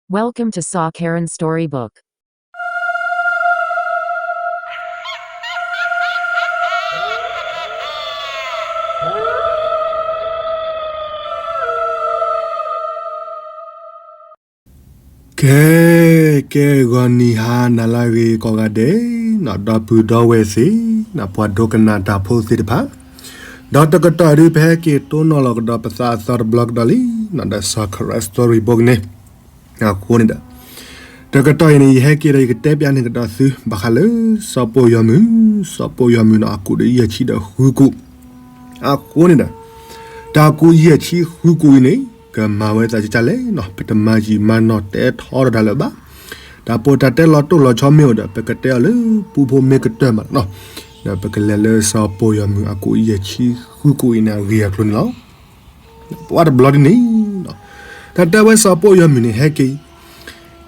Welcome to Saw Karen Storybook. ကဲ ကဲ ဂီၤနံၤဟါနၤလၢအဂ့ၤကိးဂၤဒဲး, ဒီပုၢ်ဒီဝဲၢ်သ့ၣ်, ပှၤဒိကနၣ်တၢ်ဖိသ့ၣ်တဖၣ်, ဒီးတကတီၢ်အံၤဒုး ပဟဲက့ၤတိၢ်နီၣ်လီၤကဒီးပသးအသီတဘျီကဒီးလံ, ဒီး Saw Karen Storybook န့ၣ်, အဃိန့ၣ်ဒီး တကတီၢ်အံၤန့ၣ် ယဟဲက့ၤဒီးယကတဲပျးန့ၢ်ကဒီးသု ဘၣ်ဃးလၢ စီၤပိာ်ယီၤမုၢ်, စီၤပိာ်ယီၤမုၢ်န့ၣ် အကူးဒီးယဲၢ်ဆံဒီးဃုကူး, အဃိန့ၣ်ဒီး တၢ်ကူးယဲၢ်ဆံဃုကူးအံၤန့ၣ် ကမၤဝဲသးကကလဲၣ်နီၤ, ပတမၤယံာ်မၤနီၢ်တဲထီဒီးတၢ်လၢၤဘၣ်. တၢ်ပိာ်တၢ်တဲလီၤတိၢ်လီၤဆီမ့ၢ်အိၣ်ဒီး ပကတဲအီၤလၢပူဖိမ့ၢ်ကတၢၢ်မးနီၤ, ဒီးပကလဲၤလၢစီၤပိာ်ယီၤမုၢ်အကူးယဲၢ်ဆံဃုကူးအံၤန့ၣ် အဂ့ၢ်အကျိၤန့ၣ်လီၤ. ပှၤတဘျီဒ်န့ၣ်, တၢ်တဲဝဲစီၤပိာ်ယီၤမုၢ်န့ၣ် ဟဲက့ၤ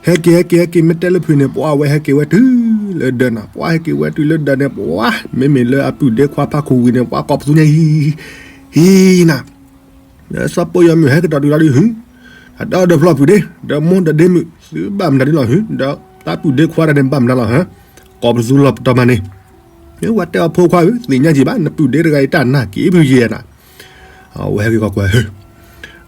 ဟဲက့ၤ ဟဲက့ၤ ဟဲက့ၤ မ့ၢ်တဲလၢဖုးန့ၣ် ပှၤဝဲဟဲက့ၤဝဲတုၤလၢဒၢးနၤ, ပှၤဟဲက့ၤဝဲတုၤလၢဒၢးန့ၣ် ပှၤ မ့မ့ၢ်လၢအပုၢ်ဒ့ခွါဖးခူၣ်ဝံၤန့ၣ် ပှၤကိးပသူညါ ဟံၣ်နၤ, စီၤပိာ်ယီၤမုၢ်ဟဲက့ၤဒီးတုၤလီၤဒုးဟု, အတၢ်အီၣ်ဒီးဖျီၣ်ပုၢ်ဒ့, ဒီးမိၢ်ဒီးဒ့မုၣ် သုဘၣ်မနုၤဒ်လီၤဟု, ဒီးတၢ်ပုၢ်ဒ့ခွါတၢ်န့ၣ်ဘၣ်မနုၤလီၤဟါ, ကိးပသူလီၤပတီၢ်မးန့ၣ်, ဝဲတဲအီၤဖိခွါဧၢ, သ့ၣ်ညါက့ၤဘၣ် နပုၢ်ဒ့တဂၤအံၤတၢ်နာ်က့ၤဖုးယဲနၤ အဝဲဟဲက့ၤကွၢ်ကွၢ်,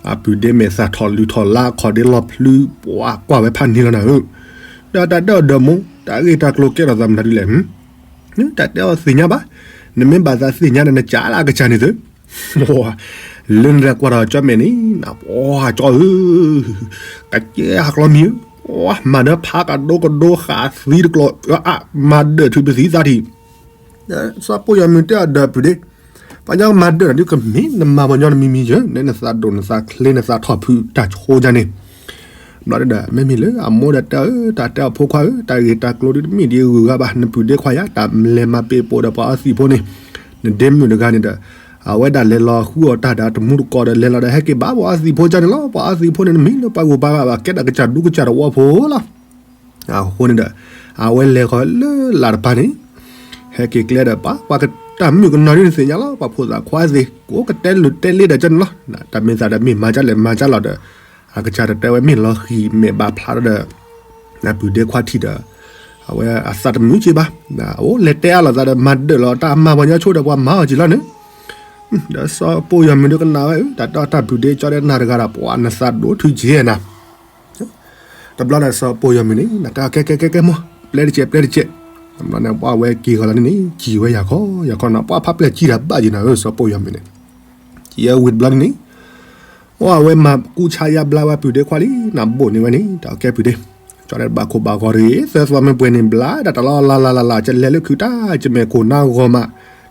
အပုၢ်ဒ့မဲာ်သၣ်ထီၣ်လုၢ်ထီၣ်လါ ခီၣ်ဒ့လီၤဖျုး ပှၤကွၢ်ဝဲဖးန့ၢ်လီၤနၤဧၢ, ဒီးတၢ်တဲအီၤဒီးမိၢ် တၢ်ဂ့ၢ်တၢ်ကျိၤကဲထီၣ်သးမနုၤဒ်လဲၣ်, တၢ်တဲအီၤသ့ၣ်ညါဘၣ်, နမ့ၢ်ဘၣ်သးသ့ၣ်ညါဒီး နကးလၢအကစၢ်န့ၣ်သု, လၢနတၢ်ကွၢ်ထီၣ်ကၠီမဲာ်န့ၣ် ပှၤကၠီဧၢ, ကကဲဟးကျီမံၤဧၢ, မၤဒီးဖးကဒိကဒိဃာ်သံတကျိၤ, မၤဒၢၣ်ထုးပသံသးထံၣ် စီၤပိာ်ယီၤမုၢ်တဲအီၤဒီးပုၢ်ဒ့, ပှၤညီမၤဒၢၣ်နၤဒုးကမ့ၢ်နမၤပှၤညီနမံၤမံၤယဲ, နဲနသးဒိၣ်နသးချ့နသးထီၣ်ဖုးတၢ်ဆိညါန့ၣ်, ဘျီဒုဒီး မ့မ့ၢ်လၢအမိၢ်ဒီးတဲအီၤ တၢ်တဲအီၤဖိခွါဧၢ, တၢ်ဂ့ၢ်တၢ်ကျိၤဒုးတမ့ၢ်ဒ်အဂုၤအဂၤဘၣ်, နပုၢ်ဒ့ခွါယၤ တၢ်လဲၤမၤပ့ၤပိာ်ဒီးပှၤအီသံးဖိန့ၣ်, နဒ့မုၣ်တဂၤန့ၣ်ဒီး အဝဲဒၣ်လဲၤလီၤဃုအီၣ်တၢ်ဒီးတမူတကိးဒီး လဲၤလီၤဒီးဟဲက့ၤဘၣ်ပှၤအီသံးဖိကၢ်န့ၣ်လီၤ, ပှၤအီသံးဖိန့ၣ် နမ့ၢ်လၢပှၤဂိၢ်ပှၤဂၤဘၣ် ကဲဒၣ်ကစၢ်ဒူကစၢ်သဝီဖိလီၤ. အဃိန့ၣ်ဒီး အဝဲလဲၤဃီၤလၢလၢ်တပၤန့ၣ်, ဟဲက့ၤကျဲဒီးပှၤ ပှၤကတၢ်မုၣ်ကနီၤဒ်နသ့ၣ်ညါလီၤ, ပှၤဖိသၣ်ခွါသ့ၣ် ကိးကတဲလိာ်တဲလ့ဒီးကၢ်န့ၣ်လီၤ, တၢ်မ့ၢ်သးဒီးမ့ၢ်မၤကၢ်လဲၣ်မၤကၢ်လီၤဒီး အကစၢ်တတဲဝဲမ့ၢ်လီၤဃံၤမဲာ်ဘၣ်ဖျါဒီး ပုၢ်ဒ့ခွါထံၣ်ဒီး အဝဲအသးတမုာ်က့ဘၣ်, အိၣ်လဲၤတဲအါလိာ်သးဒီးမၤဒၢၣ်လီၤ တၢ်မၤပှၤညီဆိဒီးပှၤမၤအီၤက့ၤလီၤန့ၣ်, ဒီးစီၤပိာ်ယီၤမုၢ်ဒုးကနၣ်ဝဲ တၢ်တဲအီၤတၢ်ပုၢ်ဒ့ကၠီဒီးနၤတဂၤဒီး ပှၤနသးဒိၣ်ထုက့နၤ တဘျီန့ၣ်စီၤပိာ်ယီၤမုၢ်န့ၣ် နတဲအီၤကဲကဲကဲကဲမိၢ် ပျဲတကဲးပျဲတကဲး, တဘျီန့ၣ် ပှၤဝဲက့ၤဃီၤလီၤန့ၣ်န့ၣ် ကံၢ်ဝဲယၤခီယၤခီနၤ ပှၤဖးပျဲၢ်ကံၢ်တၢ်ဘၣ်ယံၤနၤဧၢ စီၤပိာ်ယီၤမုၢ်န့ၣ်, ကံၢ်အဝံၤတဘျီန့ၣ်န့ၣ်, အဝဲမၤကူစါယါဘျါဝဲပုၢ်ဒ့ခွါလံ နဘိၣ်န့ၢ်ဝဲန့ၣ် တၢ်ကဲပုၢ်ဒ့, ကၠီဒီးဘၣ်ခိၣ်ဘၣ်ဂီၤတဂ့ၤ သၢသီမ့ၢ်ပှဲၤန့ၣ်ဘျါ တၢ်တလီၤလၢ်လၢ်လၢ်လၢ် ကလဲၤလၢခုးတၢ် ကမဲာ်ခိၣ်နါဂီၤမး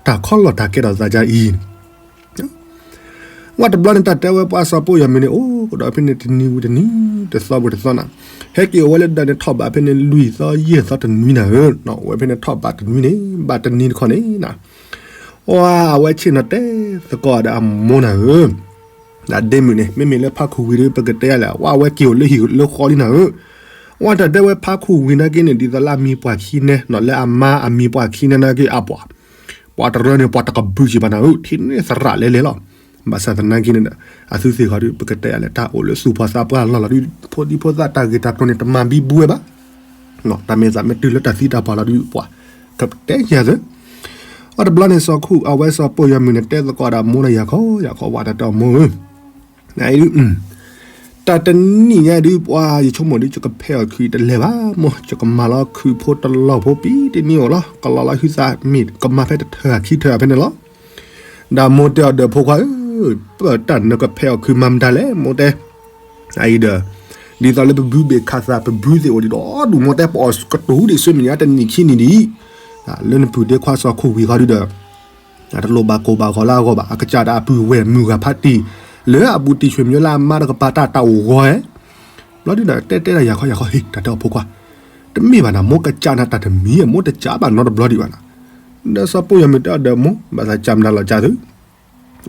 တၢ်ခီလီၢ်တၢ်ကဲထီၣ်သးဒ်အံၤ ဝဲတဘျီန့ၣ် တၢ်တဲဝဲပှၤစီၤပိာ်ယီၤမုၢ်န့ၣ် အိၣ်ကဒီးဖဲန့ၣ်တနံၤဝံၤတနံၤ တသီဝံၤတသီနၤ, ဟဲက့ၤအိၣ်ဝဲလၢဒၢးန့ၣ်ထီၣ်ဘးဖဲန့ၣ်လွံၢ်သီယဲၢ်သီတနွံနၤဧၢ, အိၣ်ဝဲဖဲန့ၣ်ထီၣ်ဘးတနွံန့ၣ် ဘၣ်တနံၤတခီန့ၣ်နၤ, အဝဲဆ့ၣ်နီၤတဲသကိးဒီးအမိၢ်နၤဧၢ ဒ့မုၣ်န့ၣ် မ့မ့ၢ်လၢဖါခူၣ်ဝံၤဒီး ပကတဲယၤလဲၣ် ဝဲက့ၤအိၣ်လၢဟံၣ်လၢဃီလံနၤဧၢ, ဝဲတၢ်တဲဝဲဖါခူၣ်ဝံၤနာ်က့န့ၣ် ဒ်သိးလၢအမံၤပှၢ်ခံနဲ လၢအမါအမံၤပှၢ်ခံနဲနာ်က့အပှၤ ပှၤတရၢန့ၣ် ပှၤတကဘုးက့ၤဘၣ်နၤဧၢ ထံၣ်န့ၢ်သရၣ်လဲၤလဲၤလီၤ, ဘၣ်ဆၣ်သနာ်က့န့ၣ်ဒီး အသုသ့ၣ်ဃီဒီး ပကတဲယၤလဲၣ် တၢ်အိၣ်လၢသူၣ်ဖှီၣ်သးပှၢ်လီၢ်လီၤဒီး ဖိဒံဖိသၣ်တၢ်ဂ့ၢ်တၢ်ကျိၤန့ၣ် တမၤဘံဘူဝဲဘၣ် တၢ်မ့ၢ်သးမ့ၢ်တုၤလၢတၢ်သံတၢ်ပှၢ်လီၤဒီး ပှၤကတဲယၤသ့, အတဘျီန့ၣ် စီၤခူၣ်အဝဲစီၤပိာ်ယီၤမုၢ်န့ၣ် တဲသကိးဒီးမိၢ်န့ၣ် ယၤခီယၤခီဝဲတၢ်တဲအီၤမိၢ်ဧၢ နအံၤဒုး တၢ်တနံၣ်ညါဒုး ပှၤယဆိကမိၣ်ဒုး ယကဖဲးအီၣ်ခုးတလဲၤဘၣ် မိၢ် ယကမၤလီၤခုးဖိတလီၢ်ဖိပံၤတနံၤဧိၤလီၤ ကလီၤလီၤဟုသးမ့ၢ်ကမၤဖဲတထၢၣ်ခံထၢၣ်ဖဲန့ၣ်လီၤ ဒီးမိၢ်တဲအီၤဒီးဖိခွါဧၢ, ပတၢ်နကဖဲးအီၣ်ခုးမၤမတၤလဲၣ် မိၢ်တဲ, အအံၤဒီး, ဒ်သိးလၢပဘုဘ့ၣ်ခးသးပဘုသ့ၣ်အိၣ်ဒံးဒီးဒူၣ်မိၢ်တဲပအီၣ်ကတိၤဒံးဆူမဲာ်ညါတနံၣ်ခံနံၣ်ဒံး, လၢနပုၢ်ဒ့ခွါစီၤခိၣ်ဝံၤဃီဒုဒီး, တလိၣ်ဘၣ်ကိၢ်ဘၣ်ဂီၤလၢအဂီၢ်ဘၣ် အကစၢ်ဒၣ်အပုၢ်ဝဲၢ်မုၢ်ဂၤဖးတံၢ်, လၢအဘူးတံၢ်ဆွေမျိုးလၢအမါတကပၤတၢ်တၢ်အိၣ်ဂီၤဧဲ, ဘျီဒုဒီး တဲတဲဒၣ်ယၤခီယၤခီဟ့ၣ် တၢ်တဲအီၤဖိခွါ, တမ့ၢ်ဘၣ်နၤ မိၢ်ကစၢ်နၤတၢ်တမံၤ မိၢ်တစၢ်ဘၣ်နီတဘျီဒံးဘၣ်နၤ, ဒီးစီၤပိၢ်ယီၤမုၢ်တဲအီၤဒီးမိၢ် ဘၣ်သးစၢ်မတၤလီၤစၢ်သု,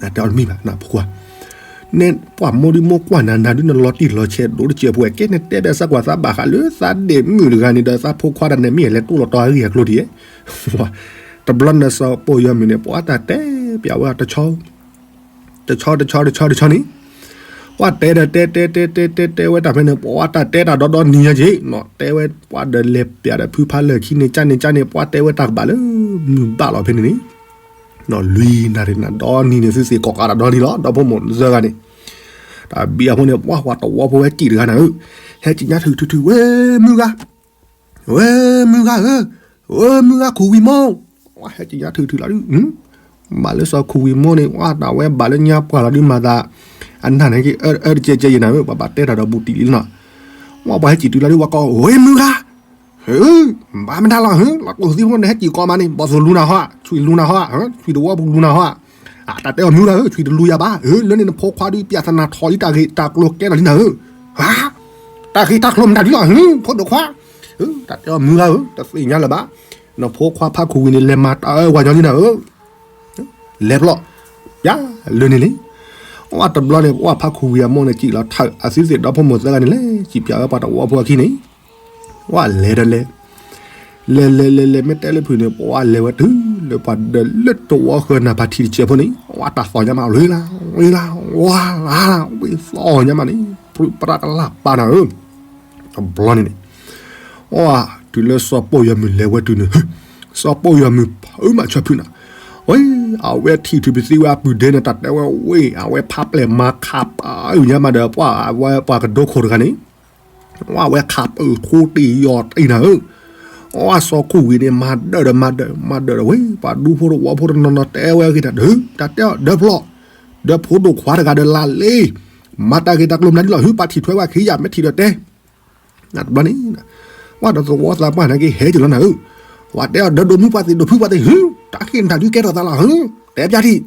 တဲအီၤတမံၤဘၣ်နဖိခွါ, နပှၤမိၢ်ဒုးမိၢ်ကွၢ်နၤနၤဒုးနလီၤတံၢ်လီၤဆဲးဒိၣ်တစဲးဖိဝဲ ကဲနတဲဘၣ်သးကွၢ်သးဘၣ်ဃးလၢသးဒ့ၣ်မုၣ်တဂၤန့ၣ်ဒီးသးဖိခွါတၢ်န့ၣ်မ့ၢ်လဲၤတိၢ်လီၤတီၤအဂ့ၢ်အကျိၤဒံးဧဲ, တဘျီန့ၣ်စီၤပိၢ်ယီၤမုၢ်န့ၣ် ပှၤတၢ်တဲပျးဝဲတဆီ တဆီတဆီတဆီတဆီန့ၣ်, ပ ပှၤတဲဒီးတဲတဲတဲတဲတဲတဲဝဲတၢ်ဖဲန့ၣ် ပှၤတၢ်တဲတၢ်ဒီဒီနံၤညါက့ၤနီၤ တဲဝဲပှၤဒီးလဲၤပျးဒီးဖုဖးလၢာ်ခံန့ၣ် ကၢ်န့ၣ်ကၢ်န့ၣ် ပှၤတဲဝဲတၢ်ကဘၣ်လၢ မုၢ်ဘၣ်လီၤဖဲန့ၣ်န့ၣ် လွံၢ်နၣ်ရံၣ်နၤဒီနံၤန့ၣ် သုသ့ၣ်ကိးကးတၢ်ဒီနံၤလီၤ ဒီဖိမိၢ်သၢဂၤန့ၣ် တၢ်ဘံၣ်အဖိန့ၣ် ပှၤဝဲတဝီဖိဝဲစံၣ်တဂၤနၤဧၢ ဟဲက့ၤညါထုးထုးထုး ဝဲမုၢ်ဂၤ ဝဲမုၢ်ဂၤဧၢ, ဝဲမုၢ်ဂၤခူဝံၤမိၢ်, ဝဲဟဲက့ၤညါထုးထုးလီၤဒုး, ဘၣ်လၢစီၤခူဝံၤမိၢ်န့ၣ် ဝဲတၢ်ဝဲဘၣ်လၢညါပှၢ်လီၤဒုးမၤသး, အနၢ်န့ၣ်က့ၤ အၢတကဲကဲယဲနၤဧၢ, ပှၤဘၣ်တဲတၢ်ဒီးဘူးတံၢ်လံနီၤ, ဝဲပှၤဟဲက့ၤတုၤလီၤဒုး ဝဲကိး ဝဲမုၢ်ဂၤ, ဝဲမုၢ်ဂၤဧၢ, ဘၣ်မတၤလီၤဧၢ, လီၤကိၢ်သံဖိန့ၣ် ဟဲက့ၤကိးမးန့ၣ် ဘီၣ်သိၣ်လူၤနၤဟီ, ဆွံလူၤနၤဟီ, ဆွံတဝီပူၤလူၤနၤဟီ, တၢ်တဲအီၤမုၢ်ဂၤဧၢ, ဆွံတလူၤယၤဘၣ်, လၢန့ၣ်နဖိခွါဒုး ပျၢ်သနာ်ထီၣ်လံတၢ်ဂ့ၢ်တၢ်ကျိၤကဲထီၣ်လံနၤဧၢ, တၢ်ဂ့ၢ်တၢ်ကျိၤမတၤဒုးလီၤဧၢ, ဖိဒိၣ်ခွါ, တၢ်တဲအီၤမုၢ်ဂၤဧၢ, တသ့ၣ်ညါလၢၤဘၣ်, နဖိခွါဖးခူဝံၤန့ၣ် လဲၤမၤတၢ်အၢဝဲညီလံနၤဧၢ, လဲၤပျီ, ယၤလၢန့ၣ်လံ, အဝဲတဘျီန့ၣ် ပှၤဖးခူဝံၤအမိၢ်န့ၣ် စံၣ်လီၤထၢၣ် အသုသ့ၣ်ဒီဖိမိၢ်သၢဂၤန့ၣ်လဲၤ စံၣ်ပျးဝဲပှၤတဝီဖိအခံန့ၣ်, ဝဲလဲၤဒီးလဲၤ လဲၤလဲၤလဲၤလဲၤ မ့ၢ်တဲလၢဖုးန့ၣ် ပှၤလဲၤဝဲတုၤလၢပှၤဒီးလၢတဝီဃၢၤနၢ်ဖးထံတစဲးဖိန့ၣ် ဝဲတၢ်သီၣ်ညါမး ဝ့လၢ ဝ့လၢ ဝါလၢ ဝ့သီၣ်ညါမးန့ၣ် ပြူပြးကလၢ်ပာ်နၤဧၢ, တဘျီန့ၣ်န့ၣ်, အတုၤလၢစီၤပိာ်ယွၤမုၢ်လဲၤဝဲတုၤန့ၣ်, စီၤပိာ်ယွၤမုၢ်ဖုးမးဆၢဖုးနၤ, ဝဲ အဝဲထံၣ်ထူၣ်ပသံဝဲအပုၢ်ဒဲးန့ၣ် တၢ်တဲဝဲဝ့ၢ် အဝဲဖးပျဲၢ်မၤခးပၢ်အုၣ်ညါမးဒီး ပှၤဝဲပှၤကဒိခိၣ်တဂၤန့ၣ် ဝဲခးပၢၢ်ထူတ့ၢ်ယီၤတ့ၢ်နၤဧၢ, အစီၤခိၣ်ဝံၤန့ၣ် မၤဒၢၣ်ဒီးမၤဒၢၣ် မၤဒၢၣ်ဒီးဝဲ ပှၤဒူဖိတဝီဖိတနီၤနီၤတဲဝဲအဂ့ၢ်တၢ်ဒုး တၢ်တဲအီၤဒၢဖျီ, ဒီးဖိဒိၣ်ခွါတဂၤဒီးလၢလ့ မၤတၢ်ဂ့ၢ်တၢ်ကျိၤမနုၤဒ်လီၤ ဟု ပှၤထံၣ်ထွဲဝဲခံယၤ မ့ၢ်ထံၣ်ဒီးတဲ တဘျီန့ၣ်, ဝဲဒီးသဝီသးပှၢ်န့ၣ်က့ၤဟဲက့ၤလီၤနၤဧၢ, ပှၤတဲအီၤဒၢဒိးမုၢ်ပှၢ်သ့ၣ်ဒိးဖုပှၢ်သ့ၣ် ဟု တၢ်ဂ့ၢ်နတၢ်ဒုးကဲထီၣ်သးလီၤ ဟု တဲပျၢ်ထံၣ်,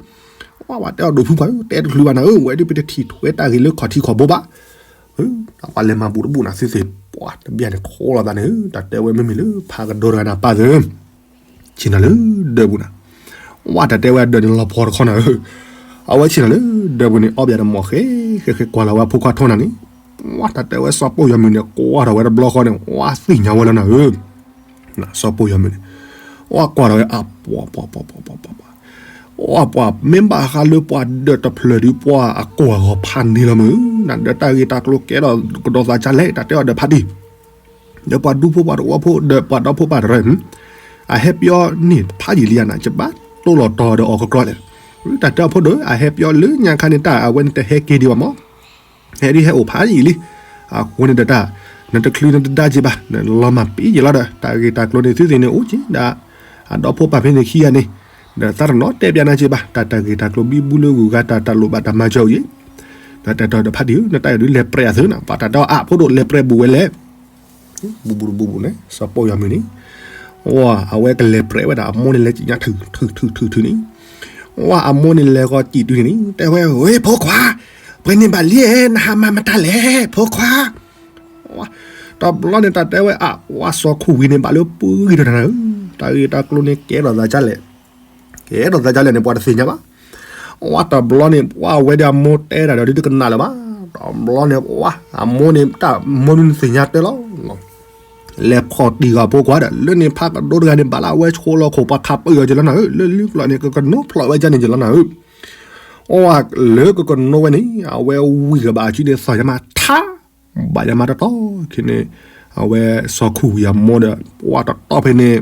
ဝဲပှၤတဲအီၤဒိးဖုပှၢ် တဲတချုးဘၣ်နၤဧၢ, ဝဲဒၣ်ပတထံၣ်ထွဲတၢ်ဂ့ၢ်လၢခီၣ်ထံးခီၣ်ဘိဘၣ် ပှၤလဲၤမၤဘူးတဘူးနၤသုသ့ၣ် ပှၤတဘၣ်န့ၣ်ခီလီၤသးန့ၣ် တၢ်တဲဝဲမ့မ့ၢ်လၢဖးကဒိတဂၤန့ၣ်ပၢ်သၢ ဆ့ၣ်နီၤလၢဒၢးပူၤနၤ, ဝဲတၢ်တဲဝဲဒၢးန့ၣ်လီၤဖီတခီနၤဧၢ, အဝဲဆ့ၣ်နီၤလၢဒၢးပူၤန့ၣ် အီၣ်ဘၣ်ဒီးမီၢ်ဃဲဃဲဃဲကွၢ်လီၤဝဲအဖိခွါထီနၤန့ၣ်, ဝဲတၢ်တဲဝဲစီၤပိာ်ယွၤမုၢ်န့ၣ် ကွၢ်ထီၣ်ဝဲတဘျီဃီန့ၣ် ဝဲသ့ၣ်ညါဝဲလီၤနၤဧၢ စီၤပိာ်ယွၤမုၢ်န့ၣ်, အီၣ်ကွၢ်ထီၣ်ဝဲအပှၤပှၤပှၤပှၤပှၤပှၤပှၤ, အီၣ်ပှၤမ့ၢ်ဘၣ်ဃးလၢပှၤဒၢးတဖျၢၣ်ဒုး ပှၤအကွၢ်ဂီၤဖးန့ၢ်လီၤမုၢ်, နဒၢးတၢ်ဂ့ၢ်တၢ်ကျိၤကဲထီၣ်ကဒီးသးကလဲၣ် တၢ်တဲအီၤဒၢးဖးတံၢ်, ဒီးပှၤဒူဖိပှၤတဝီဖိဒီးပှၤဒီဖိပၢ်တရၢ အဟဲပျီန့ၣ်ဖးယံာ်လံဧါနၤ ကဘၣ်တိၢ်လီၤတီၤဒီးအီၤကကြီလဲၣ်, တၢ်တဲအီၤဖိဒိၣ် အဟဲပျီလၢညါခါန့ၣ် တၢ်အဝဲန့ၣ်တဟဲက့ၤဒံးဘၣ်မး ဟဲဒ်ဟဲအိၣ်ဖးယံာ်လံ, အဃိန့ၣ်ဒီးတၢ်, နတချုးနတဒါက့ၤဘၣ် နလီၤမၢ်ပ့ယံာ်လီၤဒီး တၢ်ဂ့ၢ်တၢ်ကျိၤန့ၣ် သုသ့ၣ်န့ၣ်အိၣ်က့ၤဒၣ်, အဒီဖိပၢ်ဖဲန့ၣ်ခံဂၤန့ၣ်, ဒီးသးတနီၤတဲပျးနၤက့ၤဘၣ် တၢ်တၢ်ဂ့ၢ်တၢ်ကျိၤဘံဘူလၢဂုၤဂၤ တၢ်တၢ်လိၣ်ဘၣ်တၢ်မၤစၢၤအိၣ်က့ၤ, ဒီးတဲတီၤဒီးဖးတံၢ်ဧၢ နတၢ်အံၤဒုးလဲၤပြဲးအသၢနၤ ပှၤတၢ်တဲအီၤအဖိဒိၣ်လဲၤပြဲးဘူးဝဲလဲၣ် ဘူးဘူးဘူးဘူးန့ၣ် စီၤပိာ်ယွၤမုၢ်န့ၣ်, အဝဲကလဲၤပြဲးဝဲဒၣ် အမိၢ်န့ၣ်လဲၤက့ၤညါထုး ထုး ထုး ထုး ထုးန့ၣ်, အမိၢ်န့ၣ်လဲၤဃီၤကံၣ်တုၤန့ၣ်န့ၣ် တဲဝဲ ဝဲဖိခွါ, ပှဲၤန့ၣ်ဘၣ်လံဧဲ နဟးမၤမတၤလဲၣ် ဖိခွါ, တဘျီန့ၣ်တၢ်တဲဝဲအ ဝဲစီၤခူၣ်ဝံၤန့ၣ် ဘၣ်လၢပှၤဂ့ၤထီၣ်နၤဧၢ, တၢ်ဂ့ၢ်တၢ်ကျိၤန့ၣ် ကဲထီၣ်သးကလဲၣ်, ကဲထီၣ်သးကလဲၣ်န့ၣ် ပှၤတသ့ၣ်ညါဘၣ် ဝဲတဘျီန့ၣ် ပှၤဝဲဒၣ်အမိၢ်တဲတၢ်ဒီးဒုးတကနၣ်လၢၤဘၣ်, တဘျီန့ၣ် ပှၤအမိၢ်န့ၣ် တၢ်မိၢ်န့ၣ်သ့ၣ်ညါတဲလီၤ, လဲၤဖီၣ်တံၢ်ဂီၤဖိခွါဒီး လၢန့ၣ်ဖးကဒိတဂၤန့ၣ် ဘၣ်လၢအဝဲဆိလီၤခိၣ် ပှၤခးပၢၢ်အီၤက့ၤလီၤနၤဧၢ, လၢလံကျီၢ်န့ၣ် ကကနိဖျိးဝဲကန့ၣ်က့ၤလီၤနၤဧၢ, အဝဲလၢကကနိဝဲန့ၣ် အဝဲဝံၢ်ကဘၣ်အစုန့ၣ်သီၣ်ညါမးထါ ဘၣ်ယၤမးတတီၢ်ခံန့ၣ်, အဝဲစီၤခူၣ်ဝံၤအမိၢ်ဒီး ပှၤတတီၢ်ဖဲန့ၣ်,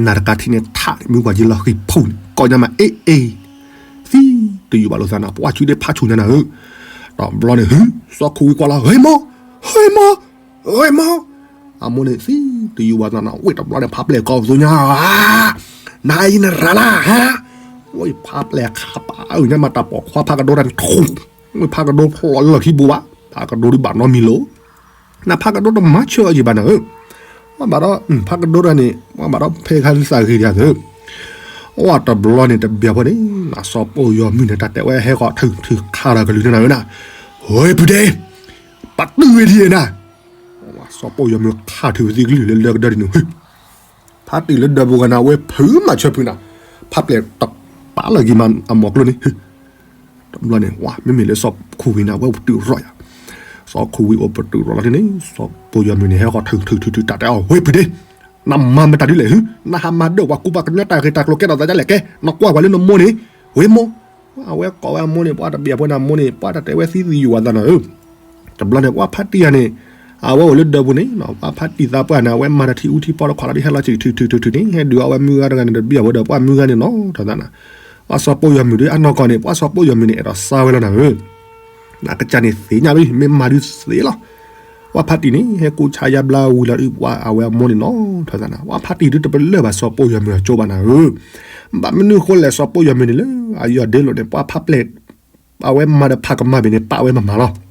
နၢ်တကးထံန့ၣ်ထးန့ၣ် မုၢ်ကွၢ်က့ၤလီၤဃံၤဖူန့ၣ် ကိးညါမးအ့ၣ်အ့ၣ်, သံတယူၤဘၣ်လိာ်သးနၤ ပှၤစုဒ့ဖးဆူၣ်ညါနၤဧၢ, တဘျီန့ၣ် စီၤခူၣ်ဝံၤကွၢ်လီၤ ဟ့မိၢ်, ဟ့မိၢ်, ဟ့မိၢ်, အမိၢ်န့ၣ်သံတယူၤဘၣ်သးနၤ ဝ့ၢ်တဘျီန့ၣ် ဖးပျဲၢ်ကိးသိညါ နအံၤနရၤလၢ်ဟါ, ဝ့ၢ်ဖးပျဲၢ်ခးပာ်အုၣ်ညါမး တၢ်ပိာ်ခွါဖးကဒိတၢ်န့ၣ်ထူၣ်, ဝ့ၢ်ဖးကဒိဖျိးလၢလီၢ်ခံဘိဘၣ်, ဖးကဒိဒုးဘၣ်နီတမံၤလီၤ, နဖးကဒိတမၤဆၢအီၤက့ၤဘၣ်နၤဧၢ, ဘၣ်ဒီး ဖးကဒိတၢ်န့ၣ် ဘၣ်ဒီးဖဲခါသးဂ့ၤဒ်အသိး, အိၣ်တဘျီန့ၣ်တဘျီဖိန့ၣ် နစီၤပိာ်ယီၤမုၢ်န့ၣ် တၢ်တဲဝဲဟဲဃီၤထုးထုးခးဒီးကလုာ်န့ၣ်နၤဧၢနၤ, ဟ့ပုၢ်ဒ့, ပတုာ်ဝဲဒ်အံၤနၤ, စီၤပိာ်ယီၤမုၢ်ခးထုးဝဲသ့ၣ်ကလုာ်လၢလၢကဒၢဒ်န့ၣ် ဖးတံၢ်လၢဒၢးပူၤဂၤန့ၣ် အဝဲဖုးမၤဆၢဖုးနၤ, ဖးပျဲၢ်တပာ်လီၤက့ၤမးအမိၢ်ကျိန့ၣ်, တဘျီန့ၣ် ဝဲမ့မ့ၢ်လၢစီၤခူၣ်ဝံၤန့ၣ် အဝဲပတုာ်ရီၣ်ယၤ, စီၤခူၣ်ဝံၤအိၣ်ပတုာ်ရီၣ်လီၤဒ်န့ၣ် စီၤပိာ်ယီၤမုၢ်န့ၣ် ဟဲဃီၤထုးထုးထုးထုး တၢ်တဲအီၤ ဟ့ပုၢ်ဒ့, နမၤမတၤဒ်လဲၣ်ဟု, နဟးမၤဒၢးပှၤကူပှၤကညီတၢ်ဂ့ၢ်တၢ်ကျိၤကဲထီၣ်သးဒ်လဲၣ်ကဲ, နကွၢ်ပှၤလၢနမိၢ်န့ၣ်, ဝ့မိၢ် အဝဲကိးဝဲအမိၢ်န့ၣ် ပှၤတဘၣ်ဖိန့ၣ်အမိၢ်န့ၣ် ပှၤတတဲဝဲသံသံယွၤသးနီၤဧၢ. တဘျီန့ၣ် ပှၤဖါတံၢ်ယၤန့ၣ် အဝဲအိၣ်လၢဒၢးပူၤန့ၣ် ပှၤဖါတံၢ်သးပှၢ်န့ၣ် အဝဲမၤတၢ်ထံၣ်အူထံၣ်ဖီတခီလီၤဒ်ဟဲလီၤဆံးထုးထုးထုးထုးန့ၣ် ဟဲဒုးအီဝဲမုၢ်ဂၤတဂၤန့ၣ် တဘၣ်ဖိဒီးပှၤမုၢ်ဂၤန့ၣ်နီၤထီၣ်သးနၤ. ပှၤစီၤပိာ်ယွၤမုၣ်ဒီးအနီၢ်ကီၢ်န့ၣ် ပှၤစီၤပိာ်ယွၤမုၣ်န့ၣ် အဲၣ်ဒိးစါဝဲလီၤနၤဧၢ. နကစၢ်န့ၣ်သ့ၣ်ညါလံ မ့ၢ်မၤဒုးသ့လီၤ. ပှၤဖါတံၢ်န့ၣ် ဟဲကိးဆါယါဘျါဝံၤလီၤဒုး ပှၤအဝဲအမိၢ်န့ၣ်နီၤထီၣ်သးနၤ ပှၤဖါတံၢ်ဒုးတပလၢၢ်ဘၣ်စီၤပိာ်ယွၤမုၣ်အကၠိဘၣ်နၤဧၢ. ဘၣ်မနုၤအဃိလဲၣ် စီၤပိာ်ယွၤမုၣ်န့ၣ်လၢ အယီၢ်ဒ့လိာ်န့ၣ် ပှၤဖါပျဲၢ် အဝဲမၤဒီးဖးကမၣ်ဘ့ၣ်န့ၣ် ပာ်ဝဲမၤမၤလီၤ.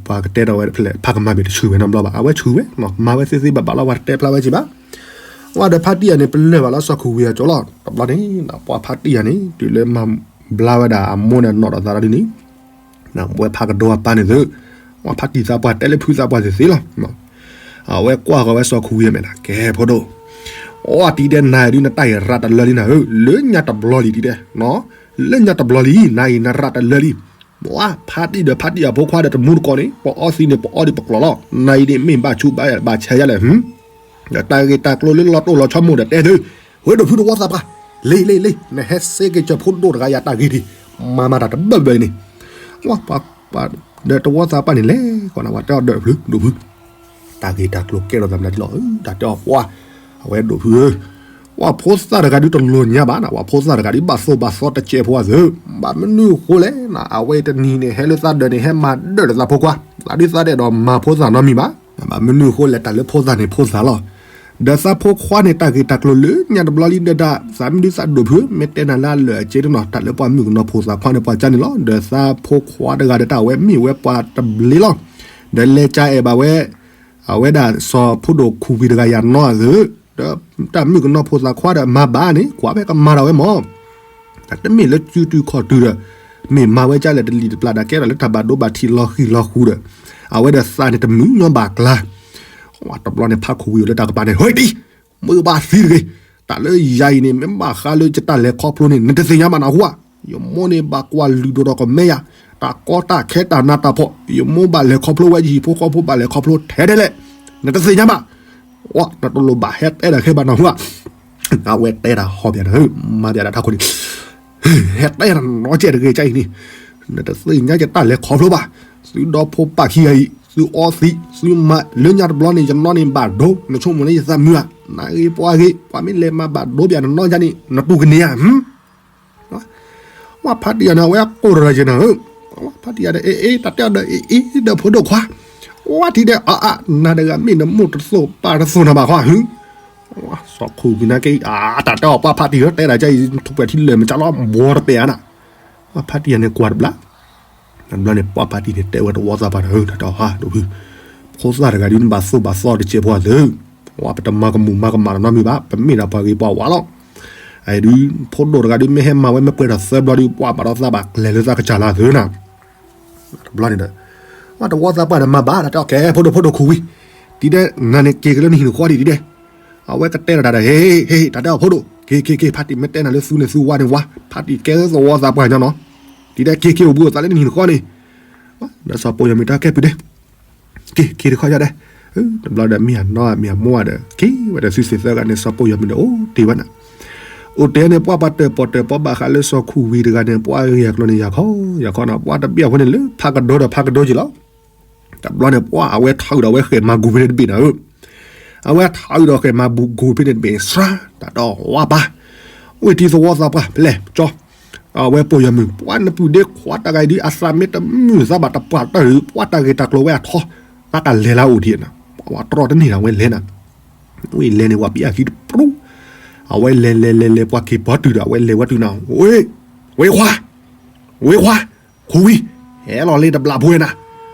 ပှၤကတဲဒီးဝဲတဖျၢၣ် ဖးကမၣ်ဘ့ၣ်တဆူၣ်ဝဲနီတဘျီဘၣ် အဝဲဆူၣ်ဝဲ မၤဝဲသ့သ့ဘၣ်ဘၣ်လီၤ ပှၤတတဲဖျါဝဲက့ၤဘၣ်. ပှၤဒီးဖါတံၢ်ယၤန့ၣ် ပလၢၢ်ဘၣ်လီၤစီၤခူၣ်ဝံၤအကၠိလီၤ. တဘျီန့ၣ် ပှၤဖါတံၢ်ယၤန့ၣ် တုၤလၢမၤဘျါဝဲဒၣ်အမိၢ်န့ၣ်နီၣ်ဒီးသးဒီးန့ၣ် ဝဲဖးကဒီးအပၢ်န့ၣ်သု ပှၤဖါတံၢ်သးပှၢ်တဲလၢဖုသးပှၢ်သ့ၣ်သ့လီၤ. အဝဲကွၢ်ဃီၤဝဲစီၤခူၣ်ဝံၤအမဲာ်နၤ ကဲဖိဒိၣ်, အီတံၤဒဲးနၤဒုးနတၢ်အံၤရးတလၢလံနၤဧၢ, လၢညါတဘျီလံဒ်ဒဲး, လၢညါတဘျီလံ နၤအံၤနရးတလၢလံ. ပှၤဖါတံၢ်ဒီးဖါတံၢ်အဖိခွါဒီးတမူတကိးန့ၣ် ပအီသံးန့ၣ် ပအီဒံးပကျိၤလီၤ. နၤအံၤဒ်မ့ၢ်ဘၣ်ဆူးဘၣ်ဆဲးယါလဲၣ်, ဒီးတၢ်ဂ့ၢ်တၢ်ကျိၤလၢလီၤတိၢ်လီၤဆီမိၢ်ဒီးတဲသု ဝဲဒိၣ်ဖုတဝီသးပှၢ်, လ့လ့လ့ နဟဲစ့က့ၤစၢၤဖိဒိၣ်တဂၤယၤတၢ်ဂ့ၢ်ဒံး, မၤမၤတၢ်တဘၢဘၢအံၤန့ၣ်, ဒီးတဝီသးပှၢ်န့ၣ်လဲၤဃီနၤ ပှၤတဲအီၤဒၢးဖျုးဒိၣ်ဖု, တၢ်ဂ့ၢ်တၢ်ကျိၤကဲထီၣ်သးမနုၤဒ်လီၤ, တၢ်တဲအီၤပှၤ, အဝဲဒိၣ်ဖုဧၢ, ပှၤဖိသၣ်တဂၤဒုးတလိၣ်ညါဘၣ်နၤ, ပှၤဖိသၣ်တဂၤဒုးဘၣ်သိၣ်ဘၣ်သီတစဲးဖိအသၢ, ဘၣ်မနုၤအဃိလဲၣ်နၤ, အဝဲတနံၤန့ၣ် ဟဲလၢသးဒၢးန့ၣ် ဟဲမၤဒၢးဒီးသးဖိခွါ, သးဒုးသးဒဲးဒီးမၤဖိသၣ်နီတမံၤဘၣ် ဘၣ်မနုၤအဃိလဲၣ် တၢ်လၢဖိသၣ်န့ၣ်ဖိသၣ်လီၤ. ဒီးသးဖိခွါန့ၣ် တၢ်ဂ့ၢ်တၢ်ကျိၤလၢညါတဘျီလံဒီးဒၣ် သးမ့ၢ်ဒုးသးဒိၣ်ဖု မ့ၢ်တဲနၤလၢအလၢာ်အစ့တနီၤ တၢ်လၢပှၤမုၣ်ကနီၤဖိသၣ်ခွါန့ၣ်ပှၤကါန့ၣ်လီၤ. ဒီးသးဖိခွါတဂၤဒီးတၢ်အဝဲမ့ၢ်ဝဲပှၤ တဘျ့လီၤ. ဒီးလဲၤကအဲၣ်ဘၣ်ဝဲ အဝဲဒၣ်စီၤဖိဒိၣ်ခူၣ်ဝံၤတဂၤယၤနီၢ်အသၢ, ဒီးတၢ်မုၣ်ကနီၤဖိသၣ်ခွါဒီးမၤဘၣ်န့ၣ် ကွၢ်ဖဲကမၤတၢ်ဝဲမၢ် တမ့ၢ်လၢစုတုၤခီၣ်တုၤဒီး မ့ၢ်မၤဝဲကလဲၣ်တလံၤတပျၢ်ဒီးကဲထီၣ်လၢတၢ်ဘၣ်ဒိဘၣ်ထံးလီၤဃံၤလီၤဃူဒီး အဝဲဒီးသးန့ၣ်တမုာ်ညီဘၣ်ကျါ, တဘျီန့ၣ်ဖးခူၣ်ဝံၤအိၣ်လၢတၢ်ကပၤန့ၣ် ဟဲတံၤ, မုာ်ဘၣ်သံတဂ့ၤ, တၢ်လၢယၤအံၤန့ၣ် မ့ၢ်ဘၣ်ဃးလၢယတၢ်လဲၤခီဖျိန့ၣ် နတသ့ၣ်ညါဘၣ်နဟူဧါ, ယမိၢ်န့ၣ်ဘၣ်ကွၢ်လုၢ်ဒိၣ်ဒီးကမဲယၤ, တၢ်ကီတၢ်ခဲတၢ်နးတၢ်ဖှီၣ် ယမိၢ်ဘၣ်လဲၤခီဖျိဝဲ ယဟံၣ်ဖိဃီဖိဘၣ်လဲၤခီဖျိထဲဒဲးလဲၣ်, နတသ့ၣ်ညါဘၣ် နတလိၣ်ဘၣ်ဟဲတဲဒၣ်ခဲဘၣ်နဟူဧါ, အဝဲတဲဒၣ်ဟီၣ်ဘၣ်နၤ မၤဘၣ်ဒၣ်ထးခိၣ်န့ၣ်, ဟဲတဲဒၣ်နီတစဲးတဂ့ၤကအံၤန့ၣ်, နတသ့ၣ်ညါယတၢ်လဲၤခီဖျိဘၣ်, သုဒီဖိပၢ်ခံဂၤအံၤ သုအီသံး သုမၤလၢညါတဘျီန့ၣ် ယနီၢ်န့ၣ်ဘၣ်ဒိ နဆိကမိၣ်လၢယသးမုာ်ဧါ, နဂ့ၤပှၤဂ့ၤ ပှၤမ့ၢ်လဲၤမၤဘၣ်ဒိဘၣ်နနီၢ်ယါန့ၣ် နတူၢ်ကန့ၢ်ဧါ ဝဲဖါတံၢ်ယၤန့ၣ် အဝဲအကိၢ်တရၢက့ၤနၤဧၢ, ဝဲဖါတံၢ်ယၤဒီး အ့ အ့ တၢ်တဲအီၤဒီးအ့ အ့ ဒီးဖိဒိၣ်ခွါ, ဝဲထံၣ်ဒီး အါ အါ နၤတဂၤမ့ၢ်နမိၢ်တသိၣ်ပၢ်တသိၣ်နၤဘၣ်ခွါဧၢ, စီၤခိၣ်ကနါက့ အတၢ်တဲအီၤပှၤဖါတံၢ်လၢတဲဒၣ်ကဲအံၤ ထူၣ်ပှဲၤထံလၢာ်မ့ၢ်ကလီၤဘှီတပဲာ်ဧါနၤ, ဝဲဖါတံၢ်ယၤန့ၣ်ကွၢ်တဘျီ တဘျီန့ၣ် ပှၤဖါတံၢ်န့ၣ် တဲဝဲတဝီသးပှၢ်ဒီး တၢ်တဲအီၤဟါ ဒိၣ်ဖု, ဖိသၣ်တဂၤဒုးနဘၣ်သိၣ်ဘၣ်သီတစဲးဖိအသၢ, ဝဲပတမၤကမူၣ်မၤကမၣ်နီတမံၤဘၣ်, ပမ့ၢ်ဒၣ်ပှၤဂ့ၤပှၤဝါလီၤ, အဒုး ဖိဒိၣ်တဂၤဒုးမ့ၢ်ဟဲမၤဝဲမ့ၢ်ပှဲၤဒီးသၢဘျီဒုး ပှၤဘၣ်ဒီးသးဘၣ်ကျဲၤလၢသးကစၢ်လၢအသၢနၤ, တဘျီန့ၣ်ဒီး ဝဲတဝီသးပှၢ်ဒီးမၤဘၣ် တၢ်တဲအီၤကဲ ဖိဒိၣ်ဖိဒိၣ်ခူၣ်ဝံၤ, ဒ်ဒဲး နၤန့ၣ်က့ၤက့ၤလၢနဟံၣ်နဃီဒံးဒ်ဒဲး အဝဲကတဲလီၤတၢ်ဒီး ဟ့ ဟ့ ဟ့ တၢ်တဲအီၤဖိဒိၣ် က့ၤ က့ၤ က့ၤ ဖါတံၢ်မ့ၢ်တဲနၤလၢသူန့ၣ်သူဝါန့ၣ်ဝါ ဖါတံၢ်ကဲသဝီသးပှၢ်ညီနီၤ, ဒ်ဒဲး က့ၤ က့ၤအိၣ်ဘှံးအိၣ်သါလၢနဟံၣ်နဃီန့ၣ်, ဒီးစီၤပိာ်ယီၤမ့ၢ်တၢ်ကဲပုၢ်ဒဲး, က့ၤ က့ၤတခီယၤဒဲး, တဘျီဒီးမ့ၢ်အနီၢ်မ့ၢ်အမိၢ်ဒီး က့ၤဝဲဒီးသုသ့ၣ်သၢဂၤန့ၣ် စီၤပိာ်ယီၤမ့ၢ်ဒီးအိၣ်တ့ၢ်ဝဲနၤ, အိၣ်တ့ၢ်န့ၣ် ပှၤပှၤတၢၣ်ပီၣ်တၢၣ်ပီဘၣ်ဃးလၢစီၤခူၣ်ဝံၤတဂၤန့ၣ် ပှၤဂ့ၢ်အကျိၤန့ၣ် ယၤခီ ယၤခီနၤ ပှၤတဘၣ်ဖိန့ၣ်လၢ ဖးကဒီဒီးဖးကဒီက့ၤလီၤ တဘျီန့ၣ် ပှၤအဝဲထးအုးဒီးအဝဲဃဲၣ်မၤဂူၤဖဲန့ၣ်တဘ့ၣ်နၤဧၢ, အဝဲထးအုးဒီးဃဲၣ်မၤဂူၤဖဲန့ၣ်တဘ့ၣ်စှၤ တၢ်ဒီးဝါပၢ်, ဝ့ၢ်တံၤသဝီသးပှၢ် ပလဲၤကၠီ, အဝဲပိာ်ယီၤမုၣ် ပှၤနပုၢ်ဒ့ခွါတဂၤအံၤဒုး အသးမ့ၢ်တမုာ်သးဘၣ်တပှၢ်တၢၢ် ပှၤတၢ်ဂ့ၢ်တၢ်ကျိၤဝဲအထီ, သးကလဲၤလၢအအိၣ်ဒံးနၤ, ပှၤတြီတန့ၢ်ဒီးအဝဲလဲၤနၤ, ဝ့ၢ်လဲၤန့ၣ် ပှၤပျံၤအခံတပြူ, အဝဲလဲၤလဲၤလဲၤလဲၤ ပှၤက့ၤပီၤတုၤဒီး အဝဲလဲၤဝဲတုၤနၤ, ဝ့ၢ်, ဝ့ၢ်ခွါ ဝ့ၢ်ခွါ, ခူဝံၤ, ဟဲလီၤလ့တဘျီဖိဝဲနၤ,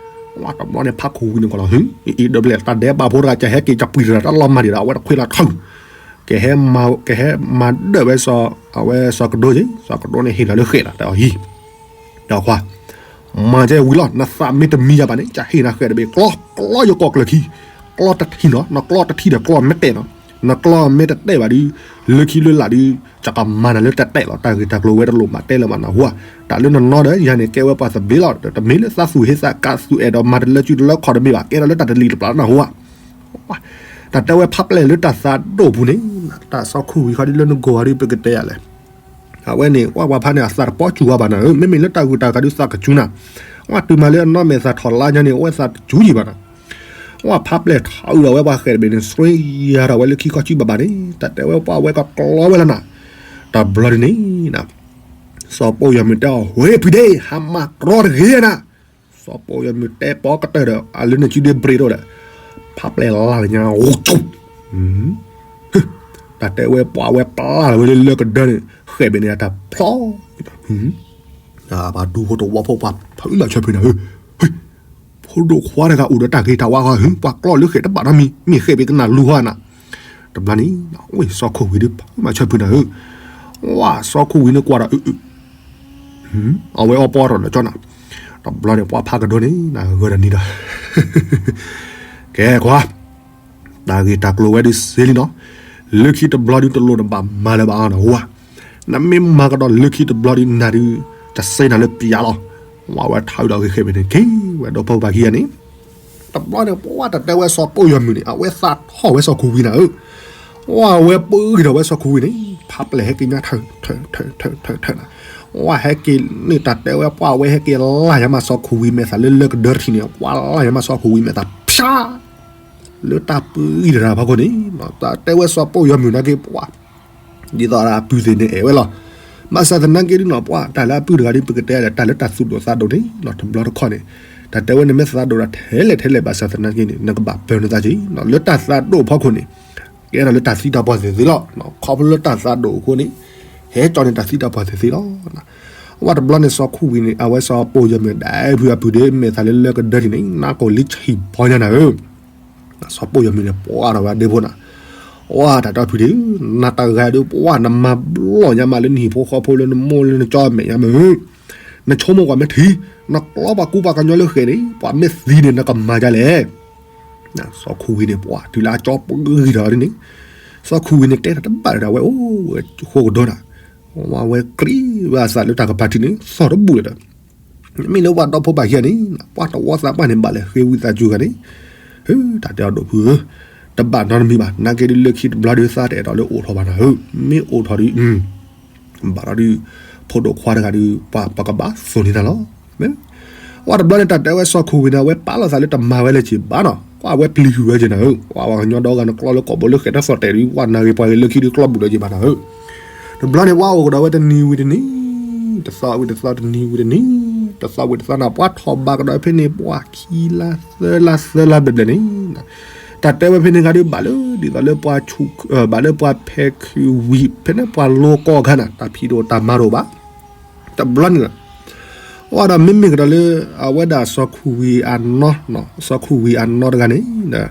ဝဲတဘျီန့ၣ် ဖးခူဝံၤန့ၣ်ကီးလီၤ, အံၤဒီးဘျဲၣ်တၢ်ဒဲးဘးဖိတဂၤ ကဟဲက့ၤကပှံၤတဂၤ တၢ်လီၤမၢ်ဒံးဒီး အဝဲတခွ့လၢ်ထၢၣ်, ကဟဲ, ကဟဲမၤဒၢးဝဲစီၤ, အဝဲစီၤကဒိက့ၤ, စီၤကဒိန့ၣ်ဟ့ၣ်နၤလၢဃဲၣ်ဒီး တဲအီၤဟံၣ် ဒီးခွါ, မၤကဲဝံၤလီၤ နသးမ့ၢ်တမံယၤဘၣ်န့ၣ် ကဟ့ၣ်နၤဃဲၣ်တဘ့ၣ် ကျီ, ကျီယကီၢ်ကျၢၢ်ခံ, ကျီတထံၣ်နီၤ, နကျီတထံၣ်ဒီးကျီမ့ၢ်တဲာ်နီၤ, နကျီမ့ၢ်တတဲာ်ဘၣ်ဒီး, လၢခံလၢလာ်ဒီး, ကကမၤနၤလၢတတဲာ်လီၤ, တၢ်ဂ့ၢ်တၢ်ကျိၤဝဲတလိၣ်ဘၣ်တဲလၢၤဘၣ်နၢ်ဟူဧါ, တၢ်လၢနနီၢ်ဒီးယၤန့ၣ် ကဲဝဲပှၤသဘျ့လီၤ, တမ့ၢ်လၢသးသူၣ်ဟ့သးကးသူၣ်အဲၣ်ဒိးမၤတလၢစုတလၢခီၣ်တမ့ၢ်ဘၣ်, ကဲထီၣ်လၢတၢ်တလံၤတပျၢ်နၢ်ဟူဧါ, တၢ်တဲဝဲဖးပျဲၢ်လၢတၢ်သးဒိၣ်ပူၤန့ၣ်, တၢ်စီၤခူဝံၤခီဒ်လၢနဂီၢ်ဂၤဒုးပကတဲယၤလဲၣ် အဝဲန့ၣ် ကွၢ်ပှၤဖးန့ၣ် အသးတပီစူၤဝဲဘၣ်နၤဧၢ, မ့မ့ၢ်လၢတၢ်ဂုၤတၢ်ဂၤဒုးသးကစူၤနၤ, ကွၢ်တုၤမၤလၢအနီၢ်မဲာ်သးထီၣ်လါညါန့ၣ် အဝဲသးတစူၤယံၤဘၣ်နၤ, ကွၢ်ဖးပျဲၢ်ထီၣ်အုးဒီးဝဲပှၤဃဲၣ်တဘ့ၣ်န့ၣ် ဆှ့ယၤထီၣ်ဝဲလၢခံခီဆူဘၣ်ဘၣ်န့ၣ် တၢ်တဲဝဲပှၢ်ဝဲကကျီဝဲလီၤနၤ, တဘျီဒ်န့ၣ် စီၤပိၢ်ယီၤမုၢ်တဲအီၤ ဝ့ဖုဒ့ ဟးမၤကြီတဂ့ၤနၤ, စီၤပိၢ်ယီၤမုၢ်တဲပိာ်ကတၢၢ်ဒီး အလၢန့ၣ်စုဒ့ဘြ့းတအိၣ်ဒီး ဖးပျဲၢ်လၢ်လၢညါ အိၣ်ကၠိ တၢ်တဲဝဲပှၢ်ဝဲပျၢ်လီၤဝဲလၢလၢကဒၢန့ၣ် ဃဲၣ်ဘ့ၣ်န့ၣ်အတၢ်ဖျီ ပှၤဒူဖိတဝီဖိပှၤဖုးမၤဆၢဖုးနၤဧၢ, ဖိဒိၣ်ခွါတဂၤအိၣ်ဒီးတၢ်ဂ့ၤတၢ်ဝါဃီဧၢ, ပှၤကျီလၢဃဲၣ်တဘၣ်နီတမံၤ, မ့ၢ်ဃဲၣ်ဘ့ၣ်ကနၣ်လူၤဃီနၤ, တဘျီန့ၣ် စီၤခိၣ်ဝံၤဒုးဖုးမၤဆၢဖုးနၤဧၢ, ဝဲစီၤခိၣ်ဝံၤန့ၣ်ကွၢ်ဒီး အဝဲအီၣ်ပီၢ်ထီၣ်လၢကၠီနၤ, တဘျီန့ၣ် ပှၤဖးကဒိန့ၣ် နဂၢၢ်ဒီးနံၤဒီး ကဲကွၢ်, တၢ်ဂ့ၢ်တၢ်ကျိၤဝဲဒုးစ့လံနီၤ, လၢခံတဘျီဒုးတလိၣ်နဘၣ်မၤလၢၤဘၣ်အီၤနဝၤ, နမ့ၢ်မၤကဒီးလၢခံတဘျီဒုးနၤဒုး တစ့နၤလၢပျၢ်လီၤ, ဝဲဝဲထးဒီးဂ့ၤဃဲၣ်ဘ့ၣ်န့ၣ် က့ၤဝဲဒီးဖိပၢ်ခံဂၤန့ၣ်, တဘျီန့ၣ် ပှၤတတဲဝဲစီၤပိၢ်ယီၤမုၢ်န့ၣ် အဝဲသးထီၣ်ဝဲစီၤခိၣ်ဝံၤနၤဧၢ, ဝဲဝဲပၢဂံၢ်ထီၣ်ဝဲစီၤခိၣ်ဝံၤန့ၣ် ဖးပျဲၢ်ဟဲက့ၤညါထၢၣ်ထၢၣ်ထၢၣ်ထၢၣ်ထၢၣ်ထၢၣ်နၤ, ဝဲဟဲက့ၤန့ၣ် တၢ်တဲဝဲပှၢ်ဝဲဟဲက့ၤလၢ်ယၤမး စီၤခိၣ်ဝံၤမဲာ်သးလၢလၢကဒၢတထံၣ်န့ၣ် ပှၢ်လၢ်ယၤမး စီၤခိၣ်ဝံၤမဲာ်သးဖၠါ လၢတၢ်ပၢဂံၢ်တရၢ်ဖီခိၣ်န့ၣ် တၢ်တဲဝဲစီၤပိၢ်ယီၤမုၢ်နာ်က့ပှၢ် ဒ်သိးအပုၢ်သ့ၣ်န့ၣ်အဲၣ်ဝဲလီၤ, ဘၣ်ဆၣ်သနာ်က့ဒ်နီၤ ပှၢ်တၢ်လၢအပုၢ်တဂၤဒ်ပကတဲလဲၣ် တၢ်လၢတၢ်သူၣ်ဒိၣ်သးဒိၣ်န့ၣ် တဘျီတခီၣ်န့ၣ် တၢ်တဲဝဲန့ၣ်မ့ၢ်သးဒိၣ်ဒီးထဲလဲၣ်ထဲလဲၣ် ဘၣ်ဆၣ်သနာ်က့န့ၣ် နကဘၣ်ပၢနသးက့ၤ လၢတၢ်သးဒိၣ်ဖီခိၣ်န့ၣ် ကဲထီၣ်လၢတၢ်သံတၢ်ပှၢ်သ့ၣ်သ့ၣ်လီၤ, ခီဖျိလၢတၢ်သးဒိၣ်အဃိန့ၣ် ဟဲကၠီန့ၣ်တၢ်သံတၢ်ပှၢ်သ့ၣ်သ့ၣ်လီၤ, အဝဲတဘျီန့ၣ် စီၤခိၣ်ဝံၤန့ၣ် အဝဲစီၤပိၢ်ယီၤမုၢ် ဒဲဖုအပုၢ်ဒ့မဲာ်သးလၢလၢကဒၢထံၣ်န့ၣ် နၢ်ကိၢ်လံဆံးဘီညါနၤဧၢ စီၤပိၢ်ယီၤမုၢ်န့ၣ် ပှၢ်ထီၣ်ဝဲဒ့ဖိနၤ, အတၢ်တီဖုဒ့ဧၢ, နၤတဂၤဒုးပှၢ် နမၤဘျီညါမးလၢနဟံၣ်ဖိဃီဖိလၢနမိၢ်လၢနကၠီမဲာ်ညါမးဧၢ, နဆိကမိၣ်ကွၢ်မ့ၢ်ထံ, နကျီပှၤကူပှၤကညီလၢဃဲၣ်န့ၣ် ပှၤမ့ၢ်သံန့ၣ် နကမၤဒ်လဲၣ်, စီၤခိၣ်ဝံၤန့ၣ် ပှၢ် တုၤလၢအကၠီပှၢ်ဂံၢ်ထီၣ်ဒ်န့ၣ်, စီၤခိၣ်ဝံၤန့ၣ် တဲတၢ်တဘၣ်လၢၤဒီး အဝဲအိၣ်ဝဲဃိကဒီနၤ, ဝဲဝဲကြံးဝဲအသးလၢတၢ်ကပၤထံန့ၣ် သီၣ်တဘူၣ်လၢၤဒီး မ့ၢ်လၢပှၤဒီဖိပၢ်ခံဂၤန့ၣ် ပှၤတဝီသးပှၢ်န့ၣ် ဘၣ်လဲၤဃ့ဝံသးစူၤဂၤန့ၣ်, ဟၢ တၢ်တဲအီၤဒိၣ်ဖုဧၢ, တဘၣ်နီတမံၤဘၣ်, နာ်က့ဒ်လၢခံတဘျီဒုးသးတအဲၣ်ဒိးလၢအိၣ်ထီၣ်ဘၣ်နၤဧၢ, မ့ၢ်အိၣ်ထီၣ်ဒ် ဘၣ်ဒီးဒုး ဖိဒိၣ်ခွါတဂၤဒုး ပှၤပကဘၣ်သိၣ်န့ၢ်နၤလီၤ. ဝဲတဘျီန့ၣ် တၢ်တဲဝဲစီၤခိၣ်ဝံၤန့ၣ် အဝဲပာ်လီၤသးလၢတမၤဝဲလၢၤဘၣ်နီၤ, ကွၢ်ဝဲပျံၤဃုာ်ဝဲက့ၤနၤဧၢ, ကွၢ်ပှၤကညီဒီဂၤနကျီလၢကိာ်ဘိလၢဃဲၣ်တၢ်သီၣ်တဲာ်ဒုး ပှၢ်နာ်ဂ့ၤပှၤဂ့ၤလၢခံဒုးကျီဘူးလၢၤက့ၤဘၣ်နၤဧၢ တဘျီန့ၣ် ပှၤအိၣ်ကဒီးဝဲတနံၤဝံၤတနံၤ, တသီဝံၤတသီ တနံၤဝံၤတနံၤ, တသီဝံၤတသီန့ၣ် ပှၤထီၣ်ဘးကဒီးဖဲန့ၣ် ပှၤခံလါသၢလါသၢလါဘျဲၣ်ဘျဲၣ်န့ၣ်, တၢ်တဲဝဲဖဲန့ၣ်ဂၤဒုး ဘၣ်လၢဒ်သိးလၢပှၤဆူၣ်, ဘၣ်လၢပှၤဖဲခုးဝံၤ ဖဲန့ၣ်ပှၤလိၤကီၢ်ခါန့ၣ် တၢ်ဖံးတအိၣ်တၢ်မၤတအိၣ်ဘၣ် တဘျီန့ၣ်လီၤ. အဒီးမ့မ့ၢ်ကဒီးလၢ အဝဲဒၣ်စီၤခိၣ်ဝံၤအနီၢ်, စီၤခိၣ်ဝံၤအနီၢ်တဂၤန့ၣ်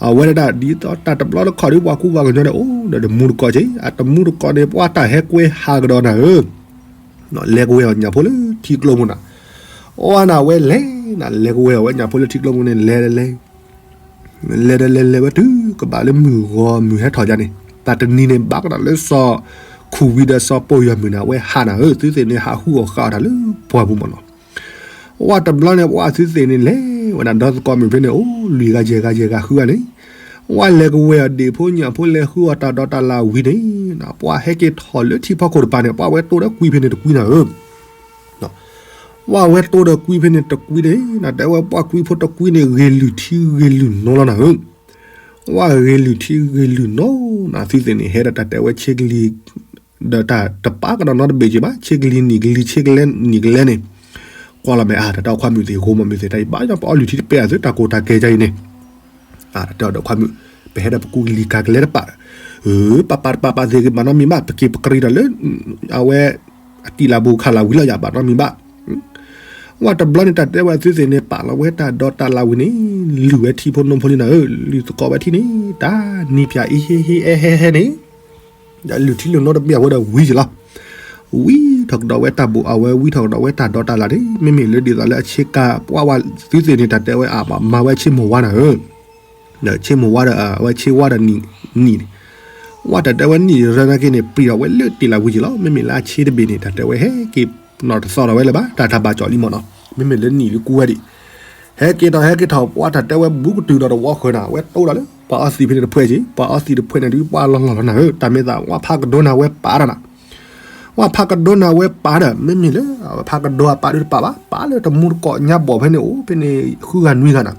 အဝဲဒၣ်ဒ်သိးတၢ်တဘျီတခီၣ်ဒုး ပှၤကူပှၤကညီန့ၣ် အိၣ်ဒီးတမူတကိးက့ၤ, အတမူတကိးန့ၣ် ပှၤတၢ်ဟဲကွဲဟးကဒီးနၤဧၢ, လဲၤကဝဲအီၤညၣ်ဖိလၢထံကျိပူၤနၤ, အဝဲနၤဝဲလဲၤနၤ လဲၤကဝဲအီၤဝဲညၣ်ဖိလၢထံကျိပူၤန့ၣ် လဲၤလဲၤ လဲၤဒီးလဲၤလဲၤဝဲတုၤကဘၣ်လၢမုၢ်ဂီၤမုၢ်ဟဲထီၣ်ယါန့ၣ်, တၢ်တနံၤန့ၣ် ဘၣ်ကဒီးလၢစီၤခိၣ်ဝံၤဒီးစီၤပိၢ်ယီၤမုၢ်န့ၣ် အဝဲဟးနၤဧၢ, သုသ့ၣ်န့ၣ် ဟးဃုအီၣ်ဃုအီတၢ်လၢပှၢ်ပူၤမးနီၤ. ဝဲတဘျီန့ၣ် ပှၤသုသ့ၣ်န့ၣ်လဲၤဝဲဒၣ်ဒီသကိးမုၣ်ဖဲန့ၣ် အိၣ်လွံၢ်ဂၤယဲၢ်ဂၤယဲၢ်ဂၤဃုဂၤန့ၣ်, ဝဲလဲၤကဝဲအီၤဒ့ၣ်ဖိညၣ်ဖိလဲၤဃုအီၣ်တၢ်ဒိးတၢ်လၢ်ဝံၤန့ၣ်, ပှၤဟဲက့ၤထီၣ်လၢထံဖီခိၣ်တပၤန့ၣ် ပှၤဝဲတိၢ်ဒီးကွံဖဲန့ၣ်တကွံနၤဧၢ ဝဲဝဲတိၢ်ဒီးကွံဖဲန့ၣ်တကွံန့ၣ် နတဲဝဲပှၤကွံဖိတကွံန့ၣ် ဂ့ၤလုၢ်ထံဂ့ၤလုၢ်နိလီၤနၤဧၢ, ဝဲဂ့ၤလုၢ်ထံဂ့ၤလုၢ်နိနၤ သုသ့ၣ်န့ၣ် ဟဲဒီးတၢ်တဲဝဲဆ့ကလံၤ, ဒီးတၢ်တပာ်ကဒီးနီတဘ့ၣ်က့ၤဘၣ် ဆ့ကလံၤနံၣ်ကလံၤဆ့ကလဲနံၣ်ကလဲန့ၣ်, ကွၢ်လီၤမဲာ်အါ တၢ်တဲအီၤခွါမုၣ်သ့ၣ် ဂိၢ်မီၢ်မုၣ်သ့ၣ် တၢ်အံၤဘၣ်ညီပအီလုၢ်ထံတပဲအသု တၢ်ကိၢ်တၢ်ကဲကါအံၤန့ၣ် တၢ်တဲအီၤဒီးခွါမုၣ်, ပဟဲဒီးပကူကလံၤကၤကလဲတပာ်, ပပာ်တပာ်ပာ်သ့ၣ်ဂ့ၤဘၣ်နီတမံၤဘၣ် ပက့ၤပကရံၣ်ဒီးလၢ အဝဲ အတံၢ်လၢ်ဘူးခးလၢ်ဝံၤလီၤယၤဘၣ်နီတမံၤဘၣ်. ဝဲတဘျီန့ၣ် တၢ်တဲဝဲသုသ့ၣ်န့ၣ် ပာ်လီၤဝဲတၢ်ဒိးတၢ်လၢ်ဝံၤန့ၣ် လုၢ်ဝဲထံဖိနိဖိလံနၤဧၢ, လုၢ်သကိးဝဲထံန့ၣ် တၢ်နံၤဖၠၣ်အံၤဟ့ဟ့အဲဟဲဟဲန့ၣ် ဒီးလုၢ်ထံလုၢ်နိတဘ့ၣ်အဃိဒီးဝံၤက့ၤလီၤ. ဝံထီၣ်ကဒီးဝဲတၢ်ဘူးအဝဲဝံထီၣ်ကဒီးဝဲတၢ်ဒိးတၢ်လၢ်န့ၣ် မ့မ့ၢ်လၢဒ်သိးလၢအဆ့ကၤပှၤဝဲသုသ့ၣ်န့ၣ် တၢ်တဲဝဲအဘၣ်မၤဝဲဆ့မိၢ်ဝါနၤဧၢ, ဒီးဆ့မိၢ်ဝါဒီး အဝဲဆ့ဝါဒီးနံၣ်န့ၣ်, ဝဲတၢ်တဲဝဲနံၣ်ရၢနာ်က့န့ၣ် ပျံၤထီၣ်ဝဲလၢတ့ၢ်လၢဝံၤက့ၤလီၤ. မ့မ့ၢ်လၢအဆ့တဘ့ၣ်န့ၣ် တၢ်တဲဝဲဟဲက့ၤနီၢ်တသီၣ်ထီၣ်ဝဲလၢၤဘၣ် တၢ်တၢ်ဘၣ်ကၠီၣ်လံမ့ၢ်နီၤ, မ့မ့ၢ်လၢနံၣ်လၢကူဝဲဒံး ဟဲက့ၤထီၣ်ဟဲက့ၤထီၣ် ပှၤတၢ်တဲဝဲဘူးကတုၤဒီးတဝီဃၢၤနၤ အဝဲတိၢ်ဒီးလၢ ပှၤအီသံးဖဲန့ၣ်တဖှဲးက့ၤ ပှၤအီသံးတဖှဲးန့ၣ်ဒုး ပှၤလီၤလီၢ်လီၤနၤဧၢ, တၢ်မ့ၢ်သးဝဲဖးကဒိနၤဝဲပာ်တၢ်နၤ ဝဲဖးကဒိန့ၣ် အဝဲပာ်ဒီး မ့မ့ၢ်လၢ အဝဲဖးကဒိအပာ်ဒုးတပာ်ဘၣ်, ပာ်လၢတမူတကိးညါဘီၣ်ဖဲန့ၣ် အိၣ်ဖဲန့ၣ် ဃုဂၤနွံဂၤနၤ,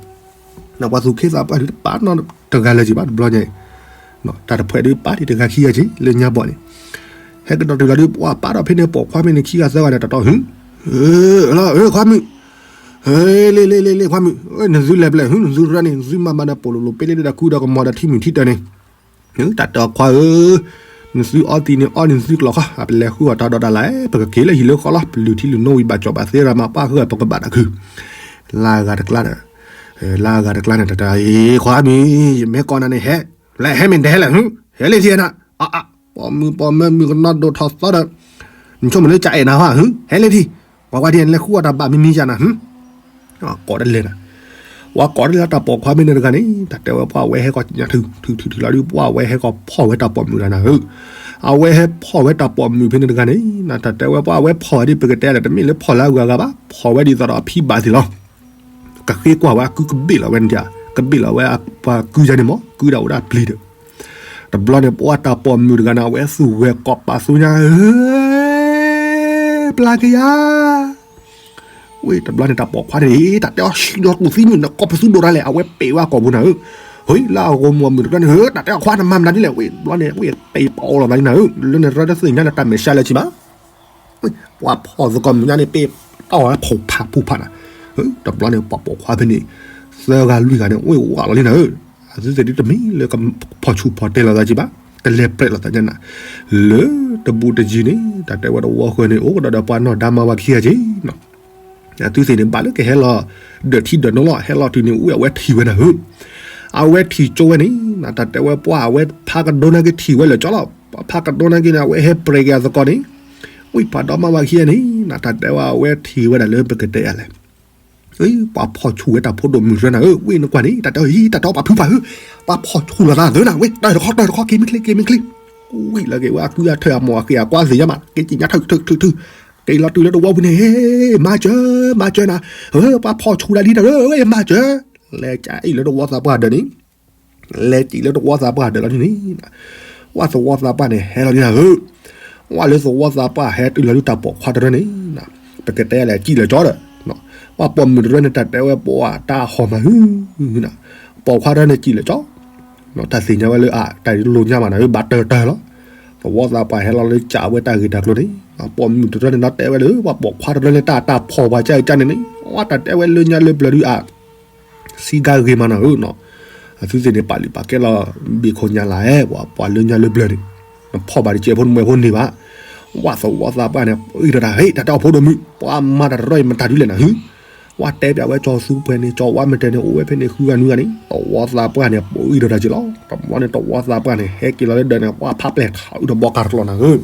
ဒီးပှၤသူၣ်က့သးပှၢ်ဒုးတပာ်နီတဂၤလၢၤက့ၤဘၣ်တဘျီညါအံၤ, တၢ်တဖှဲးဒုးပာ်ဒံးတဂၤခံဂၤက့ၤ လၢညါဘီၣ်န့ၣ်, ဟဲကဒီးတုၤလီၤဒုး ပှၤပာ်ဒီးဖဲန့ၣ် ပိာ်ခွါဖဲန့ၣ်ခံဂၤသၢဂၤဒီး တတီၢ်ဟု, လီၤ ခွါမုၣ်, လ့လ့လ့လ့ ခွါမုၣ်, နသုလဲၤပျဲၢ်ဟု နသုရၢန့ၣ် နသုမၤမၤဒီးပိာ်လိၤလိၤ ပ့လ့ဒၣ်ဒီးခုဒီးကမီၤဒီးထံမုၢ်ထံတၢ်န့ၣ် တၢ်တဲအီၤခွါဧၢ, နသုအီသံးန့ၣ် အီန့ၣ်နသုကျိာ်ခီ, ပလဲၤဃုအီၣ်တၢ်ဒီးတၢ်လၢ်, ပကက့ၤလၢဟံၣ်လၢဃီလီၤ, ပလုၢ်ထံလုၢ်နိဝံၤဘၣ်ကၠီၣ်ဘၣ်သ့ရၤမၤပှၢ်ဃုာ်ပကဘၣ်တၢ်ခု, လၢအဂၤတကျါဒီး, လၢအဂၤတကျါန့ၣ် တၢ်တဲအီၤ ခွါမုၣ်, ယမ့ၢ်ကိးနၤန့ၣ် ဟဲ, လဲၤဟဲမ့ၢ်တဟဲလဲၣ်ဟု, ဟဲလၢထံနၤ, အါအါ, ပိာ်မုၣ်ပိာ်မၢၤမုၣ်ကနီၤဒိၣ်ထီၣ်သီဒီး, နဆိကမိၣ်လၢကအဲၣ်နၤဟီဧါဟု, ဟဲလၢထံ, ပှၤကွၢ်ထံန့ၣ် လဲၤဃုအီၣ်တၢ်ဘၣ်မံၤမံၤယၤနၤဟု ကိးတလဲၤနၤ, ပှၤကိးတလဲၤတၢ်ပိာ်ခွါဖဲန့ၣ်တဂၤန့ၣ် တၢ်တဲဝဲပှၤအဝဲဟဲကီၢ်ညါထုထုထုထုလီၤဒုး ပှၤအဝဲဟဲကီၢ်ဖီၣ်ဝဲတၢ်ပိာ်မုၣ်တဂၤနၤဧၢ, အဝဲဟဲဖီၣ်ဝဲတၢ်ပိာ်မုၣ်ဖဲန့ၣ်တဂၤန့ၣ် နတၢ်တဲဝဲပှၤအဝဲဖီၣ်ဝဲဒ်ပကတဲလဲၣ် တမ့ၢ်လၢဖီၣ်လၢအဂၤဂၤဘၣ် ဖီၣ်ဝဲဒ်သိးဒီးအဖံဘၣ်သ့ၣ်လီၤ, ကဃ့ကွၢ်ဝဲအကုကဘ့ၣ်လီၤဝဲန့ၣ်, ကဘ့ၣ်လီၤဝဲပှၤကုယါန့ၣ်မ့ၢ် ကုဒၣ်အိၣ်ဒၣ်ပျံၤဒီး တဘျီန့ၣ် ပှၤတၢ်ပိာ်မုၣ်တဂၤန့ၣ် အဝဲသူၣ်ဝဲကိးပာ်သူညါဧၢ, ပျၢ်ကယၤ, ဝဲတဘျီန့ၣ် တၢ်ပိာ်ခွါန့ၣ် တၢ်တဲအီၤ ဟံးဒီးတူၢ်သံမုၢ် နကိးပသူဒိၣ်တၢ်လဲၣ် အဝဲပ့းဝဲကိာ်ပူၤနၤဧၢ, ဟ့ လၢအဂီၢ်မူအမုၢ်တဘျီန့ၣ် ဟ့ တၢ်တဲအီၤခွါနမၤမနုၤဒ်လဲၣ် ဝဲတဘျီန့ၣ် ဝဲပ့းပာ်အီၤလိာ်သးန့ၣ်နၤဧၢ, လၢန့ၣ်ရၢတသ့ၣ်ညါလၢတၢ်မဲာ်ဆှးလၢၤဘၣ် ပှၤဖီၣ်သကိးမုၣ်ညါန့ၣ် ပ့းတီၢ်ဝဲဖုၣ်ဖးဖုၣ်ဖးနၤ, တဘျီန့ၣ် ပှၤပိာ်ခွါဖဲန့ၣ် သၢဂၤလွံၢ်ဂၤန့ၣ် အိၣ်ဝးလီၤလံနၤဧၢ, အသုသ့ၣ်ဒ်တမ့ၢ်လၢကဖီၣ်ဆူၣ်ဖီၣ်တဲာ်လိာ်သးက့ဘၣ်, ကလဲၤပြဲးလိာ်သးညါနၤ, လၢတဘူးတယံၤန့ၣ် တၢ်တဲဝဲတဝီဃၢၤန့ၣ် အိၣ်ကဒီးဒီးပှၤနီၢ်ဒါမါဝၤခံဂၤက့နီၤ အသုသ့ၣ်န့ၣ် ဘၣ်လၢကဟဲလီၤ ဒၢးထံဒၢးနိလီၤ ဟဲလီၤတုၤန့ၣ် ဝဲအဝဲထံၣ်ဝဲနၤဧၢ, အဝဲထံၣ်ကၠိဝဲန့ၣ် နတၢ်တဲဝဲပှၤအဝဲဖးကဒိနာ်က့ထံၣ်ဝဲလၢာ်ကၠီလီၤ, ပှၤဖးကဒိနာ်က့န့ၣ် အဝဲဟဲပြဲးက့ၤအသကိးန့ၣ်, ဝံၣ်ပှၤဒီမါဝၤခံဂၤန့ၣ် နတၢ်တဲဝဲအဝဲထံၣ်ဝဲဒၣ်လၢပကတဲယၤလဲၣ် ပှၤဖီၣ်ဆူၣ်ဝဲတၢ်ဖိဒိၣ်မုၢ်တရၢနၤဧၢ, ဝံၣ်နကွၢ်န့ၣ် တၢ်တဲအီၤ ဟံ တၢ်တဲအီၤပှၤဖုဖးဧၢ, ပှၤဖီၣ်ဆူၣ်လိာ်သးသၢနၤ ဝံၣ် တၢ်တခီ တၢ်တခီ က့ၤမ့ၢ်ချ့ က့ၤမ့ၢ်ချ့, ဝံၣ်လၢက့ၤဝဲအကုအထၢၣ်အမိၢ်အဃ့အကွါသ့ၣ်ညါမး က့ၤက့ၤညါထၢၣ်ထၢၣ်ထၢၣ်ထၢၣ်, က့ၤလီၤတုၤလၢတဝီပူၤန့ၣ် ဟ့ မၤစၢၤ မၤစၢၤနၤ, ပှၤဖီၣ်ဆူၣ်ဒၣ်လံတၢ်ဧၢ မၤစၢၤ, လဲၤကအံၣ်လၢတဝီသးပှၢ်ဒၢးန့ၣ် လဲၤစံးလၢသဝီသးပှၢ်ဒၢးလီၤန့ၣ်, ဝဲသဝီသးပှၢ်န့ၣ် ဟဲလီၤန့ၣ်ဧၢ, ဝဲလၢသဝီသးပှၢ်ဟဲတုၤလီၤဒုးတၢ်ပိာ်ခွါတရၢန့ၣ်, ပကတဲလဲၣ်စံးလၢာ်ကၠီဒီး, ဝဲပိာ်မုၣ်တရၢန့ၣ် တၢ်တဲဝဲပှၤတၢ်ဟီၣ်မးဟု, ပိာ်ခွါတရၢန့ၣ်စံးလၢာ်ကၠီ, တၢ်သ့ၣ်ညါဝဲလၢအတၢ်လိၣ်ညါမးနၤဧၢ ဘၣ်တၢၢ်တၢၢ်လီၤ, သဝီသးပှၢ်ဟဲလီၤလၢကးဝဲတၢ်ဂ့ၢ်တၢ်ကျိၤန့ၣ်, ပိာ်မုၣ်တရၢန့ၣ် နီၢ်တဲဝဲလၢ ပှၤပိာ်ခွါတရၢန့ၣ် တၢ်တၢ်ဖီၣ်ပှၤကၢ်အကၢ်န့ၣ်န့ၣ်, ဝဲတၢ်တဲဝဲလၢညါလၢပျၢၤဒုးအ စံးကါဂ့ၤမးနၤဧၢနီၤ, အသုသ့ၣ်န့ၣ် ပာ်လုၢ်ပာ်ကဲလီၤ ဘ့ၣ်ခိၣ်ညါလၢအဲ ပှၤပှၤလၢညါလၢပျၢၤန့ၣ်, နဖီၣ်ဘၣ်တကဲဖိတမှဲဖိန့ၢ်ဘၣ်, ဝဲသဝီသးပှၢ်န့ၣ် ပအံၣ်ဒီးတၢ် ဟ့ၣ် တၢ်တဲအီၤဖိဒိၣ်မုၣ် ပှၤမၤတၢ်တရီအံၤမတၤဒုလဲၣ်နၤဟု, ဝဲတဲပၠးဝဲကၠီၤသူပှဲၤန့ၣ် ကၠီၤဝါမတဲၤန့ၣ် အိၣ်ဝဲဖဲန့ၣ်ဃုဂၤနွံဂၤန့ၣ် သဝီသးပှၢ်န့ၣ် ပအံၣ်ဒီးတၢ်က့ၤလီၤ, တဘျီန့ၣ် သဝီသးပှၢ်န့ၣ် ဟဲက့ၤလီၤလၢဒၢးန့ၣ် ပှၤဖးပျဲၢ်ထးအုးဒီးဘီကၤတကျီၢ်နၤဧၢ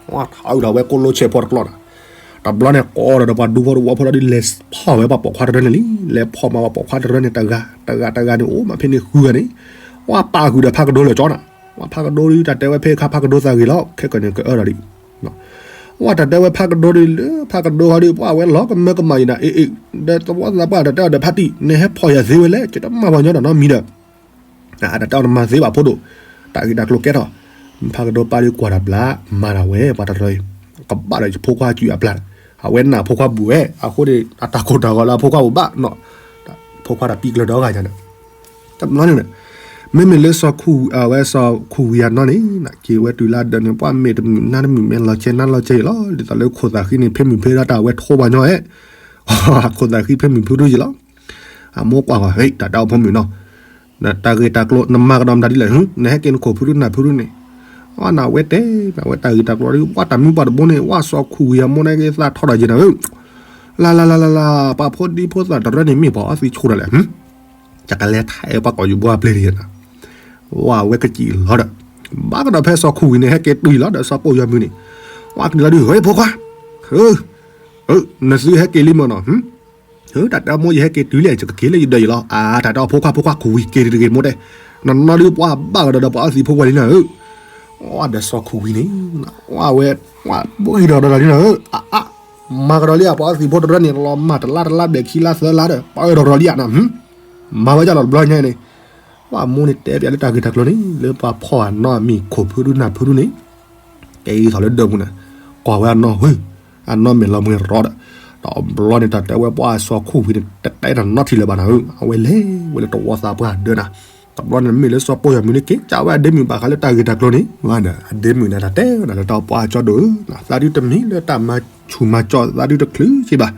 ဝဲထးအုးဒီးဝဲကိးလိဆဲးဖိတကျီၢ်နၤ, တဘျီန့ၣ် ကိးဒီးဒီးပှၤဒူဖိတဝီဖိဒီး လဲၤဖီၣ်ဝဲပှၤပိာ်ခွါတရၢန့ၣ်လံ, လဲၤဖီၣ်မၤပှၤပိာ်ခွါတရၢန့ၣ် တဂၤ တဂၤ တဂၤန့ၣ် အိၣ်မးဖဲန့ၣ်ဃုဂၤန့ၣ်, ဝဲပာ်ဃုာ်ဒီးဖးကဒိလၢာ်ကၠီနၤ, ဝဲဖးကဒိဒုး တၢ်တဲဝဲဖဲခါဖးကဒိသးဂ့ၤလီၤ ခဲကနံၣ်ကအၢဒီးဒံး, ဝဲတၢ်တဲဝဲဖးကဒိဒုး လၢဖးကဒိဃီဒုး ပှၤဝဲလီၤကမၢကမၣ်အံၤနၤ အ့ၣ်အ့ၣ်, ဒီးသဝီသးပှၢ်တၢ်တဲအီၤဒီးဖးတံၢ် နဟဲဖီၣ်ယၤသ့ဝဲလဲၣ် ကတမၤပှၤညီဒီးနီတမံၤဒီး အတၢ်တဲအီၤတမၤသ့ဘၣ်ဖိဒိၣ်, တၢ်ဂ့ၢ်တၢ်ကျိၤကဲထီၣ်, ဖးကဒိပၢ်ဒုးကွၢ်တၢ်ဘျါ မၤတၢ်ဝဲ ပှၤတရၢအံၤ, ကဘၣ်ဒီးယဖိခွါစုအပျၢ်, အဝဲနာ်ဖိခွါဘူးဝဲ အဃိန့ၣ် အတၢ်ကိၢ်တၢ်ဂီၤလၢအဖိခွါဘူးဘၣ်နီၤ, ဖိခွါတၢ်ပံးကျၢၤဒီဂၤညါန့ၣ်, တဘျီန့ၣ် မ့မ့ၢ်လၢစီၤခူၣ်ဝံၤ အဝဲစီၤခူၣ်ဝံၤအနီၢ်န့ၣ် က့ၤဝဲတုၤလၢအဒၢးန့ၣ် ပှၤမ့ၢ်တမုာ်နါတမုာ် မ့ၢ်လီၤဆဲးနါလီၤဆဲးအံၤလီၤ, ဒ်သိးလၢခိၣ်သၣ်ဃံန့ၣ် ဖဲမုၢ်ဖဲဒၣ်တၢ်အဝဲထိပှၤညီအဲ ခိၣ်သၣ်ဃံဖဲမုၢ်ဖုဒုယံၤလီၤ, အမိၢ်ကွၢ်ဂီၤ ဟ့ၣ် တၢ်တဲအီၤဖိမုၣ်နီၤ, တၢ်ဂ့ၢ်တၢ်ကျိၤ နမၤကဒီးမတၤဒ်လဲၣ်, နဟဲက့ၤနခိၣ်ဖုဒုနၢ်ဖုဒုန့ၣ်, အဝဲနဝဲတဲ အဝဲတၢ်ဂ့ၢ်တၢ်ကျိၤဒ် ပှၤတၢ်မုၢ်ပှၢ်တဘိန့ၣ် ဝဲစီၤခူၣ်ဝံၤအမိၢ်န့ၣ်က့ၤသးထီၣ်ဒီးယံၤနၤဧၢ, လၢ်လၢ်လၢ်လၢ်လၢ် ပှၤဖိဒံဖိသၣ်တရၢန့ၣ် မ့ၢ်ပှၤအီသံးဆူၣ်တၢ်လဲၣ် ယကလဲၤထးအၢပှၤကိာ်ယူၤဘိအပျဲၢ်တယဲၢ်နၤ, ဝဲအဝဲကစံးလီၤဒီး, ဘၣ်ကဒီးဖဲစီၤခူၣ်ဝံၤန့ၣ် ဟဲက့ၤတုၤလီၤဒီးစီၤကိၣ်ယီၤမုၢ်န့ၣ်, ဝဲက့ၤလီၤဒုး ဟ့ၣ် ဖိခွါ, နသုဟဲက့ၤလံမ့ၢ်နီၤ, တၢ်တဲအီၤမိၢ် ယဟဲက့ၤတုၤလံ ယကက့ၤလၢယဒၢးယံၤလီၤ, အါ တၢ်တဲအီၤဖိခွါ ဖိခွါ ခူၣ်ဝံၤက့ၤတဂ့ၤမိၢ်တဲ, နနီၢ်ဒုးပှၤဘၣ်ကဒီးဒီးပှၤအီသံးဖိဝဲလံနၤဧၢ, ဝဲဒီးစီၤခူၣ်ဝံၤန့ၣ်, ဝဲဝဲ, ဝဲပှၤအံၤဒီးဒီးလံနၤဧၢ, အါအါ မၤကဒီးလံ ပှၤအီသံးဖိတရၢန့ၣ် လီၤမၢ်တလါတလါဘျဲၣ်ခံလါသၢလါဒီး ပှၤအၢဒီးဒီးလံဧါနၤ, မၤဝဲဒ်လီၤတဘျီညါန့ၣ်, ဝဲမိၢ်န့ၣ်တဲပၠးလၢတၢ်ဂ့ၢ်တၢ်ကျိၤန့ၣ် လၢပှၤဖီၣ်အနီၢ်အမံၤခိၣ်ဖုဒုနၢ်ဖုဒုန့ၣ်, ကဲအံၤထီၣ်လၢဒၢးပူၤန့ၣ်, ကွၢ်ဝဲအနီၢ်ဝဲ, အနီၢ်မဲာ်လီၤမှဲၤရီဒီး, ဒီးဘျီန့ၣ် တၢ်တဲဝဲပှၤစီၤခိၣ်ဝံၤန့ၣ် တတဲတၢ်နီတထံၣ်လၢၤဘၣ်နၤဧၢ, အဝဲလဲၤဝဲလၢတဝီသးပှၢ်ဒၢနၤ. တဘျီန့ၣ်မ့ၢ်လၢစီၤပိၢ်ယီၤမုၣ်န့ၣ် က့ၤကးဝဲအဒ့မုၣ်ဘၣ်ဃးလၢတၢ်ဂ့ၢ်တၢ်ကျိၤန့ၣ်, အဒ့မုၣ်န့ၣ် တၢ်တဲဝဲဒၣ်လၢတၢ်ပှၤကၠီဒိၣ်ဧၢ, သးဒုတမ့ၢ်လၢတၢ်မၤဆူၣ်မၤကၠီ သးဒုတချုးက့ဘၣ်.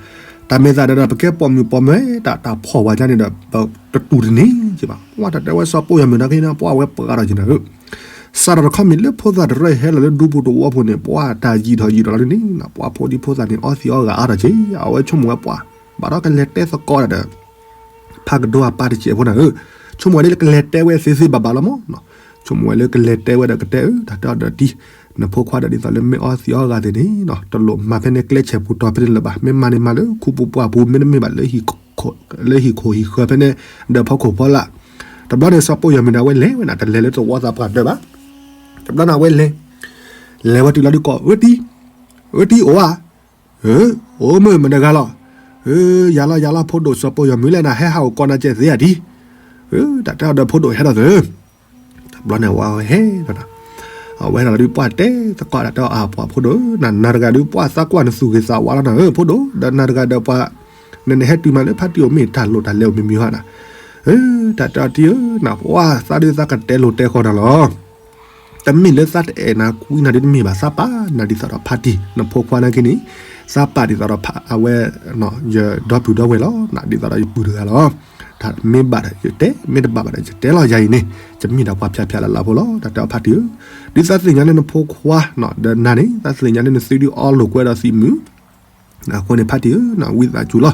တၢ်မ့ၢ်သးဒီး ပကဲပိာ်မုၣ်ပိာ်မၢၤတၢ် တၢ်ဖှီၣ်ဝဲဒၣ်န့ၣ်ဒီး ပတတူၢ်တန့ၢ်က့ဘၣ်. ပှၤတၢ်တဲဝဲစီၤပိၢ်ယီၤမုၣ်နာ်က့န့ၣ် ပှၤဝဲပှၤဒီးက့နၤဧၢ, စးထီၣ်တခီမ့ၢ်လၢဖိသၣ်တရၢဟဲလီၤလၢဒူပူၤတဝီပူၤန့ၣ် ပှၤတၢ်ယံာ်ထီၣ်ယံာ်ထီၣ်လီၤဒ်န့ၣ် ပှၤဖိဒံဖိသၣ်န့ၣ် အီသံးအီဂၤအါထီၣ်က့, အဝဲဆိကမိၣ်ဝဲပှၤ ဘၣ်ဒီးကလဲၤတဲသကိးတၢ်ဒီး ဖးကဒိအပၢ်တစဲးဖိနၤဧၢ, ဆိကမိၣ်ဝဲလၢကလဲၤတဲဝဲသ့သ့ဘၣ်ဘၣ်လီၤမး, ဆိကမိၣ်ဝဲလၢကလဲၤတဲဝဲဒီးကတဲအၢ တၢ်တဲအီၤဒီးတံၢ်, နဖိခွါဒီးဒ်သိးလၢမ့ၢ်အီသံးအီဂၤသ့ၣ်န့ၣ် တလိၣ်မၤဖဲန့ၣ်ကျဲဆဲးပူၤတီၤဖဲန့ၣ်လၢၤဘၣ်, မ့ၢ်မၤန့ၣ်မၤလၢခူပူၤပှၢ်ပူၤ မ့တမ့ၢ်ဘၣ် လၢဟံၣ်ခိၣ်ဟံၣ်ဃၢၤဖဲန့ၣ် ဒီးဖီခိၣ်ဖီလာ်. တဘျီန့ၣ်စီၤပိၢ်ယီၤမုၣ်န့ၣ် အဝဲလဲၤဝဲနၤ တလဲၤလၢတဝီသးပှၢ်ဒၢဘၣ်. တဘျီန့ၣ်အဝဲလဲၤ လဲၤဝဲတုၤလီၤဒုးကိး ဝဲတံၢ်, ဝဲတံၢ်အိၣ်ဧါ, အိၣ်မုၢ်မတဂၤလီၤ, ယၤလီၤယၤလီၤ ဖိဒိၣ်စီၤပိၢ်ယီၤမုၣ်လဲၣ် နဟဲဟးအိၣ်ကိးနၤကဲသ့ဧါတံၢ်, တၢ်တဲအီၤဒီးဖိဒိၣ်ဟဲဒီးသၢ တဘျီန့ၣ်ဝဲဟဲဒီး အဝဲဟဲဒီးဒုးပှၢ်တဲသကိးတၢ်တဲအီၤ အဖိဒိၣ်ဧၢ, နၤတဂၤဒုးပှၢ်သးကွၢ်နသူၣ်ဂ့ၤသးဝါလီၤနၤဧၢ ဖိဒိၣ်, ဒီးနၤတဂၤဒီးပှၤ နနဟဲတုၤမးလၢဖါတံၢ်အိၣ်မ့ၢ်တၢ်လိၣ်တၢ်လဲၤအိၣ်မ့ၢ်မံၤဟါနၤ, တၢ်တဲအီၤတံၢ်ဧၢ, နပှၤသးဒုးသးကတဲလိၤတဲဃီနၤလီၤ. တမ့ၢ်လၢသးတအဲၣ်နၤကွံနၤဒ်တမ့ၢ်ဘၣ် သးပာ်နၤဒ်သိးဒီးဖါတံၢ် နဖိခွါနာ်က့န့ၣ်, သးပာ်ဒ်သိးဒီးအဝဲ ယဒီပုၢ်ဒီဝဲၢ်လီၤ, ဒ်သိးဒီးယပုၢ်တဂၤလီၤ. တၢ်မ့ၢ်ဘၣ်ဒီးယတဲ, မ့ၢ်တဘၣ်ဘၣ်ဒီးယတဲလီၤယၤအံၤန့ၣ်, ယမ့ၢ်ဒၣ်ပှၤဖျါဖျါလၢ်လၢ်ဖိလီၤ. တၢ်တဲအီၤဖါတံၢ်ဧၢ, ဒ်သးသ့ၣ်ညါလၢနဖိခွါ ဒီးနၤန့ၣ် သးသ့ၣ်ညါလၢနသုဒုးအီလိာ်ကွဲဒီးသံးမုၢ် အဃိန့ၣ်ဖါတံၢ်ဧၢ, ဝံသးစူၤလီၤ.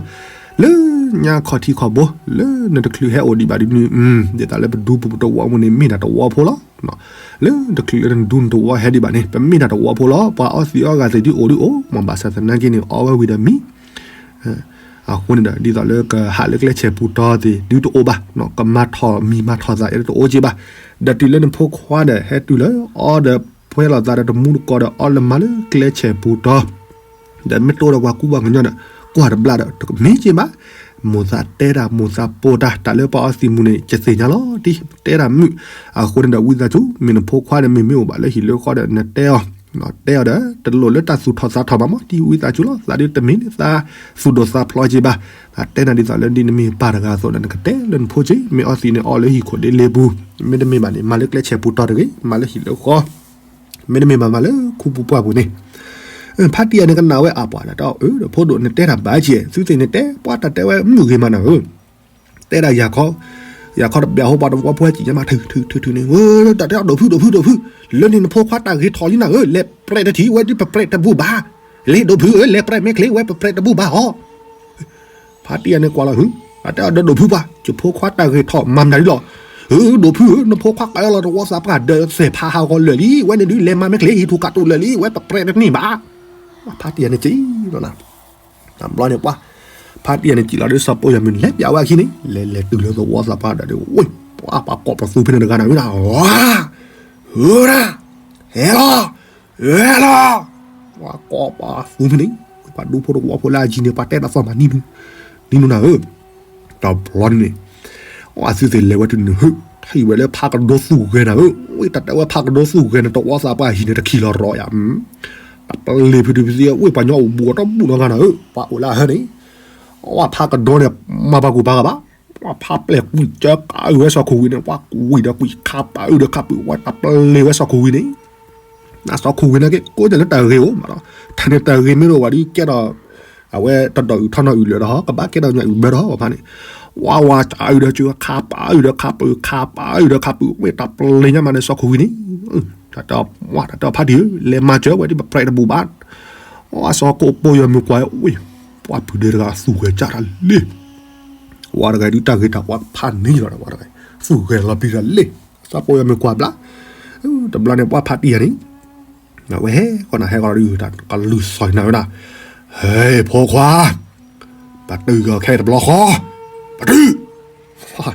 လၢညါခီၣ်ထံးခီၣ်ဘိ လၢနတချုးဟဲအိၣ်ဒံးဘၣ်ဒ်န့ၣ်, ဒ်သိးလၢပဒူပူၤပတဝီပူၤန့ၣ် မ့ၢ်ဒၣ်တဝီဖိလီၤ. လၢတချုးလၢနဒူနတဝီဟဲဒံးဘၣ်န့ၣ် ပမ့ၢ်ဒၣ်တဝီဖိလီၤ. ပှၤအီသံးအီဂၤသ့ၣ်ဒုးအိၣ်ဒုးအိၣ်, မ်ဘၣ်ဆၣ်သနာ်က့န့ၣ် အီဝဲဝံၤဒီးမံ အဃိန့ၣ်ဒီး ဒ်သိးလၢကဟးလၢကျဲဆဲးပူၤတီၤသ့ၣ်ဒုးတအိၣ်ဘၣ်, ကမၤထီၣ်မံၤမၤထီၣ်သးအဲၣ်ဒိးတအိၣ်က့ဘၣ်. ဒီးတုၤလၢနဖိခွါဒီး ဟဲတုၤလၢအီဒီး ဖှဲလီၤသးဒီးတမူတကိးဒီး အီလၢမၤလၢကျဲဆဲးပူၤတီၤ ဒီးမ့ၢ်တိဒီးပှၤကူပှၤကညီဒီး ကွၢ်တဘျီဒီး တမ့ၢ်က့ဘၣ်. မိၢ်သးတဲတၢ် မိၢ်သးပိာ်တၢ် တၢ်လၢပှၤအီသံးမုၢ်န့ၣ် ယသ့ၣ်ညါလီၤတံၢ် တဲတၢ်မုၢ်. အဃိန့ၣ်ဒီး ဝံသးစူၤ မ့ၢ်နဖိခွါဒီး မ့မ့ၢ်အိၣ်ဘၣ်လၢဟံၣ်လၢဃီဒီး နတဲအီၤ, တဲအီၤဒီး တလိၣ်လၢတၢ်သူၣ်ထီၣ်သးထီၣ်ဘၣ်မး တံၢ်ဝံသးစူၤလီၤ. သးဒ်တမ့ၢ်လၢသးသူၣ်ဒိၣ်သးဖျိးက့ဘၣ်. သးတဲနၤဒ်သိးလၢဒ်နမ့ၢ်ပၢ်တဂၤအသိးဒီး နကတဲလၢနဖိက့ မ့ၢ်အီသံးန့ၣ် အီလၢဟံၣ်ခိၣ်ဒ့လ့ပူၤ, မ့တမ့ၢ်ဘၣ်န့ၣ် မၤလၢကျဲဆဲးပူၤတီၤတဂ့ၤ, မၤလၢဟံၣ်လၢဃီ မ့တမ့ၢ်ဘၣ်မၤလၢခူပူၤပှၢ်ပူၤန့ၣ်. ဖါတံၢ်အန့ၣ်ကနၣ်ဝဲအပှၤဒီး တၢ်အီၣ်အၢဒီး ဖိဒိၣ်နတဲတၢ်ဘၣ်က့, သုသ့ၣ်န့ၣ်တဲ ပှၤတၢ်တဲဝဲမုၢ်ဂ့ၤမးနၤဧၢ, တဲဒၣ်ယၤခီ, ယၤခီတဘၣ်ဟိပှၤတဝီဖိဟဲကံၣ်ညါမး ထုးထုးထုးထုးန့ၣ်, တၢ်တဲအီၣ်ဒိၣ်ဖုဒိၣ်ဖုဒိၣ်ဖု, လၢန့ၣ်နဖိခွါတၢ်ဂ့ၤထီၣ်လံနၤဧၢ, လဲၤပြဲးတထံၣ် ဝဲဒ်ပပြဲးတဘူၣ်ဘၣ်, လၢဒိၣ်ဖုဧၢ လဲၤပြဲးမ့ၢ်ချ့ ဝဲပပြဲးတဘူၣ်ဘၣ်ဟီ ဖါတံၢ်အန့ၣ်ကွၢ်လီၤ, အတဲအီၤဒီးဒိၣ်ဖုပှၤ ယဖိခွါတၢ်ဂ့ၤထီၣ်မၤမနုၤလီၤ. ဒိၣ်ဖုဧၢ နဖိခွါကလီၤတဝီသးပှၢ်ဒီးသဲၣ်ဖးဟးဂီၤလၢာ်လံ, ဝဲန့ၣ်ဒုးလဲၤမၤမ့ၢ်ချ့ ဟံးထူၣ်ကးတူာ်လၢာ်လံ, ဝဲပပြဲးတန့ၢ်ဘၣ်. ဖါတံၢ်အန့ၣ်ကံလီၤနၤ, တဘျီန့ၣ်ပှၤ, ဖါတံၢ်အန့ၣ်ကံလီၤဒီးစီၤပိၢ်ယီၤမုၢ်လဲၤပျးဝဲအခံန့ၣ်, လဲၤလဲၤတုၤလၢတဝီသးပှၢ်ဒီး ဝ့ၢ်, ပှၤပှၤကိးပသူဖဲန့ၣ်တဂၤနၤဝဲဒၣ်, ဝါ, ဟဲဒၣ်, ဟဲလီၤ, ဟဲလီၤ, ပှၤကိးပသူဖဲန့ၣ်, ပှၤဒူဖိတဝီဖိလၢအယံၤန့ၣ် ပှၤတဲတၢ်သီၣ်မးနံၤနူၤ, နံၤနူၤနၤဧၢ, တဘျီန့ၣ်န့ၣ်, အသုသ့ၣ်လဲၤဝဲတုၤန့ၣ် ဟဲထံၣ်ဝဲလၢဖးကဒိသူၣ်ဂဲၤနၤဧၢ, ဝ့ၢ်တၢ်တဲဝဲဖးကဒိသူၣ်ဂဲၤန့ၣ် တဝီသးပှၢ်ဟံၣ်န့ၣ်တခံလီၤရီယၤ, တၢ်ပလ့ၤဖုဒုးဖုသ့ ဝ့ၢ်ပှၤညီအိၣ်ဘူးအီၤတဘူၣ်နီတဂၤနၤဧၢ, ပှၤအိၣ်လၢအဟၢန့ၣ်, အဝဲဖးကဒိန့ၣ် မၤပှၤကူၣ်ပာ်ဂၤဘၣ်, ပှၤဖးပျဲၢ်ကွံာ်ကၢကးအုၣ်ဝဲစီၤခိၣ်ဝံၤန့ၣ် ပှၤကွံာ်ဒီးကွံာ်ခးပာ်အုၣ်ဒီးခးပုာ်ဝဲတၢ်ပလ့ၤဝဲစီၤခိၣ်ဝံၤန့ၣ် နစီၤခိၣ်ဝံၤန့ၣ်က့ၤကိးန့ၣ်လၢတၢ်ဂ့ၤအိၣ်မးဒီး, တၢ်န့ၣ်တၢ်ဂ့ၤမ့ၢ်တအိၣ်ဘၣ်ဒီးကဲဒီး, အဝဲတဒီးအုၣ်ထီၣ်နီၤအုၣ်လၢာ်ဒီးဟီ ကဘၣ်ကဲဒီးညၣ်အုၣ်ဘၢဒီးဟီ ပှၤဖးန့ၣ်, ဝါဝါကအုၣ်ဒီးကၢခးပာ်အုၣ်ဒီးခးပုာ်ခးပာ်အုၣ်ဒီးခးပုာ် ဝ့ၢ်တၢ်ပလ့ၤညါမးန့ၣ်စီၤခိၣ်ဝံၤန့ၣ်, တၢ်တဲအီၤဖါတံၢ်ဧၢ လဲၤမၤစၢၤဝဲဒ်ပပြဲးတဘူၣ်ဘၣ်, အစီၤကိၣ်ပိၢ်ယီၤမုၢ်ကွၢ်ဝဲ, ပှၤဖုဒဲတဂၤသူၣ်ဂဲၤကၢ်တၢ်လ့ ဝဲတဂၤဒုးတၢ်ဂ့ၤတၢ်ဝါဖးန့ၢ်လီၤဒီးဝဲတဂၤ, သူၣ်ဂဲၤလီၤပျံၤတၢ်လ့, စီၤပိၢ်ယီၤမုၢ်ကွၢ်ဘျါ, တဘျီန့ၣ်ပှၤဖါတံၢ်ဧၢန့ၣ်, ဝဲဟဲကီးနၤဟဲကီးဒီး ကလုၢ်စီၤနၤဝဲဒၣ်, ဟဲဖိခွါ, ပတုာ်ဂီၤခဲတဘျီဃီ, ပတုာ်,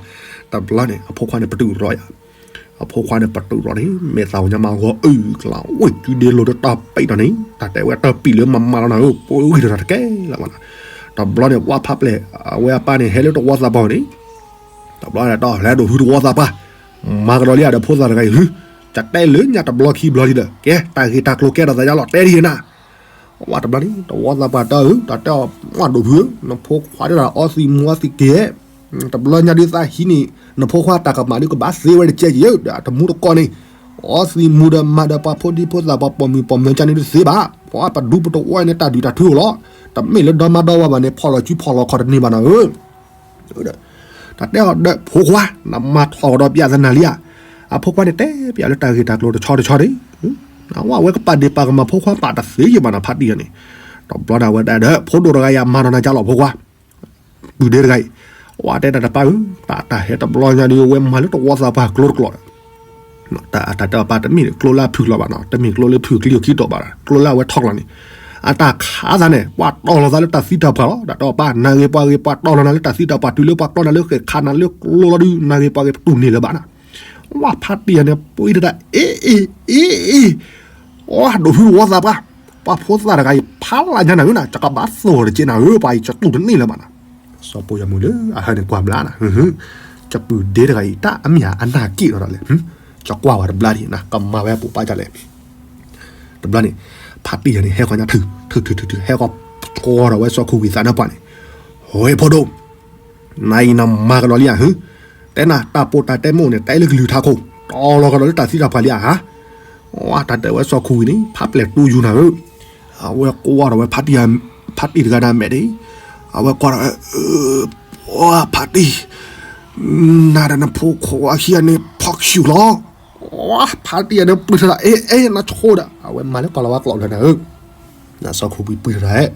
တဘျီန့ၣ် အဖိခွါန့ၣ်ပတုာ်ရီယၤ, အဖိခွါန့ၣ်ပတုာ်ရီန့ၣ် မဲာ်သၣ်ဝဲညါမးဂီၤအုၣ်ကလၤ ဝ့ၢ်ကုဒ့လိၤဒီးတၢ်ပံးဒီးန့ၣ် တၢ်တဲဝဲတၢ်ပံးလၢမၤမၤလီၤနၤဧၢ ပှၤဂံၢ်ဒီးတၢ်တကဲလၢၤဘၣ်နၤ, တဘျီန့ၣ် ဝၣ်ဖးပျဲၢ် အဝဲအပၢ်န့ၣ် ဟဲလၢတဝီသးပှၢ်န့ၣ်, တဘျီန့ၣ် တၢ်လဲၤဒိၣ်ဖုတဝီသးပှၢ်, မၤကဒီးလံဧါဒီးဖိသၣ်တဂၤအံၤ ဟူ, တၢ်တဲလၢညါတဘျီခံဘျီလံဒီး ကဲ တၢ်ဂ့ၢ်တၢ်ကျိၤကဲထီၣ်သးယါလီၤ တဲဒ်နၤ, ဝဲတဘျီန့ၣ် တဝီသးပှၢ်တၢ်ဧၢ တၢ်တဲအီၤ မၢ်ဒိၣ်ဖုဧၢ နဖိခွါဒၣ်အီသံးမူအီသံးက့ၤ တဘျီညါဒုးသးဟံးန့ၢ် နဖိခွါတၢ်ကမၣ်ဒုးကဘၣ်သ့ဝဲတကဲက့ၤဧၢ ဒီးတမူတကိးန့ၣ် အီသံးမူဒီးမၤဒီးပှၤဖိဒံဖိသၣ်ပှၤပိာ်မုၣ်ပိာ်မၢၤကန့ၣ်တသ့ဘၣ် ပှၤပဒူပတဝီန့ၣ်တၢ်ဒုးတၢ်ထုအိၣ်လီၤ တမ့ၢ်လၢဒီမါဒီဝါဘၣ်န့ၣ် ဖီၣ်လီၤစုဖီၣ်လီၤခီၣ်တန့ၢ်ဘၣ်နၤဧၢ တၢ်တဲအီၤဒီးဖိခွါ နမၤထီၣ်ကဒီးပျးသနၤလံဧါ အဖိခွါန့ၣ်တဲပျးလၢတၢ်ဂ့ၢ်တၢ်ကျိၤတဆီတဆီန့ၣ် ဝဲကပာ်ဒ့ၣ်ပာ်ကမၣ်ဖိခွါပာ်တသ့ယံၤဘၣ်နၤဖါတံၢ်ယၤန့ၣ် တဘျီန့ၣ်အဝဲဒၣ်ဒီး ဖိဒိၣ်တဂၤအံၤအမၤဒီးနၤကၠါလီၤဖိခွါ ပုၢ်ဒ့တဂၤအံၤ ဝဲတဲတၢ်တပၢ်ဧၢ တၢ်တၢ်ဟဲတဘျီညါဒီး အဝဲမၤလၢတဝီသးပှၢ်ကျိတကျိးဒီး တၢ်တဲအီၤပၢ်တမ့ၢ်ကျိလၢအဖုၣ်လီၤဘၣ်နီၤ တမ့ၢ်ကျိလၢဖုၣ်ချံအခံတီၤဘၣ် ကျိလၢအဝဲထီၣ်ကျီန့ၣ် အတၢ်ခးသးန့ၣ် ပှၤတီၢ်လီၤသးလၢတၢ်သံတၢ်ပှၢ်လီၤ တၢ်တဲအီၤပၢ် နၤဂ့ၤပှၤဂ့ၤ ပှၤတီၢ်လီၤနၤလၢတၢ်သံတၢ်ပှၢ် တုၤလၢပှၤတီၢ်နၤလၢဃဲးခးနၤလၢကျိလီၤဒုး နၤဂ့ၤပှၤဂ့ၤပတူၢ်န့ၢ်လၢၤဘၣ်နၤ ဝဲဖါတံၢ်ယၤန့ၣ် ပှံတဒၣ် အ့ အ့ အ့ အ့ အီ ဒိၣ်ဖုတဝီသးပှၢ် ပှၤဖိသၣ်တဂၤအံၤ ဖးလၢညါနၤဧၢနၤ ယကဘၣ်သိၣ်တက့ၢ်နၤဧၢ ပှၤအံၤယတူၢ်တန့ၢ်လၢၤဘၣ်နၤ စီၤပိၢ်ယီၤမုၣ်လၢအဟၢန့ၣ်ကွၢ်ဘျါနၤ ယပုၢ်ဒ့တဂၤအံၤ တၢ်အမ့ၢ်အနၢ်က့ၣ်ဒီးလဲၣ် ယကွၢ်ဝဲတဘျါဒံးနၤ ကမၤဝဲပိာ်ပာ်ဒ်လဲၣ် တဘျီန့ၣ် ဖါတံၢ်ယၤန့ၣ် ဟဲဃီညါထုး ထုးထုးထုးထုး ဟဲဃီ ကီဒီးဝဲစီၤခူဝံၤသးနၢ်ပှၢ်န့ၣ် ဟဲဖိဒိၣ် နၤအံၤနမၤကဒီးလံဧါ ဟ့ၣ် တဲနၤ တၢ်ပိာ်တၢ်တဲမိၣ်န့ၣ် တဲလၢကလုၢ်ထးခိၣ် တီၢ်လီၤကဒီးလၢတၢ်သံတၢ်ပှၢ်လံဧါ ဟ့ၣ် ဝဲတၢ်တဲဝဲစီၤခူဝံၤန့ၣ် ဖးပျဲၢ်တူၢ်ယူၤနၤဧၢ အဝဲကွၢ်ဒီးဝဲ ဖါတံၢ်တဂၤဒၣ်မဲာ်ဒၣ် အဝဲကွၢ်ဒီး ဖါတံၢ် နၤဒီးနဖိခွါခံဂၤန့ၣ် ဖီၣ်ဆူၣ်လီၤ ဖါတံၢ်ယၤန့ၣ် ပှံၢ်ထီၣ်တၢ် အဲ အဲ နဆိဒီး အဝဲမၤလၢကီၢ်လီၤဝါကျိာ်လၢနၤဧၢ နစီၤခူဝံၤပှံၢ်ထီၣ်တၢ်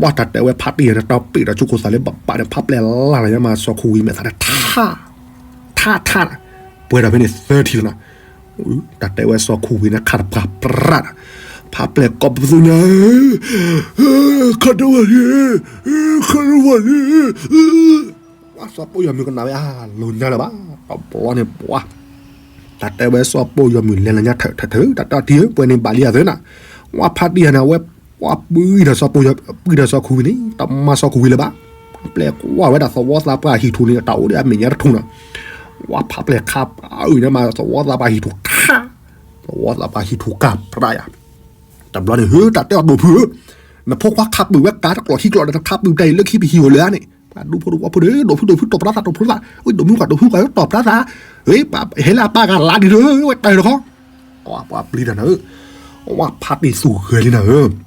ဝဲတၢ်တဲဝဲဖါတံၢ်ယၤန့ၣ် တၢ်ပ့ၢ်ဒီးဆူခိၣ်သးလၢဘၣ်ဘၣ်န့ၣ် ဖးပျဲၢ်လၢ်လၢ်ညါမး စီၤခူဝံၤမဲာ်သးန့ၣ် ထး ထးထး ပှဲၤဒီးဖဲန့ၣ်သၢထံၣ်လီၤနၤ တၢ်တဲဝဲစီၤခူဝံၤန့ၣ် ခးတပှၢ်ပြး ဖးပျဲၢ်ကိးပသူညါ ခးတဝၤလံ ခးတဝၤလံ ပှၤစီၤပိၢ်ယီၤမုၣ်ကနၣ်ဝဲအါလိၤညါလၢၤဘၣ် တဘျီန့ၣ်ပှၤ တၢ်တဲဝဲစီၤပိၢ်ယီၤမုၣ်လဲၤလီၤညါထၢၣ်ထၢၣ်ထၢၣ် တၢ်တဲအီၤထံၣ်ဧၢ ပှဲၤန့ၣ်ဘၣ်လံယၤသ့နၤ ဝဲဖါတံၢ်ယၤန့ၣ် အဝဲပှၤပှံၢ်ဒီးစီၤပိၢ်ယီၤ ပှံၢ်ဒီးစီၤခူဝံၤန့ၣ် တမၤစီၤခူဝံၤလၢၤဘၣ် ဖးပျဲၢ်ကွၢ်ဝဲဒၣ်သဝီသးပှၢ်ဟံၣ်ထူၣ်န့ၣ် တၢ်အိၣ်ဒီးအမဲာ်ညါတထူၣ်နၤ ဝဲဖးပျဲၢ်ခးပှၤအုၣ်ညါမး သဝီသးပှၢ်ဟံၣ်ထူၣ်ခး သဝီသးပှၢ်ဟံၣ်ထူၣ်ကၢ်ပြးယၤ တဘျီန့ၣ် ဟ့ၣ် တၢ်တဲအီၤဒိၣ်ဖုဧၢ နဖိခွါခးပုၢ်ဝဲကၤတကျိာ်ခံကျိာ်ဒီး နခးပုၢ်တၢ်အံၤလၢခံပဟံၣ်ဧိၤလၢဧါန့ၣ် ပှၤဒူဖိတဝီဖိဒီး ဒိၣ်ဖုဒိၣ်ဖုတီၢ်ပြးသးတီၢ်ပြးသး ဝံဒိၣ်မုၣ်ကွၢ်ဒိၣ်ဖုကွၢ်တီၢ်ပြးသး ဝဲပှၤဟဲလၢအပၢ်ဂၤလါဒ်ဒီး ဝဲတၢ်တခီ ပှၤပျံၤတၢ်နၤဧၢ ဝဲဖါတံၢ်သူၣ်ဂဲၤလံနၤဧၢ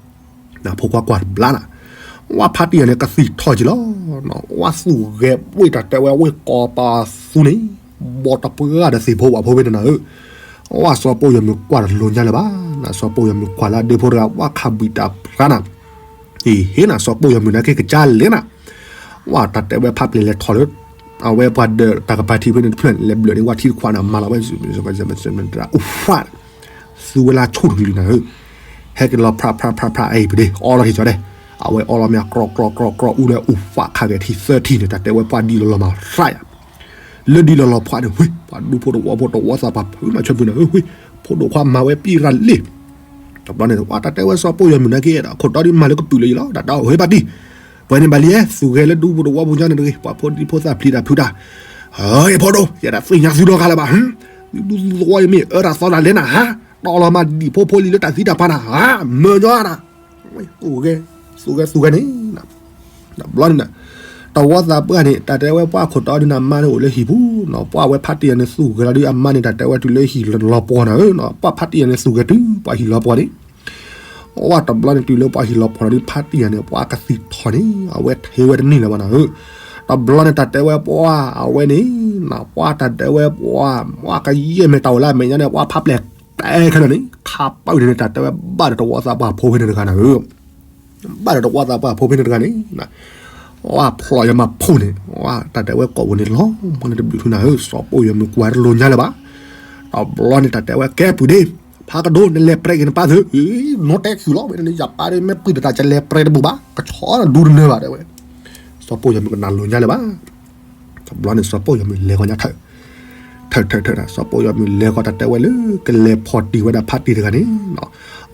နဖိခွါကွၢ်တဘျါနၤ ဝဲဖါတံၢ်ယၤန့ၣ် ကသံၣ်ထီၣ်က့ၤလီၤ ဝဲသူၣ်ဂဲၤဝဲတၢ်တဲဝဲဝဲကိးပသူန့ၣ် ဘီတပှၢ်ဒီးသ့ၣ်ဖိဝၣ်ဖိဖဲန့ၣ်နၤဧၢ ဝဲစီၤပိၢ်ယီၤမုၣ်ကွၢ်တလိၤညါလၢၤဘၣ် နၤစီၤပိၢ်ယီၤမုၣ်ကွၢ်လၢဒ့ဖိတဂၤ ဝဲခးဘံၣ်တၢ်ပြးနၤ အံၤ ဟ့ၣ်နၤစီၤပိၢ်ယီၤမုၣ်နာ်က့ကစၢ်လဲၣ်နၤ ဝဲတၢ်တဲဝဲဖးပျဲၢ်လဲၤထီၣ်လၢ အဝဲပှၤဒၢးတၢ်ကပၤထံးဖဲန့ၣ်တဖျၢၣ်န့ၣ် လဲၤဘျၢၣ်န့ၣ် ဝဲထံတခွးနၤမၤလီၤဝဲ အူဖး သူဝဲလၢဆိၣ်တကလုာ်နၤဧၢ ဟဲက့ၤလီၤဖြးဖြးဖြးဖြးအံၤပဒ့ အီလီၤက့ၤကီဒဲး အဝဲအီလီၤမ့ၢ် ကြီကြီကြီကြီ အူလၢအူဖးခးဂဲၤထံ သၢထံၣ်န့ၣ် တၢ်တဲဝဲပှၤဒံလီၤလီၤမၤရၣ်ယၤ လၢဒံလီၤလီၤဖှးန့ၣ် ဝ့ၢ် ပှၤဒူဖိတဝီဖိတဝီသးပှၢ်ဖုးမၤဆၢဖုးနၤဧၢ ဝ့ၢ် ဖိဒိၣ်ခွါမၤဝဲပံရၣ်လ့ၣ် တဘျီန့ၣ် ဝဲတၢ်တဲဝဲစီၤပိၢ်ယီၤမုၣ်နာ်က့ အခိၣ်တီဒ်မၤလၢကပုာ်လၢယလီၤ တၢ်တဲအီၤ ဟ့ၣ် ဖါတံၢ် ပှဲၤန့ၣ်ဘၣ်လံ သူၣ်ဂဲၤလၢဒူဖိတဝီဖိညါန့ၣ်တဂ့ၤ ပှၤဖိဒံဖိသၣ်ပျံၤတၢ်ဖုးတၢ် ဟ့ၣ် ဖိဒိၣ် ယဲဒၣ်သ့ၣ်ညါသုဒီဂၤလၢၤဘၣ် ဒူဒူသဝီယမ့ၢ်အၢတၢ်သီတၢ်လဲၣ်နၤ ဟါ တီၢ်လီၤမၤဒံၣ်ဖိဖိလံၤလၢတၢ်သံတၢ်ပှၢ်နၤ ဟါ မၢညီနၤ သူၣ်ဂဲၤ သူၣ်ဂဲၤ သူၣ်ဂဲၤန့ၣ် တဘျီန့ၣ် တဝီသးပှၢ်န့ၣ် တၢ်တဲဝဲပှၤခိၣ်တီဒ်န့ၣ် အမါန့ၣ်အိၣ်လၢဟံၣ်ပူၤနီၤ ပှၤဝဲဖါတံၢ်ယၤန့ၣ် သူၣ်ဂဲၤလီၤဒုး အမါန့ၣ် တၢ်တဲဝဲတုၤလၢဟံၣ်လီၤပှီၢ်နၤဧၢနီၤ ပှၤဖါတံၢ်ယၤန့ၣ် သူၣ်ဂဲၤတုၤပှၤဟံၣ်လီၤပှီၢ်န့ၣ် ဝဲတဘျီန့ၣ် တုၤလၢပှၤဟံၣ်လီၤပှီၢ်နၤဒုး ဖါတံၢ်ယၤန့ၣ် ပှၤကသံၣ်ထီၣ်န့ၣ် အဝဲထဲဝဲတန့ၢ်လၢၤဘၣ်နၤဧၢ တဘျီန့ၣ် တၢ်တဲဝဲပှၤ အဝဲန့ၣ် နပှၤတၢ်တဲဝဲပှၤ ပှၤကယဲၢ်မ့ၢ်တၢ်အိၣ်လၢအမဲာ်ညါန့ၣ် ပှၤဖးပျဲၢ်တဲခဲလၢာ်န့ၣ် ခးပၢ်န့ၣ် တၢ်တဲဝဲဘၣ်ဒီးတဝီသးပှၢ်ဖိဖဲန့ၣ်တဂၤနၤဧၢ ဘၣ်ဒီးတဝီသးပှၢ်ဖိဖဲန့ၣ်တဂၤန့ၣ် ဝဲဖျိးယမၤဖှိၣ်န့ၣ် ဝဲတၢ်တဲဝဲကိးပူၤန့ၣ်လီၤ မ့ၢ်လၢတဘျုးထူနၤဧၢ စီၤပိၢ်ယီၤမုၣ်ကွၢ်တလိၤညါလၢၤဘၣ် တဘျီန့ၣ် တၢ်တဲဝဲကဲပူၤဒ့ ဖးကဒိ နလဲၤပြဲးက့ၤနပၢ်သု နီၢ်တဲခုၣ်လီၤ မ့ၢ်န့ၣ် ယပၢ်ဒ်မ့ၢ်ပှံၢ်တတၢ် ကလဲၤပြဲးတဘူၣ်ဘၣ် ကဆီဒူတနၢၤဘၣ်တဲဝဲ စီၤပိၢ်ယီၤမုၣ်ကနၣ်လိၤညါလၢၤဘၣ် တဘျီန့ၣ် စီၤပိၢ်ယီၤမုၣ်လဲၤဂီၤညါထၢၣ် ထၢၣ်ထၢၣ်ထၢၣ် စီၤပိၢ်ယီၤမုၣ်လဲၤဂီၤတၢ်တဲဝဲလၢ ကလဲၤဖီၣ်တံၢ်ဝဲဒၣ်ဖါတံၢ်တဂၤန့ၣ်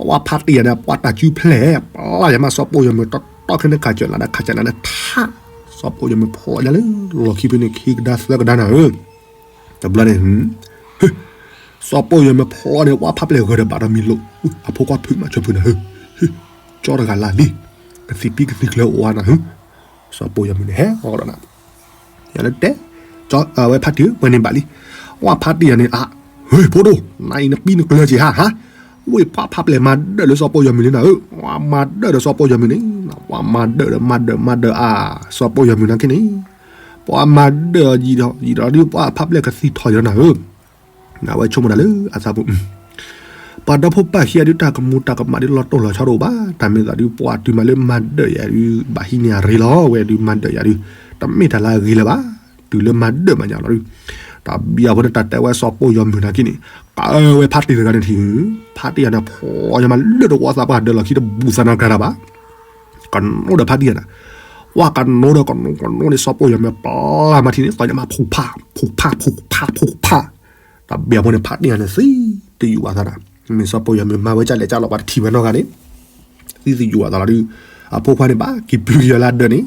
ဝဲဖါတံၢ်ယၤန့ၣ် ပှၤတၢ်စုဖျဲၣ် ပျၢ်ယၤမး စီၤပိၢ်ယီၤမုၣ်တီတီခဲန့ၣ် ခးစၢၢ်လၢ်ဒီး ခးစၢၢ်လၢ်န့ၣ်ထး စီၤပိၢ်ယီၤမုၣ်ဖျိးညါလၢ လီၢ်ခံဖဲန့ၣ် ခံကဒါသၢကဒါနၤဧၢ တဘျီန့ၣ် စီၤပိၢ်ယီၤမုၣ်ဖျိးန့ၣ် ဝဲဖးပျဲၢ်ဂၢၢ်ဒီးဘၣ်ဒီးမံၤလိာ် အဖိခွါဖုးမၤဆၢဖုးနၤဧၢ ကၠီတဂၤလၢ်လံ, ကသံၣ်ပံကသံၣ်ကျၢၤအိၣ်အါနၤဧၢ, စီၤပိၢ်ယီၤမုၢ်န့ၣ်ဟဲအီၤဒီးနၤ, ယၤလၢတဲ, ဝဲဖါတံၢ်ဧၢ ပှဲၤန့ၣ်ဘၣ်လံ, ဝဲဖါတံၢ်ယၤန့ၣ် အါ, ဟ့ၣ်ဖိဒိၣ် နအံၤနပံနကျၢၤက့ၤဟါဟါ, ဝ့ၢ်ဖးဖးပျဲၢ်မၤဒၢၣ်လၢစီၤပိၢ်ယီၤမုၢ်လံနၤဧၢ, ဝဲမၤဒၢၣ်ဒီးစီၤပိၢ်ယီၤမုၢ်န့ၣ်, ဝဲမၤဒၢၣ်ဒီးမၤဒၢၣ်မၤဒၢၣ်အါ, စီၤပိၢ်ယီၤမုၢ်နာ်က့န့ၣ်, ပှၤမၤဒၢၣ်အီၤယံာ်ဒီးယံာ်ဒီးဒုးပှၤဖးပျဲၢ်ကသံၣ်ထီၣ်ယၤနၤဧၢ အဝဲဆိကမိၣ်တၢ်လၢအသးပူၤ, ပှၤဒီဖိပၢ်ခံဂၤဒုးတၢ်ကမူၤတၢ်ကမၣ်ဒုးလီၤတိၢ်လီၤဆီတအိၣ်ဘၣ်, တၢ်မ့ၢ်သးဒုးပှၤတုၤမးလၢမၤဒၢၣ်ယၤဒုး ဘၣ်ဟံးန့ၢ်အရ့လီၤ, ဝဲဒုးမၤဒၢၣ်ယၤဒုး, တမ့ၢ်တၢ်လၢအဂ့ၤလၢၤဘၣ်, တုၤလၢမၤဒၢၣ်မးညါလီၤဒုး, တၢ်ဘံၣ်အဖိန့ၣ်တၢ်တဲဝဲစီၤပိၢ်ယီၤမုၢ်နာ်က့န့ၣ်, ကဝဲဖါတံၢ်တဂၤန့ၣ်ထံၣ်, ဖါတံၢ်ယၤန့ၣ်ဖျိညါမးလၢတဝီသးပှၢ်ဒၢးလီၢ်ခံတဘူၣ်သးနီတဂၤတၢ်ဘၣ် ကနိဒီးဖါတံၢ်ယၤန့ၣ်, ဝဲကနိဒီးကနိကနိန့ၣ်စီၤပိၢ်ယီၤမုၢ်ပျၢ်မးထံၣ်န့ၣ် သီညါမးဖူးဖး, ဖူးဖး, ဖူးဖး, ဖူးဖး, တၢ်ဘံၣ်အဖိန့ၣ်ဖါတံၢ်ယၤန့ၣ်သံ, တယူးဘၣ်သးနၤ, မ့ၢ်စီၤပိၢ်ယီၤမုၢ်မၤဝဲကၢ်လဲၣ်ကၢ်လီၤပှၤတထံၣ်ဝဲနီတဂၤန့ၣ်, သံသယုၢ်အသးလီၤဒုး, အဖိခွါန့ၣ်ဘၣ်က့ၤပုၢ်က့ၤအီၤလၢအဒၢးန့ၣ်,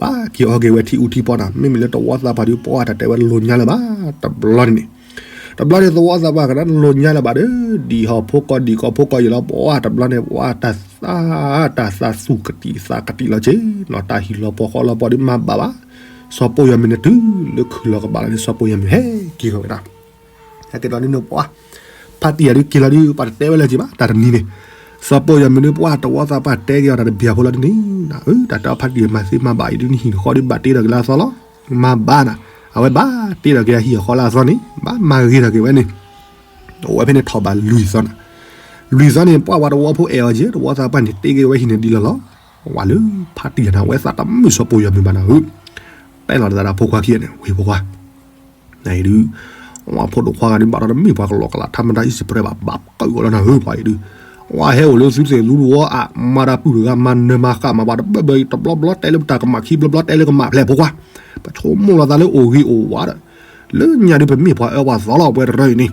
ဘၣ်က့ၤအီၣ်က့ၤဝဲထံအူထံပီနၤ, မ့မ့ၢ်လၢတဝီသးပှၢ်ဒုးပှၤတၢ်တဲဝဲလိၤညါလၢၤဘၣ်, တဘျီန့ၣ်န့ၣ်, တဘျီန့ၣ်သဝီသးပှၢ်ကနၣ်လိၤညါလၢၤဘၣ်ဒီး, ဒံၣ်ဟီၣ်ဖိကီၢ်ဒံၣ်ကီၢ်ဖိကီၢ်ယံာ်လီၤပှၤတဘျီန့ၣ် ပှၤတၢ်သး, တၢ်သးသူၣ်ကတံာ်သးကတံာ်လီၤက့ၤ, နီၢ်တၢ်ဟံၣ်လီၤပှီၢ်ဃီလီၤပှီၢ်ဒုးမၤဘၣ်ဘၣ်, စီၤပိၢ်ယီၤမုၢ်န့ၣ်တုၤလၢခုၣ်လီၤကဘၣ်လီၤန့ၣ် စီၤပိၢ်ယီၤမုၢ်ဟဲက့ၤဃီၤဝဲဒၣ် ဟဲက့ၤလီၤဒုးန့ၣ်ပှၤ, ဖါတံၢ်ယၤဒုးက့ၤလီၤဒုး ပှၤတတဲဝဲလၢၤက့ၤဘၣ် တၢ်တနံၤန့ၣ်, စီၤပိၢ်ယီၤမုၢ်ဒုးပှၤတဝီသးပှၢ်တဲက့ၤအီၤတၢ်တဘံၣ်အဖိလီၤဒုးန့ၣ်, တၢ်တဲအီၤဖါတံၢ်မၤသ့မၤဘၣ်အံၤဒုးန့ၣ် ဟံၣ်တဃီဒုးဘၣ်တ့ထီၣ်က့ၤလၢအသီလီၤ, မၤဘၣ်နၤ, အဝဲဘၣ်တ့ထီၣ်က့ၤအဟံၣ်အဃီလၢအသီန့ၣ် ဘၣ်မၤဂ့ၤထီၣ်က့ၤဝဲန့ၣ်, အဝဲဖဲန့ၣ်ထီၣ်ဘၣ်လွံၢ်သီနၤ, လွံၢ်သီန့ၣ် ပှၤဝဲတဝီဖိအဲၣ်အီၤက့ၤ တဝီသးပှၢ်န့ၣ် တ့က့ၤဝဲဟံၣ်န့ၣ်ဒ်လီၤလီၤ, ဝဲလၢဖါတံၢ်ယၤန့ၣ် အဝဲသးတမုာ်စီၤပိၢ်ယီၤမုၢ်ဘၣ်နၤဧၢ, တဲလီၤသးဒီးဖိခွါခံဂၤန့ၣ် ဝ့ၢ်ဖိခွါ နဒုး, ဝဲဖိဒိၣ်ခွါဂၤဒုး ဘၣ်ဒီးတမ့ၢ်ပှၤကလီကလး ထါမတၤအံၣ်စံးပြဲးဘၣ် ဘၣ်ကၢၣ်ဂီၤလီၤနၤဧၢ ပှၤအံၤဒုး, ဝဲဟဲအိၣ်လၢသုသ့ၣ်လူတဝီအါ မၤတၢ်ပုၢ်တဂၤ မၤနၢၤမၤဃၣ်မၤပှၤတဘၢဘၢအံၤ တဘျီဘျီတဲလၢပတၢ်ကမၣ်ခံဘျီဘျီတဲလၢကမၣ်ဖျဲးဖိခွါ, ပဆိကမိၣ်လီၤသးလၢအိၣ်ဂ့ၤအိၣ်ဝါဒီး, လၢညါဒုးပမ့ၢ်ပှၤအၢပှၤသီလီၤ ပဝဲတရၢအံၤန့ၣ်,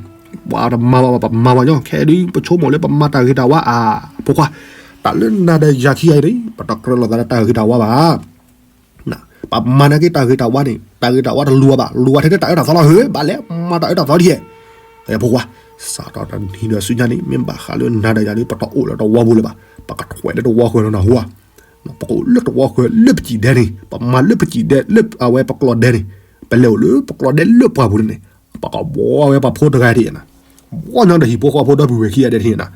ပှၤတမၤဘၣ်ပမၤဘၣ်ညီ ခဲဒုး ပဆိကမိၣ်လၢပမၤတၢ်ဂ့ၤတၢ်ဝါအါ, ဖိခွါ, တၢ်လၢနၤဒီးယၤခံဂၤအံၤန့ၣ် ပတကြၢးလီၤသးလၢတၢ်ဂ့ၤတၢ်ဝါဘၣ် ပမၤနာ်က့တၢ်ဂ့ၤတၢ်ဝါန့ၣ် တၢ်ဂ့ၤတၢ်ဝါတလိၤဘၣ် လိၤဝဲထဲတၢ်အၢတၢ်သီလီၤ ဟ့ၣ် ဘၣ်လဲၣ် မၤတၢ်အၢတၢ်သီဒ်ဟဲ, ဖိခွါ, စးထီၣ်တနံၤဒီးဆူညါန့ၣ် မ့ၢ်ဘၣ်ဃးလၢနၤဒီးယၤန့ၣ် ပတအိၣ်လၢတဝီပူၤလၢၤဘၣ် ပကထွဲလၢတဝီဃၢၤလီၤနဟူဧါ, ပကအိၣ်လၢတဝီဃၢၤလၢပစံၣ်ဒဲန့ၣ် ပမၤလၢပစံၣ်ဒဲလၢအဝဲပကျီၢ်ဒဲန့ၣ်, ပလဲၤအိၣ်လၢပကျီၢ်ဒဲလၢပှၢ်ပူၤန့ၣ်န့ၣ်, ပကဘှီဝဲပှၤဖိတဂၤဒ်နၤ ဘှီညီဒီးဟံၣ်ဖိဃီဖိဒီပုၢ်ဝဲၢ်ခံဂၤဒဲးန့ၣ်နၤ,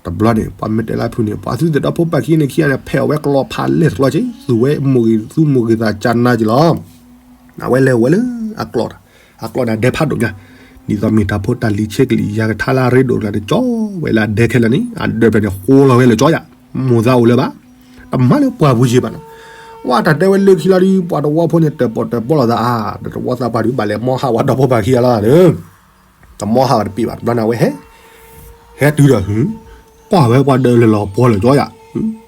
တဘျီန့ၣ် ပှၤမ့ၢ်တဲလၢဖုန့ၣ် ပှၤသုသ့ၣ်ဒီဖိပၢ်ခံန့ၣ်ခံဂၤန့ၣ် ဖဲအဝဲကျီၢ်ဖးလဲၢ်တကျီၢ်က့ သူဝဲမိၢ်ဂ့ၤသူမိၢ်ဂ့ၤသးကၢ်နါက့လီၤ, အဝဲလဲၤဝဲလၢအကျီၢ်, အကျီၢ်န့ၣ် အဒဲဖးဒိၣ်ညါ, ဒ်သိးမ့ၢ်တၢ်ဖိတၢ်လံၤဆ့ကလံၤ ယၤကထါလၢအရ့ဒိၣ်တဂၤန့ၣ် ကၠီဝဲလၢအဒဲခဲလၢာ်န့ၣ် အဒၢးဖျၢၣ်န့ၣ် ဃိလီၤဝဲလၢကၠီယၤ, မိၢ်သးအိၣ်လၢၤဘၣ်, တမၤလၢပှၢ်ပူၤယံၤဘၣ်နီၤ, ဝဲတၢ်တဲဝဲလၢခံလီၤဒုး ပှၤတဝီဖိန့ၣ် တၢၣ်ပီၣ်တၢၣ်ပီလိာ်သးအါ, ဒီးတဝီသးပှၢ်ဒုး ဘၣ်လဲၤမီဟးဝဲဒီဖိပၢ်ခံဂၤလီၤဒီး တမီဟးဝဲတပ့ၢ်ဘၣ် တဘျီန့ၣ်ဝဲဟဲ, ဟဲတုၤဒီး, ကွၢ်ဝဲပှၤဒၢးလၢလီၤပှီၢ်လၢကၠီယၤ,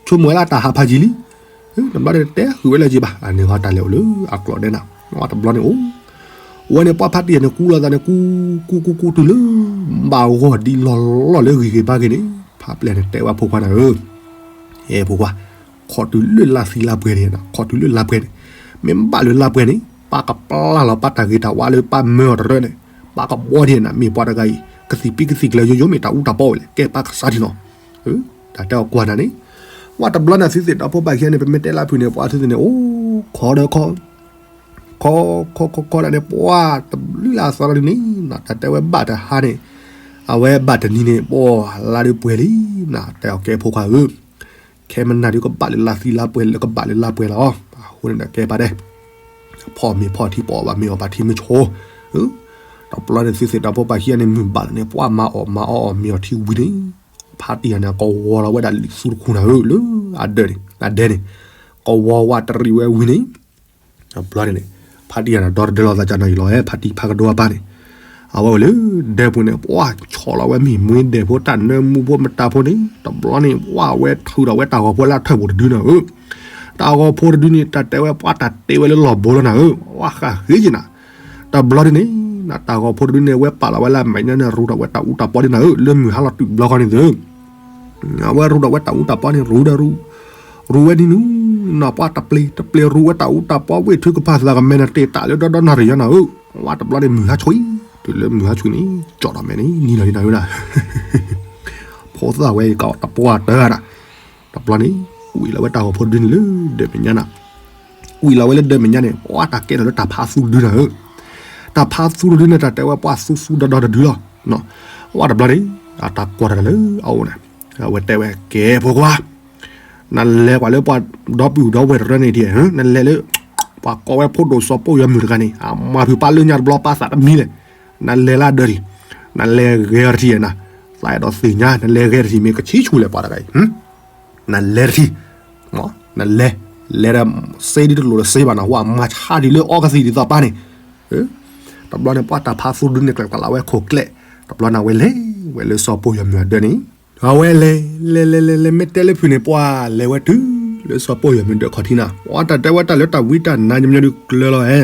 ဆိကမိၣ်ဝဲလၢတၢ်ဟးဖးယံၤလံ, တဘျီန့ၣ်တဲဃုာ်ဝဲလၢက့ဘၣ် အန့ၣ်ဃီတၢ်လဲၤအိၣ်လၢအကျီၢ်ဒဲနၤ, တဘျီန့ၣ်အိၣ်, ဝဲန့ၣ်ပှၤဖါတံၢ်ယၤန့ၣ် ကူလီၤသးန့ၣ် ကူ, ကူကူကူတုၤလၢ, ဘၣ်ဂီၢ်ဒံးလီၤလီၢ်လၢဂ့ၤဂ့ၤဘၣ်ဂ့ၤန့ၣ် ဖါပျဲၢ်န့ၣ်တဲဝဲဖိခွါနၤဧၢ အဲၣ်ဖိခွါ, ခိးတုၤလၢလါသံလါပှဲၤန့ၣ်, ခိးတုၤလၢလါပှဲၤန့ၣ်, မ့ၢ်ဘၣ်လၢလါပှဲၤန့ၣ် ပၢ်ကပျၢ်လီၤပၢ်တၢ်ဂ့ၤတၢ်ဝါလၢပၢ်မၢအီၤတရၢန့ၣ်, ပၢ်ကဘှီဒ်န့ၣ် မ့ၢ်ပှၤတဂၤအံၤ ကသံၣ်ပံကသံၣ်ကျၢၤယိယိမ့ၢ်တၢ်အူတၢ်ပီဝဲလဲၣ် ကဲပၢ်ကစၢ်ထံနီၤ, တၢ်တဲအီၤကွၢ်နၤန့ၣ်, ဝဲတဘျီန့ၣ်သုသ့ၣ်ဒီဖိပၢ်ခံဂၤန့ၣ် ပမ့ၢ်တဲလၢဖုန့ၣ် ပှၤသုသ့ၣ်န့ၣ် အိၣ်ခိးဒီးခိး ခီခီခီခီဒၣ်န့ၣ် ပှၤတဘျုးလၢအသီလီၤဒုးန့ၣ် တၢ်တဲဝဲဘၣ်တဟါန့ၣ်, အဝဲဘၣ်တနံၤန့ၣ် ပှၤလါဒုးပှဲၤလံ, တဲအီၤကဲဖိခွါဧၢ, ခဲမနၤဒုးကဘၣ်လၢလါသံလါပှဲၤလၢကဘၣ်လၢလါပှဲၤလီၤ, အဃိန့ၣ်ဒီးကဲပၢ်ဒဲး, ဖီၣ်မ့ၤဖီၣ်ထံပီၣ်ဘၣ်မ့ၤအီၣ်ဘၣ်ထံမ့ၢ်ဆိ, တဘျီန့ၣ်သုသ့ၣ်ဒီဖိပၢ်ခံဂၤန့ၣ် မုၢ်ဘၣ်လီၤန့ၣ် ပှၤမၤအီၣ်မၤအီအီၣ်မ့ၤအီၣ်ထံဝံၤန့ၣ်, ဖါတံၢ်ယၤန့ၣ် ကဝီၤလီၤဝဲဒၣ်လံာ်သူတခူနၤဧၢ လၢအဒၢးန့ၣ် အဒဲန့ၣ်, ကဝီၤဝဲတရံးဝဲဝံၤန့ၣ် တဘျီန့ၣ်န့ၣ်, ဖါတံၢ်ယၤန့ၣ် ဒီတဒၢလီၤသးကၢ်နီၤယံၤလီၤ ဖါတံၢ်ဖါကဒိအပၢ်န့ၣ်, အဝဲအိၣ်လၢဒဲပူၤန့ၣ် ပှၤဆီၣ်လီၤဝဲမ့ၢ်မှ့ဒဲးဖိတၢ်နၢမူဖိမတၤဖိန့ၣ် တဘျီန့ၣ် ပှၤဝဲထုးထီၣ်ဝဲတၢ်ဂီၤဖိလၢအထၢၣ်ပူၤတဒုနၤဧၢ, တၢ်ဂီၤဖိတဒုန့ၣ် တၢ်တဲဝဲပှၤတၢ်တဲဝဲလၢလီၢ်ဘိလီၤနၤဧၢ, ပှၤဃးဃ့က့ၤနၤ, တဘျီန့ၣ်န့ၣ်, တၢ်ဂီၤဖိတဒုန့ၣ် ဝဲပာ်လီၤဝဲလၢအမဲာ်ညါန့ၣ် ရူးထီၣ်ဝဲတၢ်အူတၢ်ပီဒ်နၤဧၢ လၢမုၢ်ဟါလီၤတုၤဘျီဃီန့ၣ်သု အဝဲရူးဒီးဝဲတၢ်အူတၢ်ပီန့ၣ် ရူးဒီးရူး, ရူးဝဲဒ်နုၤ, နီၢ်ပှၤတပျ့ၤတပျ့ၤရူးဝဲတၢ်အူတၢ်ပီ ဝ့ၢ်ထုကဖၣ်သးကမဲနၤတ့ၢ်တၢ်လၢဒီဒီနၣ်ရံၣ်ညါနၤဧၢ, ဝဲတဘျီန့ၣ်မုၢ်ဟါဆွံ, တုၤလၢမုၢ်ဟါဆွံန့ၣ် ကၠီၣ်ထီၣ်မဲာ်န့ၣ် နံၤလီၤဒ်နၤဧၢဒၣ်, ဖိသၣ်ဝဲကတပှၢ်တၢၢ်ဒၣ်, တဘျီန့ၣ် ကွံာ်လီၤဝဲတၢ်ဂီၤဖိတဒုန့ၣ်လၢဒၢးမဲာ်ညါနၤ, ကွံာ်လီၤဝဲလၢဒၢးမဲာ်ညါန့ၣ် ပှၤတၢ်ကဲထီၣ်လၢတၢ်ဖးသူတဒုနၤဧၢ, တၢ်ဖးသူတဒုန့ၣ် တၢ်တဲဝဲပှၤသူသူဒီဒီတဒုလီၤ, ပှၤတဘျီန့ၣ် အတၢ်ကွၢ်တၢ်လၢအအိၣ်န့ၣ်, အဝဲတဲဝဲကဲဖိခွါ နလဲၤကွၢ်လၢပှၤဒီပုၢ်ဒီဝဲၢ်တရၢန့ၣ်ဒ်, နလဲၤလၢ ပှၤကိးဝဲဖိဒိၣ်စီၤပိၢ်ယွၤမုၣ်တဂၤန့ၣ် အမၤဖုးပၢ်လၢညါတဘျီပၢ်သးတမံလဲၣ်, နလဲၤလၢဒၢးထံး, နလဲၤဂဲၤအီၤတထံးနၤ, သးအဲၣ်ဒိးသ့ၣ်ညါ နလဲၤဂဲၤတထံးမ့ၢ်ကဆံဆူၣ်လဲၣ်ပှၤတဂၤအံၤ, နလဲၤတထံး, နလဲၤ, လဲၤဒီးစ့ဒ်တလိၣ်ဒီးစ့ဘၣ်နၤ ဝဲမၤဆါဒံးလၢအီကသံၣ်ဒ်သိးပၢ်န့ၣ်, တဘျီန့ၣ် ပှၤတၢ်ဖးသူတဒုန့ၣ် ကျဲးကျဲးလီၤဝဲခိၣ်ကျဲ, တဘျီန့ၣ် အဝဲလဲၤဝဲလၢစီၤပိၢ်ယွၤမုၣ်အဒၢးန့ၣ်, အဝဲလဲၤ လဲၤလဲၤလဲၤလဲၤ မ့ၢ်တဲလၢဖုၣ်န့ၣ် ပှၤလဲၤဝဲတုၤလၢစီၤပိၢ်ယွၤမုၣ်ဒၢးခီၣ်ထံးနၤ, ပှၤတၢ်တဲဝဲတၢ်လၢတၢ်ဝံတၢ်နါညီညီဒုးကျၢၤလီၤဧဲ,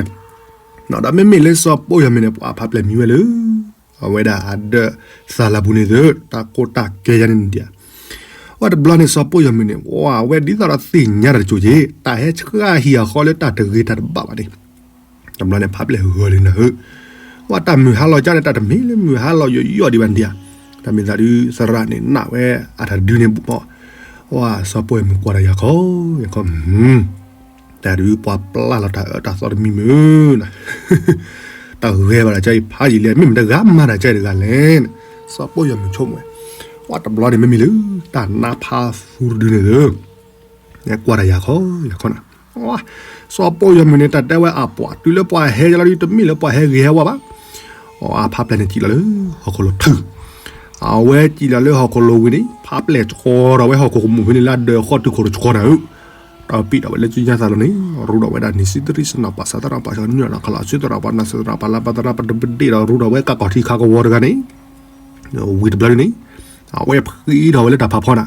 ဒီးမ့မ့ၢ်လၢစီၤပိၢ်ယွၤမုၣ်န့ၣ် ပှၤဖးပျဲၢ်မံဝဲလၢ အဝဲဒၣ်အဒၢးသးလၢပူၤန့ၣ်သု, တၢ်ကိၢ်တၢ်ကဲယါန့ၣ်ဒံးဧါ, အတဘျီန့ၣ် စီၤပိၢ်ယွၤမုၣ်န့ၣ် ပှၤဝဲဒ်သိးဒီးသ့ၣ်ညါတၢ်တစိၤက့ၤ တၢ်ဟဲဆှၢဟံၣ်အဃီလၢတၢ်တဂ့ၤတၢ်တဘၣ်ဘၣ်န့ၣ်, တဘျီန့ၣ် ဖးပျဲၢ်ဂၢၤလံနၤဧၢ, ပှၤတၢ်မုၢ်ဟါလီၤကၢ်န့ၣ် တၢ်တမ့ၢ်လၢမုၢ်ဟါလီၤယိာ်ယိာ်ဒံးဘၣ်ဒံးဧါ, တၢ်မ့ၢ်သးဒုးသရၣ်န့ၣ် နာ်ဝဲအတၢ်ဒုးန့ၣ်, ပှၤစီၤပိၢ်ယွၤမုၣ်ကွၢ်တၢ်ယၤခီ, ယၤခီ တၢ်ဒုးပှၤပျၢ်လီၤတၢ်အၢတၢ်သီတမံၤမုၢ်, တၢ်ဂဲၤဘၣ်တၢ်ကၢအံၤဖးယံာ်လံ မ့ၢ်မတဂၤမၤတၢ်ကၢတဂၤလဲၣ်, စီၤပိၢ်ယွၤမုၣ်ဆိကမိၣ်ဝဲ, ပှၤတဘျီန့ၣ် မ့မ့ၢ်လၢ တၢ်နါဖးသူတဒုန့ၣ်သု, ကွၢ်တၢ်ယၤခီ, ယၤခီနၤ, စီၤပိၢ်ယွၤမုၣ်န့ၣ် တၢ်တဲဝဲအပှၤ တုၤလၢပှၤဟဲလီၤဒုး တမ့ၢ်လၢပှၤဟဲဂ့ၤဟဲဝါဘၣ်, အဖးပျဲၢ်န့ၣ် စံၣ်လီၤလၢဟီၣ်ခိၣ်လိၤထုး အဝဲစံၣ်လီၤလၢဟီၣ်ခိၣ်လိၤဝံၤန့ၣ် ဖးပျဲၢ်ဆှီထီၣ်ဝဲဟီၣ်ခိၣ်ကမူၣ်ဖဲန့ၣ်လၢအဒၢးဃီတုၤခိၣ်တဆှီနၤဧၢ, တၢ်ပံာ်ထီၣ်ဝဲလၢကၠိညါသးလီၤန့ၣ် ရူးထီၣ်ဝဲဒၣ် နံၤစံတရံစနီၤ ပှၤစးသရၣ် ပှၤဆှီနုာ်လီၤ ခလီၤစံသရၣ် ပှၤနၢ်စံသရၣ် ပှၤလါပှၤသရၣ် ပတဘဒ့ၣ်ဒီး ရူးထီၣ်ဝဲကးကီၢ်ထံခးကဝီၤတဂၤန့ၣ်, ဝံၤတဘျီန့ၣ် အဝဲဖှံထီၣ်ဝဲလၢတၢ်ဖးဖီနၤ,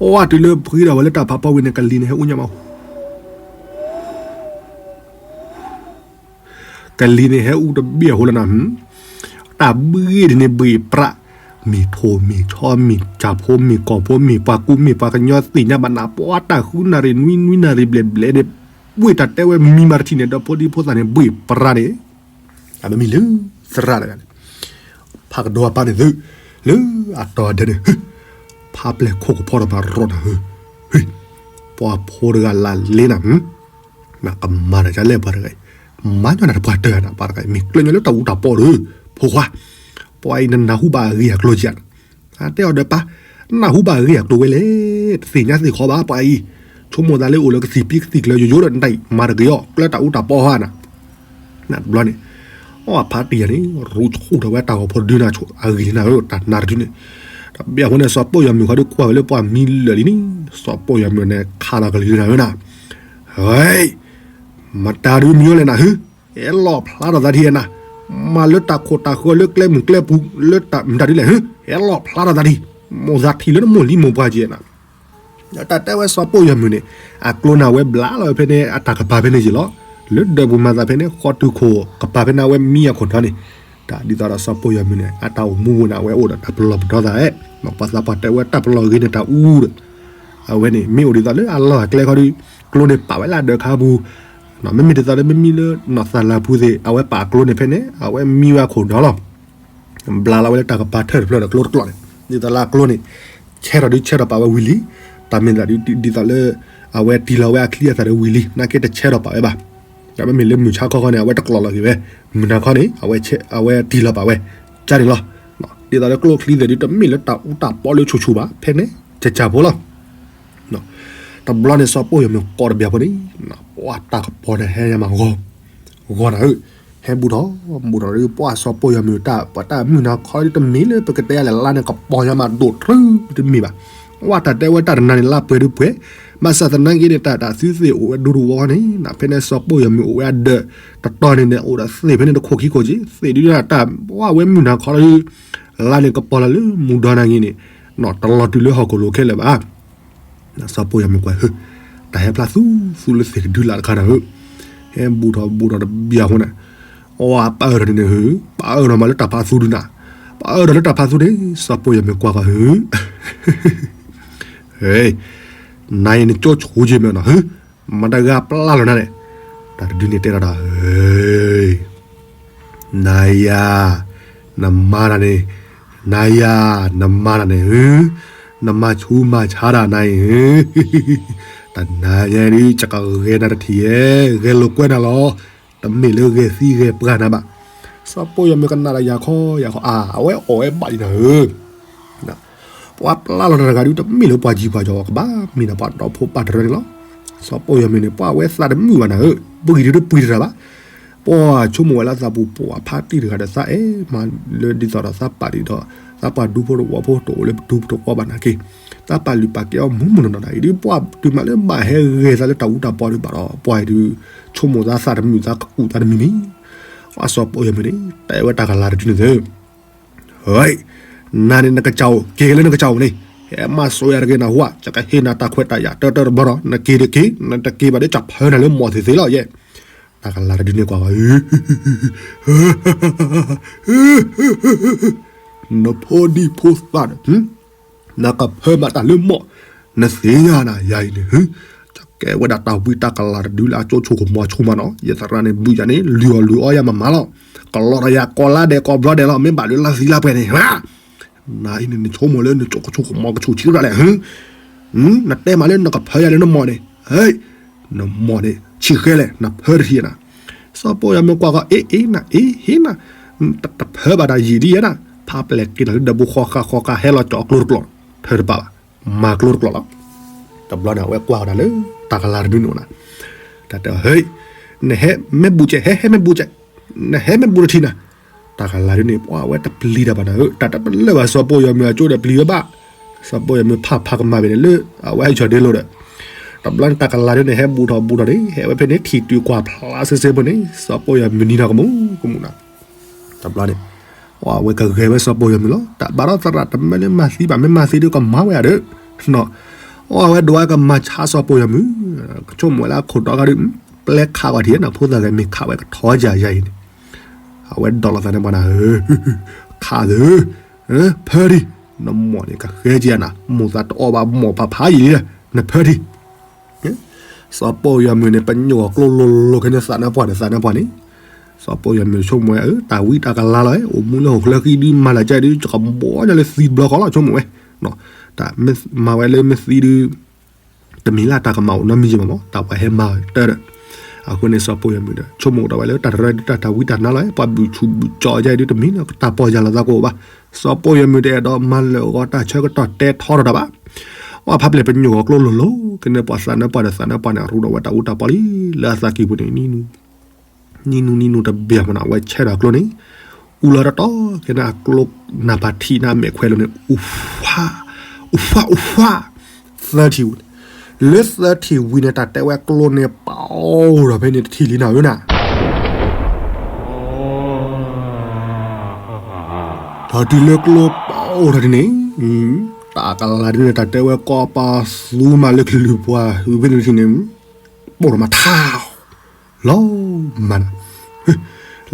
အဝဲတုၤလၢဖှံထီၣ်ဝဲလၢတၢ်ဖးဖီဝံၤန့ၣ် ကလံၤန့ၣ်ဟဲအူညါမး ကလံၤန့ၣ်ဟဲအူတဘ့ၣ်အဃိလီၤနၤ, တၢ်ဘှ့ၣ်ဒ်န့ၣ်ဘှ့ၣ်ပြး, မ့ၢ်ထိၣ်မ့ၢ်ဆီ မ့ၢ်ကၠၣ်ဖိ မ့ၢ်ကီၢ်ဖိ မ့ၢ်ပှၤကူမ့ၢ်ပှၤကညီသ့ၣ်ညါဘၣ်နၤ ပှၤတၢ်ဃုနၣ်ရံၣ်နွံနွံနၣ်ရံၣ်ဘျဲၣ်ဘျဲၣ်န့ၣ်, ဘှ့ၣ်တၢ်တဲဝဲမံမၤတထံၣ်န့ၣ် ဒီးဖိဒံဖိသၣ်န့ၣ် ဘှ့ၣ်ပြးန့ၣ်, အမ့မ့ၢ်လၢ သရၣ်တဂၤန့ၣ် ဖးကဒီးအပၢ်န့ၣ်သု, လၢအတီၤအဒၢးန့ၣ် ဖးပျဲၢ်ခိၣ်ကဖီထီၣ်မးရီၢ်နၤဧၢ, ပှၤဖိတဂၤလၢ်လ့နၤ, နကမၤတၢ်ကလဲၣ်ပှၤတဂၤအံၤ, မၤညီနၤတပှၤတၢၢ်နၤ ပှၤတဂၤအံၤ မ့ၢ်ကျၢၢ်ညီလၢတၢ်အူတၢ်ပီဒီး, ဖိခွါ, ပှၤအံၤနနၢ်ဟူဘၣ်အဂ့ၢ်အကျိၤဧါ, တဲအီၤဒီးပၢ်, နနၢ်ဟူဘၣ်အဂ့ၢ်အကျိၤဝဲလဲၣ်, တသ့ၣ်ညါသ့ၣ်ခီဘၣ်ပှၤအံၤ, ဆိကမိၣ်သးလၢအိၣ်လၢကသံၣ်ပံကသံၣ်ကျၢၤယိယိဒီး နတၢ်အံၤမၤတဂ့ၤအီၤ ကျၢၢ်တၢ်အူတၢ်ပီဟါနၤ နတဘျီန့ၣ်, အဖးတံၢ်ယၤန့ၣ် ရူးဆူၣ်ထီၣ်ဝဲတၢ်ဂီၤဖိတဒုနၤ အဂ့ၢ်လံနၤဧၢ တၢ်နါတဒုန့ၣ်, တဘျီအဃိန့ၣ် စီၤပိၢ်ယွၤမုၣ်ဃီဒုးကွၢ်ဝဲလၢပှၤမံလၢာ်လံန့ၣ် စီၤပိၢ်ယွၤမုၣ်န့ၣ် ခးလီၤကလံၤနၤဧၢနၤ, ဟဲ, မတၤဒုးမံဝဲလဲၣ်နၤဧၢ, ဟဲလီၤဖျါထီၣ်သးထံၣ်နၤ, မၤလၢတၢ်ခိၣ်တၢ်ဃၢလၢကျဲမုၢ်ကျဲပူၤ လၢတၢ်မတၤဒုးလဲၣ်ဧၢ, ဟဲလီၤဖျါထီၣ်သးထံၣ်, မိၢ်သးထံၣ်လၢနမိၢ်လံမိၢ်ပှၢ်က့နၤ တၢ်တဲဝဲစီၤပိၢ်ယွၤမုၣ်န့ၣ် အကျိန့ၣ်ဝဲဘျးလီၤဝဲဖဲန့ၣ် အတၢ်ကပၤဖဲန့ၣ်ယ့ၢ်လီၤ, လၢဒၢးပူၤမၤသးဖဲန့ၣ် ဃီတုၤခိၣ်ကပၤဖဲန့ၣ် အဝဲမံအခိၣ်တီန့ၣ်, တၢ်ဒ်သိးဒီးစီၤပိၢ်ယွၤမုၣ်န့ၣ် အတၢ်အိၣ်မူပူၤန့ၣ် အဝဲအိၣ်ဒီးတၢ်ပလီၢ်ပဒီသးဧဲ, ပှၤသးပှၢ်တဲဝဲတၢ်ပလီၢ်ဂ့ၤန့ၣ်တၢ်အူဒီး, အဝဲန့ၣ် မ့ၢ်အိၣ်ဒ်သိးလၢအလီၢ်အကျဲခီဒီး ကျိန့ၣ်ပာ်ဝဲလၢအဒၢးခါပူၤ, မ့မ့ၢ်ဒ်သိးလၢမ့မ့ၢ်လၢနီၢ်သးလၢ်ပူၤသ့ၣ် အဝဲပာ်ကျိန့ၣ်ဖဲန့ၣ် အဝဲမံဝဲအခိၣ်တီလီၤ ဘျးလီၤဝဲလၢတၢ်ကပၤထၢၣ်တဖျၢၣ်ဒီးကျိတကျိန့ၣ်, ဒ်သိးလၢအကျိန့ၣ် ဆဲထီၣ်ဒုးဆဲထီၣ်ပာ်ဝဲဝံၤလံ, တၢ်မ့ၢ်သးဒ်သိးလၢ အဝဲတံၢ်လီၤဝဲအချံအသၣ်ဒီးဝံၤလံ နာ်က့တဆဲထီၣ်ပာ်ဝဲဘၣ်, ဒီးမ့မ့ၢ်လၢမုၢ်ဆါခီခီန့ၣ် အဝဲတကျိးလီၤက့ၤဝဲ, မုၢ်နၤခီန့ၣ် အဝဲတံၢ်လီၤပာ်ဝဲ, ကန့ၣ်လီၤ, ဒ်သိးလၢကျိချံသ့ၣ်ဒုးတမ့ၢ်လၢတၢ်အူတၢ်ပီလၢဆူၣ်ဆူၣ်ဘၣ် ဖဲန့ၣ် ကကၢ်ဖိလီၤ တဘျီန့ၣ်စီၤပိၢ်ယွၤမုၣ်ကိးတဘျီဖိန့ၣ်, ပှၤတၢ်ကပီၤန့ၣ်ဟဲယၤမးဂီၤ, ဂီၤနၤဧၢ, ဟဲဘူးထီၣ်, ဘူးထီၣ်ဒီးပှၤစီၤပိၢ်ယွၤမုၣ်တၢ် ပှၤတၢ်မုၢ်နၤခီဒုးတမ့ၢ်လၢပကတဲယၤလဲၣ်လါန့ၣ်ကပီၤယၤမးဒိၣ်တြူတမ့ၢ်ဘၣ်, ပှၤတၢ်တဲဝဲတၢ်တနၤန့ၣ်လါပှဲၤဒုးပှဲၤ, ဘၣ်ဆၣ်သနာ်က့န့ၣ် တၢ်တၢ်သုသ့ၣ်အိၣ်ဝဲဒိၣ်တဝီန့ၣ် ဖဲန့ၣ်စီၤပိၢ်ယွၤမုၣ်အိၣ်ဝဲအဒၢးတတီၤန့ၣ်န့ၣ် အိၣ်ဒီးသ့ၣ်ဖဲန့ၣ်တခိၣ်ခံခိၣ်က့, သ့ၣ်ဒုးတၢ် ပှၤဝဲမုၢ်နၤခီဒုး လါန့ၣ်ကပီၤလၢမုၢ်ဒီနၤဂ့ၤန့ၣ်, တလီၤတုၤလၢဟီၣ်ခိၣ်လိၤခဲလၢာ်ဘၣ် စီၤပိၢ်ယွၤမုၣ်ကွၢ်ဧၢ, တၢ်ဟဲဖျါသူသူလၢသ့ၣ်ကဒုလၢ်တခါနၤဧၢ, ဟဲဘူးထီၣ်ဘူးထီၣ်တဘျီအဃိန့ၣ်, အီပၢ်အၢၣ်ထီၣ်န့ၣ်ဧၢ, ပၢ်အၢၣ်ထီၣ်မးလၢတၢ်ဖးသူဒုနၤ, ပၢ်အၢၣ်ထီၣ်လၢတၢ်ဖးသူန့ၣ် စီၤပိၢ်ယွၤမုၣ်ကွၢ်ကွၢ်ဧၢ နၤအံၤနကၠိဆူက့ၤမ့ၢ်နီၤဧၢ, မတၤဂၤပျၢ်လီၤနၤန့ၣ်, တၢ်တဒုန့ၣ်တဲထီၣ်တၢ်ဧၢ, နၤယၤ, နမါတၢ်န့ၣ်, နၤယၤ, နမါတၢ်န့ၣ်ဧၢ, နမၤဆူးမၤဆါတၢ်နၤအံၤ, တနၤညါဒုး ယကဂဲၤနၤတထံၣ်ယဲ, ဂဲၤလိာ်ကွဲနၤလီၤ. တမ့ၢ်လၢဂဲၤသံဂဲၤပှၢ်နၤဘၣ်. စီၤပိာ်ယီၤမုၣ်ကနၣ်ဒီးယၤခီယၤခီ အါ အဝဲအီၣ်ဝဲဘၣ်ဒံးနၤဧၢ. ပှၤပျၢ်လီၤတၢ်တဂၤဒုး တမ့ၢ်လၢပှၤကံၤပှၤကီၤ ကဘၣ်မ့ၢ်ဒၣ်ပှၤဒီဖိပၢ်တရၢန့ၣ်လီၤ. စီၤပိာ်ယီၤမုၣ်န့ၣ် ပှၤဝဲသးတမုာ်ဘၣ်နၤဧၢ, ပှံၤဒုးတပှံၤတရၢဘၣ်. ပှၤဆိကမိၣ်ဝဲလၢသးပူၤ ပှၤဖါတံၢ်တဂၤဒီးသးအဲၣ်မးလၢဒ်သိးဒီးသးပာ်ဒံးဒီး သးပှၤဒူဖိတဝီဖိတအိၣ်လၢဒူတဝီဘၣ်နာ်က့, သးပာ်လုၢ်ပာ်ကဲအီၤမူးမူးနီၢ်နီၢ်နၤအံၤဒုး ပှၤတုၤမးလၢဘၣ်ဟဲဂဲၤသးလၢတၢ်အူတၢ်ပီဒုးဘၣ်ဒီး ပှၤအံၤဒုး ဆိကမိၣ်သးသးတမုာ်သးကအုၣ်သးတမံၤမံၤ. ပှၤစီၤပိာ်ယီၤမုၣ်န့ၣ် တဲဝဲတၢ်ကလၤတဒုန့ၣ်သၢ နၤန့ၣ်နကစၢ်အိၣ် က့ၤလၢနကစၢ်အိၣ်န့ၣ်, ဟဲမၤစိၤယၤတဂ့ၤနဟူဧါ, ယကဟ့ၣ်နၤတၢ်ခွဲးတၢ်ယာ်တၢတၢတဘျီဒီး နက့ၤတက့ၤ, နတက့ၤဘၣ်ဒီး ကဖၢနၤလၢမိၢ်သ့ၣ်သ့လီၤယဲ. တၢ်ကလၤတဒုန့ၣ်ကွၢ်ဝဲ နဖိဒံဖိသၣ်ဒီး နကဖၢမးတၢ်လၢမိၢ်, နသ့ၣ်ညါနၤယၤအံၤန့ၣ် ကဲဝဲဒၣ်တၢ်ဝံတၢ်ကလၤတဒုလၢအကၠိဆိကမိၣ်ဆိကမးနီၤ, ယသရၣ်န့ၣ် ဘုးယၤန့ၣ် လုၢ်အီၣ်လုၢ်အီယၤမးမးလီၤ. ကလီၤဒီးယၤကိးလါဒဲးကိးဘျီဒဲးလီၤ, မ့ၢ်ဘၣ်လၢလါသံလါပှဲၤန့ၣ်, နၤအံၤန့ၣ် နဆိကမိၣ်လၢနကၠိဆိကမိၣ်ကဆူၣ်ဆံရၣ်လဲၣ်, နတဲမးလၢနကဖၢယၤလၢနမိၢ်န့ၣ်, နမိၢ်န့ၣ် ဆံးဃဲလဲၣ် နဖၢတထံၣ်နၤ. စီၤပိာ်ယီၤမုၣ်ကွၢ်ဃီ အ့ၣ်အ့ၣ်နၤ အ့ၣ်ဟ့ၣ်နၤ, တဖၢဘၣ်တၢ်ယံာ်ဒ်ယဲဒၣ်, ဖးပျဲၢ်က့ၤတၢ်လၢဒၢးပူၤဃီဃာ်ဃီဃာ် ဟဲလီၤကၠီအကျိတကျိာ်, ထၢတပာ်ဘၣ်, မၤကျိတကျိာ်လီၤ. တဘျီန့ၣ် အဝဲကွၢ်ဃီၤတၢ်လၢ တၢ်ကလၤတဒုန့ၣ်နၤ, တၢ်တဲအီၤ ဟဲ, နဟဲမ့ၢ်ဘူးကဲး ဟဲဟဲမ့ၢ်ဘူးကဲး, နဟဲမ့ၢ်ဘူးတထံၣ်နၤ. တၢ်ကလၤဒုန့ၣ် ပှၤအဝဲတပျံၤတၢ်ဘၣ်နၤဧၢ, တၢ်တပလၢၢ်ဘၣ်စီၤပိာ်ယီၤမုၣ်အကၠိဒီးပျံၤဝဲဘၣ်. စီၤပိာ်ယီၤမုၣ်ဖးဖးကမၣ်ဘၣ်န့ၣ်လၢ အဝဲဟဲဆီၣ်ဒ့လိာ်ဒီး တဘျီန့ၣ် တၢ်ကလၤဒုန့ၣ် ဟဲဘူးထီၣ်ဘူးထီၣ်န့ၣ် ဟဲဝဲဖဲန့ၣ် ထံၣ်တုၤကွၢ်ဖျါစ့စ့ဖိန့ၣ် စီၤပိာ်ယီၤမုၣ်နံၤထီၣ်ကမူၣ်ကမူၣ်နၤ. တဘျီန့ၣ် အဝဲကဂဲၤဝဲစီၤပိာ်ယီၤမုၣ်လီၤ. တၢ်ဘၣ်ဒီးသရၣ်တမၢလၢမၤသံဘၣ်, မ့ၢ်မၤသံဒုးကမၤဝဲဧါဒီး, အဝဲဒိးဝဲကမၤဆါစီၤပိာ်ယီၤမုၣ်, ကဆိကမိၣ်ဝဲလၢအခိၣ်တီဂၤဒုး ပျဲခးဝဲထံၣ်နၤ, ဖိသၣ်ဂဲၤမ့ၢ်ခးဝဲကထီယၤယၤအံၤန့ၣ်, အဝဲဒိးလီၤသးန့ၣ်ပှၤနၤဧၢ, ခးသၢ, ဖၢထံၣ်, နမိၢ်န့ၣ်ကဃဲက့ၤနၤ, မိၢ်သးတအီၣ်ဘၣ်မိၢ်ဖးဖးယံာ်လံ, နဖၢထံၣ် စီၤပိာ်ယီၤမုၣ်န့ၣ် ပညိၣ်အကျိလိၤလိၤခဲန့ၣ် သးနါပှၢ်န့ၣ် သးနါပှၢ်န့ၣ်, စီၤပိာ်ယီၤမုၣ်ဆိကမိၣ်ဝဲ တၢ်ဝံတၢ်ကလၤလီၤ, အိၣ်မူလၢဟီၣ်ခိၣ်ချၢဃံဒုး မၤလၢကဲဒုး ကဘီညါလၢသံဘျီဃီလီၤ ဆိကမိၣ်ဝဲ, တၢ်မၤဝဲလၢမ့ၢ်သံဒုး တမ့ၢ်လၢတၢ်ကမၣ်အိၣ်နီတမံၤမးမး တၢ်ပှၤဟဲမၤတၢ်ဒီး, အဃိန့ၣ် စီၤပိာ်ယီၤမုၣ်ဒီး ဆိကမိၣ်ဒၣ်ဝဲလၢတၢ်တရၢဒုး တၢ်တၢ်ဝံတၢ်နါလီၤ, ပှၤဘုၣ်ဆူၣ်ဘုၣ်ကၠီယဲဒုး တမ့ၢ်လၢတၢ်ပီၢ်ယၢ်လီၤသးကအိၣ်ဘၣ်. စီၤပိာ်ယီၤမုၣ်တအဲၣ်ဒိးမၤလၢာ်အဂီၢ် တၢ်ဆၢကတီၢ်တဲထီထီၣ်တၢ်ဘၣ်. ပှၤဖးပျဲၢ်ပညိၣ်ဂီၤကျိလိၤလိၤ ကန့ၣ်ပှၤသးနါပှၢ်ဒီးသးနါပှၢ်န့ၣ် ရူဒီးဝဲတၢ်အူတၢ်ပီလံ လၢအသးကံၢ်ပူၤန့ၣ် နံၤနူနံၤနူတဘ့ၣ်မးနီၤ အဝဲဆဲးဒီးအကျိန့ၣ် အူလီၤတတီၤ ကဲန့ၣ်အကျိနၢ်ပၤထံးန့ၣ်အမဲာ်ခွဲးလိၤန့ၣ် အူဖး အူဖး အူဖး သၢထံၣ်ဝံၤန့ၣ်, လၢသၢထံၣ်ဝံၤန့ၣ် တၢ်တဲဝဲကျိန့ၣ် ပအိၣ်ဒီးဖဲန့ၣ်တထံၣ်လံနၤဧၢနၤ ဒီးတုၤလၢကျိပအိၣ်ထီၣ်ဒ်န့ၣ်, တၢ်ကလၤဒ်န့ၣ် တၢ်တဲဝဲကီးပသူမးလၢကလုာ်ပှၤ ဝံၤဖဲန့ၣ်တထံၣ်န့ၣ်, ပိၢ်ထီၣ်မးထါ, လီၤမၢ်နၤ,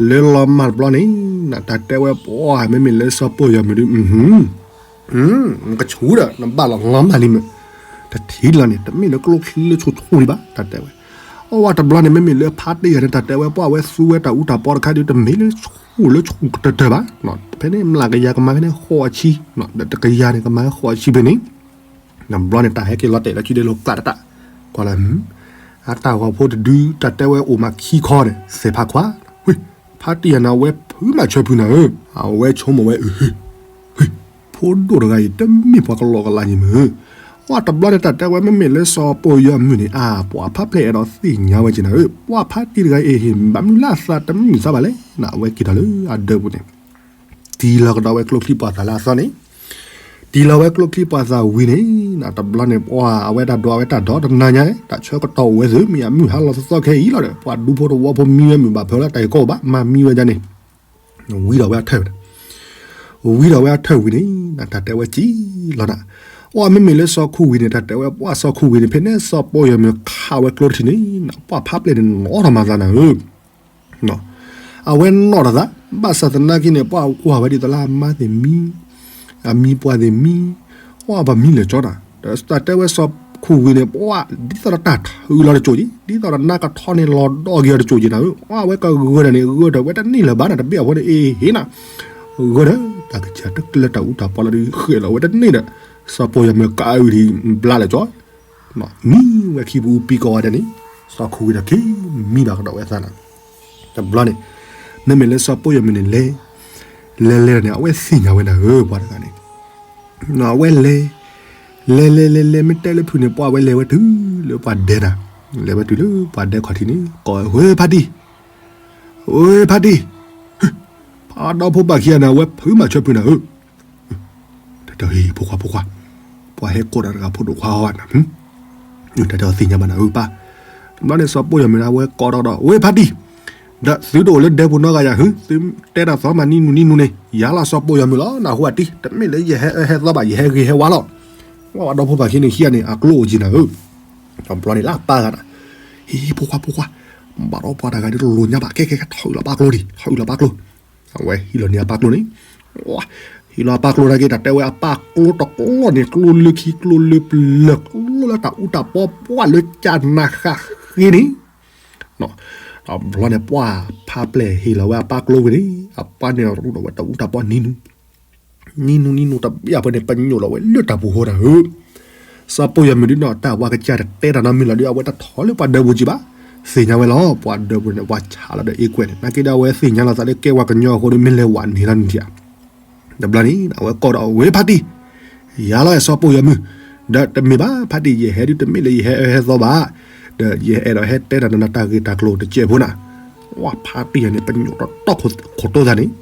လၢလီၤမၢ်တဘျီန့ၣ်, တၢ်တဲဝဲပှၤ မ့မ့ၢ်လၢစီၤပိာ်ယီၤမုၣ်ဒုး, နကဆူၣ်ဒီး နဘၣ်လီၤလီၤမၢ်လံမုၢ်, တထံၣ်လီၤန့ၣ် တမ့ၢ်လၢကျိချံလၢဆူၣ်ဆူၣ်လံဘၣ် တၢ်တဲဝဲ, အဝဲတဘျီန့ၣ် မ့မ့ၢ်လၢဖါတံၢ်ယၤန့ၣ် တၢ်တဲဝဲပှၤ အဝဲသူဝဲတၢ်အူတၢ်ပီတခါဒုး တမ့ၢ်လၢဆူၣ်လၢဆူၣ်ကတၢၢ်တၢၢ်ဘၣ်, ဖဲန့ၣ် မျးကယၤကမၤဖဲန့ၣ်ဃိးဆံ, ဒီးတကယၤန့ၣ် ကမၤဃိးဆံဖဲန့ၣ် တဘျီန့ၣ် တၢ်ဟဲက့ၤလီၤတဲာ်လၢခံဒဲလိာ်ကျးတတၢ်, ကွၢ်လၢ အတၢ်ဂီၤဖိတဒု တၢ်တဲဝဲအိၣ်မးခံခီန့ၣ် သဲးဖးခွါ, ဖါတံၢ်ယၤန့ၣ် အဝဲဖုးမးဆၢဖုးနၤဧၢ, အဝဲဆိကမိၣ်ဝဲ အ ဖိဒိၣ်တဂၤအံၤ တမ့ၢ်ပှၤကလီကလီန့ၣ်မုၢ်, အတဘျီန့ၣ် တၢ်တဲဝဲမ့မ့ၢ်လၢစီၤပိာ်ယီၤမုၣ်န့ၣ် အါ ပှၤဖါပျဲၢ်အဲၣ်ဒိးသ့ၣ်ညါဝဲက့ၤနၤဧၢ, ပှၤဖါတံၢ်တဂၤအံၤ ဘၣ်မနုၤလၢအသးတမုာ်သးဘၣ်လဲၣ်, အဝဲက့ၤထီၣ်လၢအဒၢးပူၤန့ၣ် တံၢ်လီၤကဒီးဝဲကျိချံပှၤသၣ်လၢအသီန့ၣ်, တံၢ်လီၤဝဲကျိချံပှၤသၣ်ဝံၤန့ၣ်, တဘျီန့ၣ် ပှၤအဝဲတၢ်ဒိးဝဲတၢ်ဒီးတနၤညါ, တၢ်ဆၢကတီၢ်အိၣ်ဝဲသု မ့ၢ်အမုၢ်ဟါလီၤသီသီခဲအံၤလီၤဒီး ပှၤဒူဖိတဝီဖိမံဝဲမုၢ်ဘၣ်ဖၢလၢတၢ်အံၤကီၢ်ဘၣ် မၤမံဝဲဒၣ်န့ၣ်, ဝံၤဒီးဝဲအထၢၣ်ဝဲန့ၣ်, ဝံၤဒီးဝဲအထၢၣ်ဝံၤန့ၣ် တၢ်တဲဝဲကံလီၤနၤ, အမ့မ့ၢ်လၢစီၤခူၣ်ဝံၤန့ၣ် တၢ်တဲဝဲပှၤစီၤခူၣ်ဝံၤန့ၣ် ဖဲန့ၣ်စီၤပိာ်ယီၤမုၣ်ခးဝဲကျိတထံၣ်န့ၣ်, ပှၤဖါပျဲၢ်န့ၣ် နီၣ်ထီၣ်မၤသးနၤဧၢ အဝဲနီၣ်ထီၣ်သး, ဘၣ်ဆၣ်သနာ်က့န့ၣ် ပှၤကွၢ်ဝဲဒ်သိးလၢအမါသ့ၣ်မံ, အမံပှၤသ့ၣ်မံ, ပှၤပှၤမံလၢာ်ကၠီနၤ, တၢ်တဲဝဲစီၤခူၣ်ဝံၤန့ၣ် ပှၤဒ်သိးဒီးတၢ်ထုးလီၤတစိၤက့ၤ, ဒ်သိးဒီးနါကထီန့ၣ်လီၤဒီက့ၤအီၤတစိၤက့ၤနၤဧၢ, အဝဲကဂၢၢ်ဒီးန့ၣ် ဂၢၢ်ဒီးဝဲတန့ၢ်လၢၤဘၣ်နၤ တဘ့ၣ်အဃိန့ၣ် အ့ဟ့ၣ်နၤ, ဂၢၢ်ဒီး တၢ်ကစၢ်တကျၢၤတၢ်အူတၢ်ပီလီၤဒီး ဃဲးလီၤဝဲတန့ၢ်ဒီး စီၤပိၢ်ယီၤမုၢ်ကအုၣ်ဒံးဘျါလၢကၠီ, မံဝဲခံပူၤပံကီၢ်ဝဲဒၣ်န့ၣ်, စီၤခူဂ့ၤဒီးက့ၤမံဘၣ်ကဒီးဝဲသးနၤ, တဘျီန့ၣ်, မ့မ့ၢ်လၢစီၤပိၢ်ယီၤမုၢ်န့ၣ်လဲၤ, လဲၤလဲၤန့ၣ် အဝဲသ့ၣ်ညါဝဲနၤဧၢ ပှၤတဂၤန့ၣ် အဝဲလဲၤ, လဲၤလဲၤလဲၤလဲၤ မ့ၢ်တဲလၢဖုန့ၣ် ပှၤဝဲလဲၤဝဲတုၤလၢပှၤဒဲနၤ, လဲၤဝဲတုၤလၢပှၤဒဲခီၣ်ထံးန့ၣ် ကိးဝဲဖါတံၢ်, ဝဲဖါတံၢ်, ဖးဒီဖိပာ်ခံဂၤန့ၣ် အဝဲဖုမၤဆၢဖုနၤဧၢ, တၢ်တဲဟ့ၣ်ဖိခွါ ဖိခွါ, ပှၤဟဲကိးတၢ်တဂၤဖိဒိၣ်ခွါအီၤနၤ, တၢ်တဲအီၤသ့ၣ်ညါဘၣ်နၤဧၢပၢ်, တဘျီန့ၣ်စီၤပိၢ်ယီၤမုၢ်န့ၣ် အဝဲကိးဒီးကဒီး ဝဲဖါတံၢ်, ဒီးသုတအိၣ်လၢဒဲပူၤနီတဂၤယၤဧါ, သုတဲတၢ်သီမးနံၤနုၤနံၤနုၤန့ၣ် ယၤလီၤစီၤပိၢ်ယီၤမုၢ်လီၤ နၢ်ဟူအတံၢ်, တမ့ၢ်လၢယဟဲအၢဟဲသီဘၣ် ယဟဲဂ့ၤဟဲဝါလီၤ, ဝဲပှၤဒီဖိပာ်ခံန့ၣ်ခံဂၤန့ၣ် အကျိအိၣ်ကံနၤဧၢ, တဘျီန့ၣ်လၢအပၢ်ဂၤနၤ, ဟ့ၣ်ဖိခွါ ဖိခွါ, ဘၣ်ဒီးပှၤတဂၤဒ်တလိၣ်ညါဘၣ် ကဲကဲကဲ ထီၣ်အုၣ်လီၤပၢ်ကျိဒံး ထီၣ်အုၣ်လီၤပၢ်ကျိ အဝဲဟံးလီၤန့ၢ်အပၢ်ကျိန့ၣ်, ဟံးလီၤအပၢ်ကျိနာ်က့ တၢ်တဲဝဲအပၢ်ကျိတကျိန့ၣ် ကျိလၢခံကျိလၢပျၢၤ ကျိလၢတၢ်အူတၢ်ပီ ပှၢ်လၢကၢ်နၤဃၣ်ဃ့န့ၣ်, တဘျီန့ၣ် ပှၢ်ဖးပျဲၢ်ဟ့ၣ်လီၤဝဲအပၢ်ကျိဝံၤန့ၣ် အပၢ်န့ၣ်ရူးဒီးဝဲတၢ်အူတၢ်ပီနံၤနုၤ နံၤနုၤနံၤနုၤ တဘျီအဖဲန့ၣ် ပညိၣ်လီၤဝဲလၢတၢ်ပူၤဃီနၤဧၢ, စီၤပိၢ်ယီၤမုၢ်ဒ်န့ၣ် တၢ်ဝါကစၢ်တတဲတၢ်နီတမံၤလီၤဒီး အဝဲတထီၣ်လၢပှၤဒၢပူၤကံဘၣ်, သ့ၣ်ညါဝဲလီၤ ပှၤဒၢပူၤန့ၣ် ပှၤဆးလီၤဒီးအ့ကွဲၢ်န့ၣ် နာ်က့ဒီးအဝဲသ့ၣ်ညါလီၤသးလၢကဲဝဲကညီအဃိဒီး မ့ၢ်လဲၤဝးန့ၢ်လီၤန့ၣ်ဧါ, တဘျီန့ၣ် အဝဲကိးဒီးဝဲဖါတံၢ်, ယၤလီၤအဲၣ်စီၤပိၢ်ယီၤမုၢ်, ဒီးတမ့ၢ်ဘၣ် ဖါတံၢ် ယဟဲဒ်တမ့ၢ်လၢယဟဲအၢဟဲသီဘၣ်, ဒီးယအဲၣ်ဒိးဟဲတဲတၢ်နၤတၢ်ဂ့ၢ်တၢ်ကျိၤတစဲးဖိနၤ, ဝဲဖါတံၢ်ယၤန့ၣ် ပညိၣ်တတီခိၣ်တိသးန့ၣ်,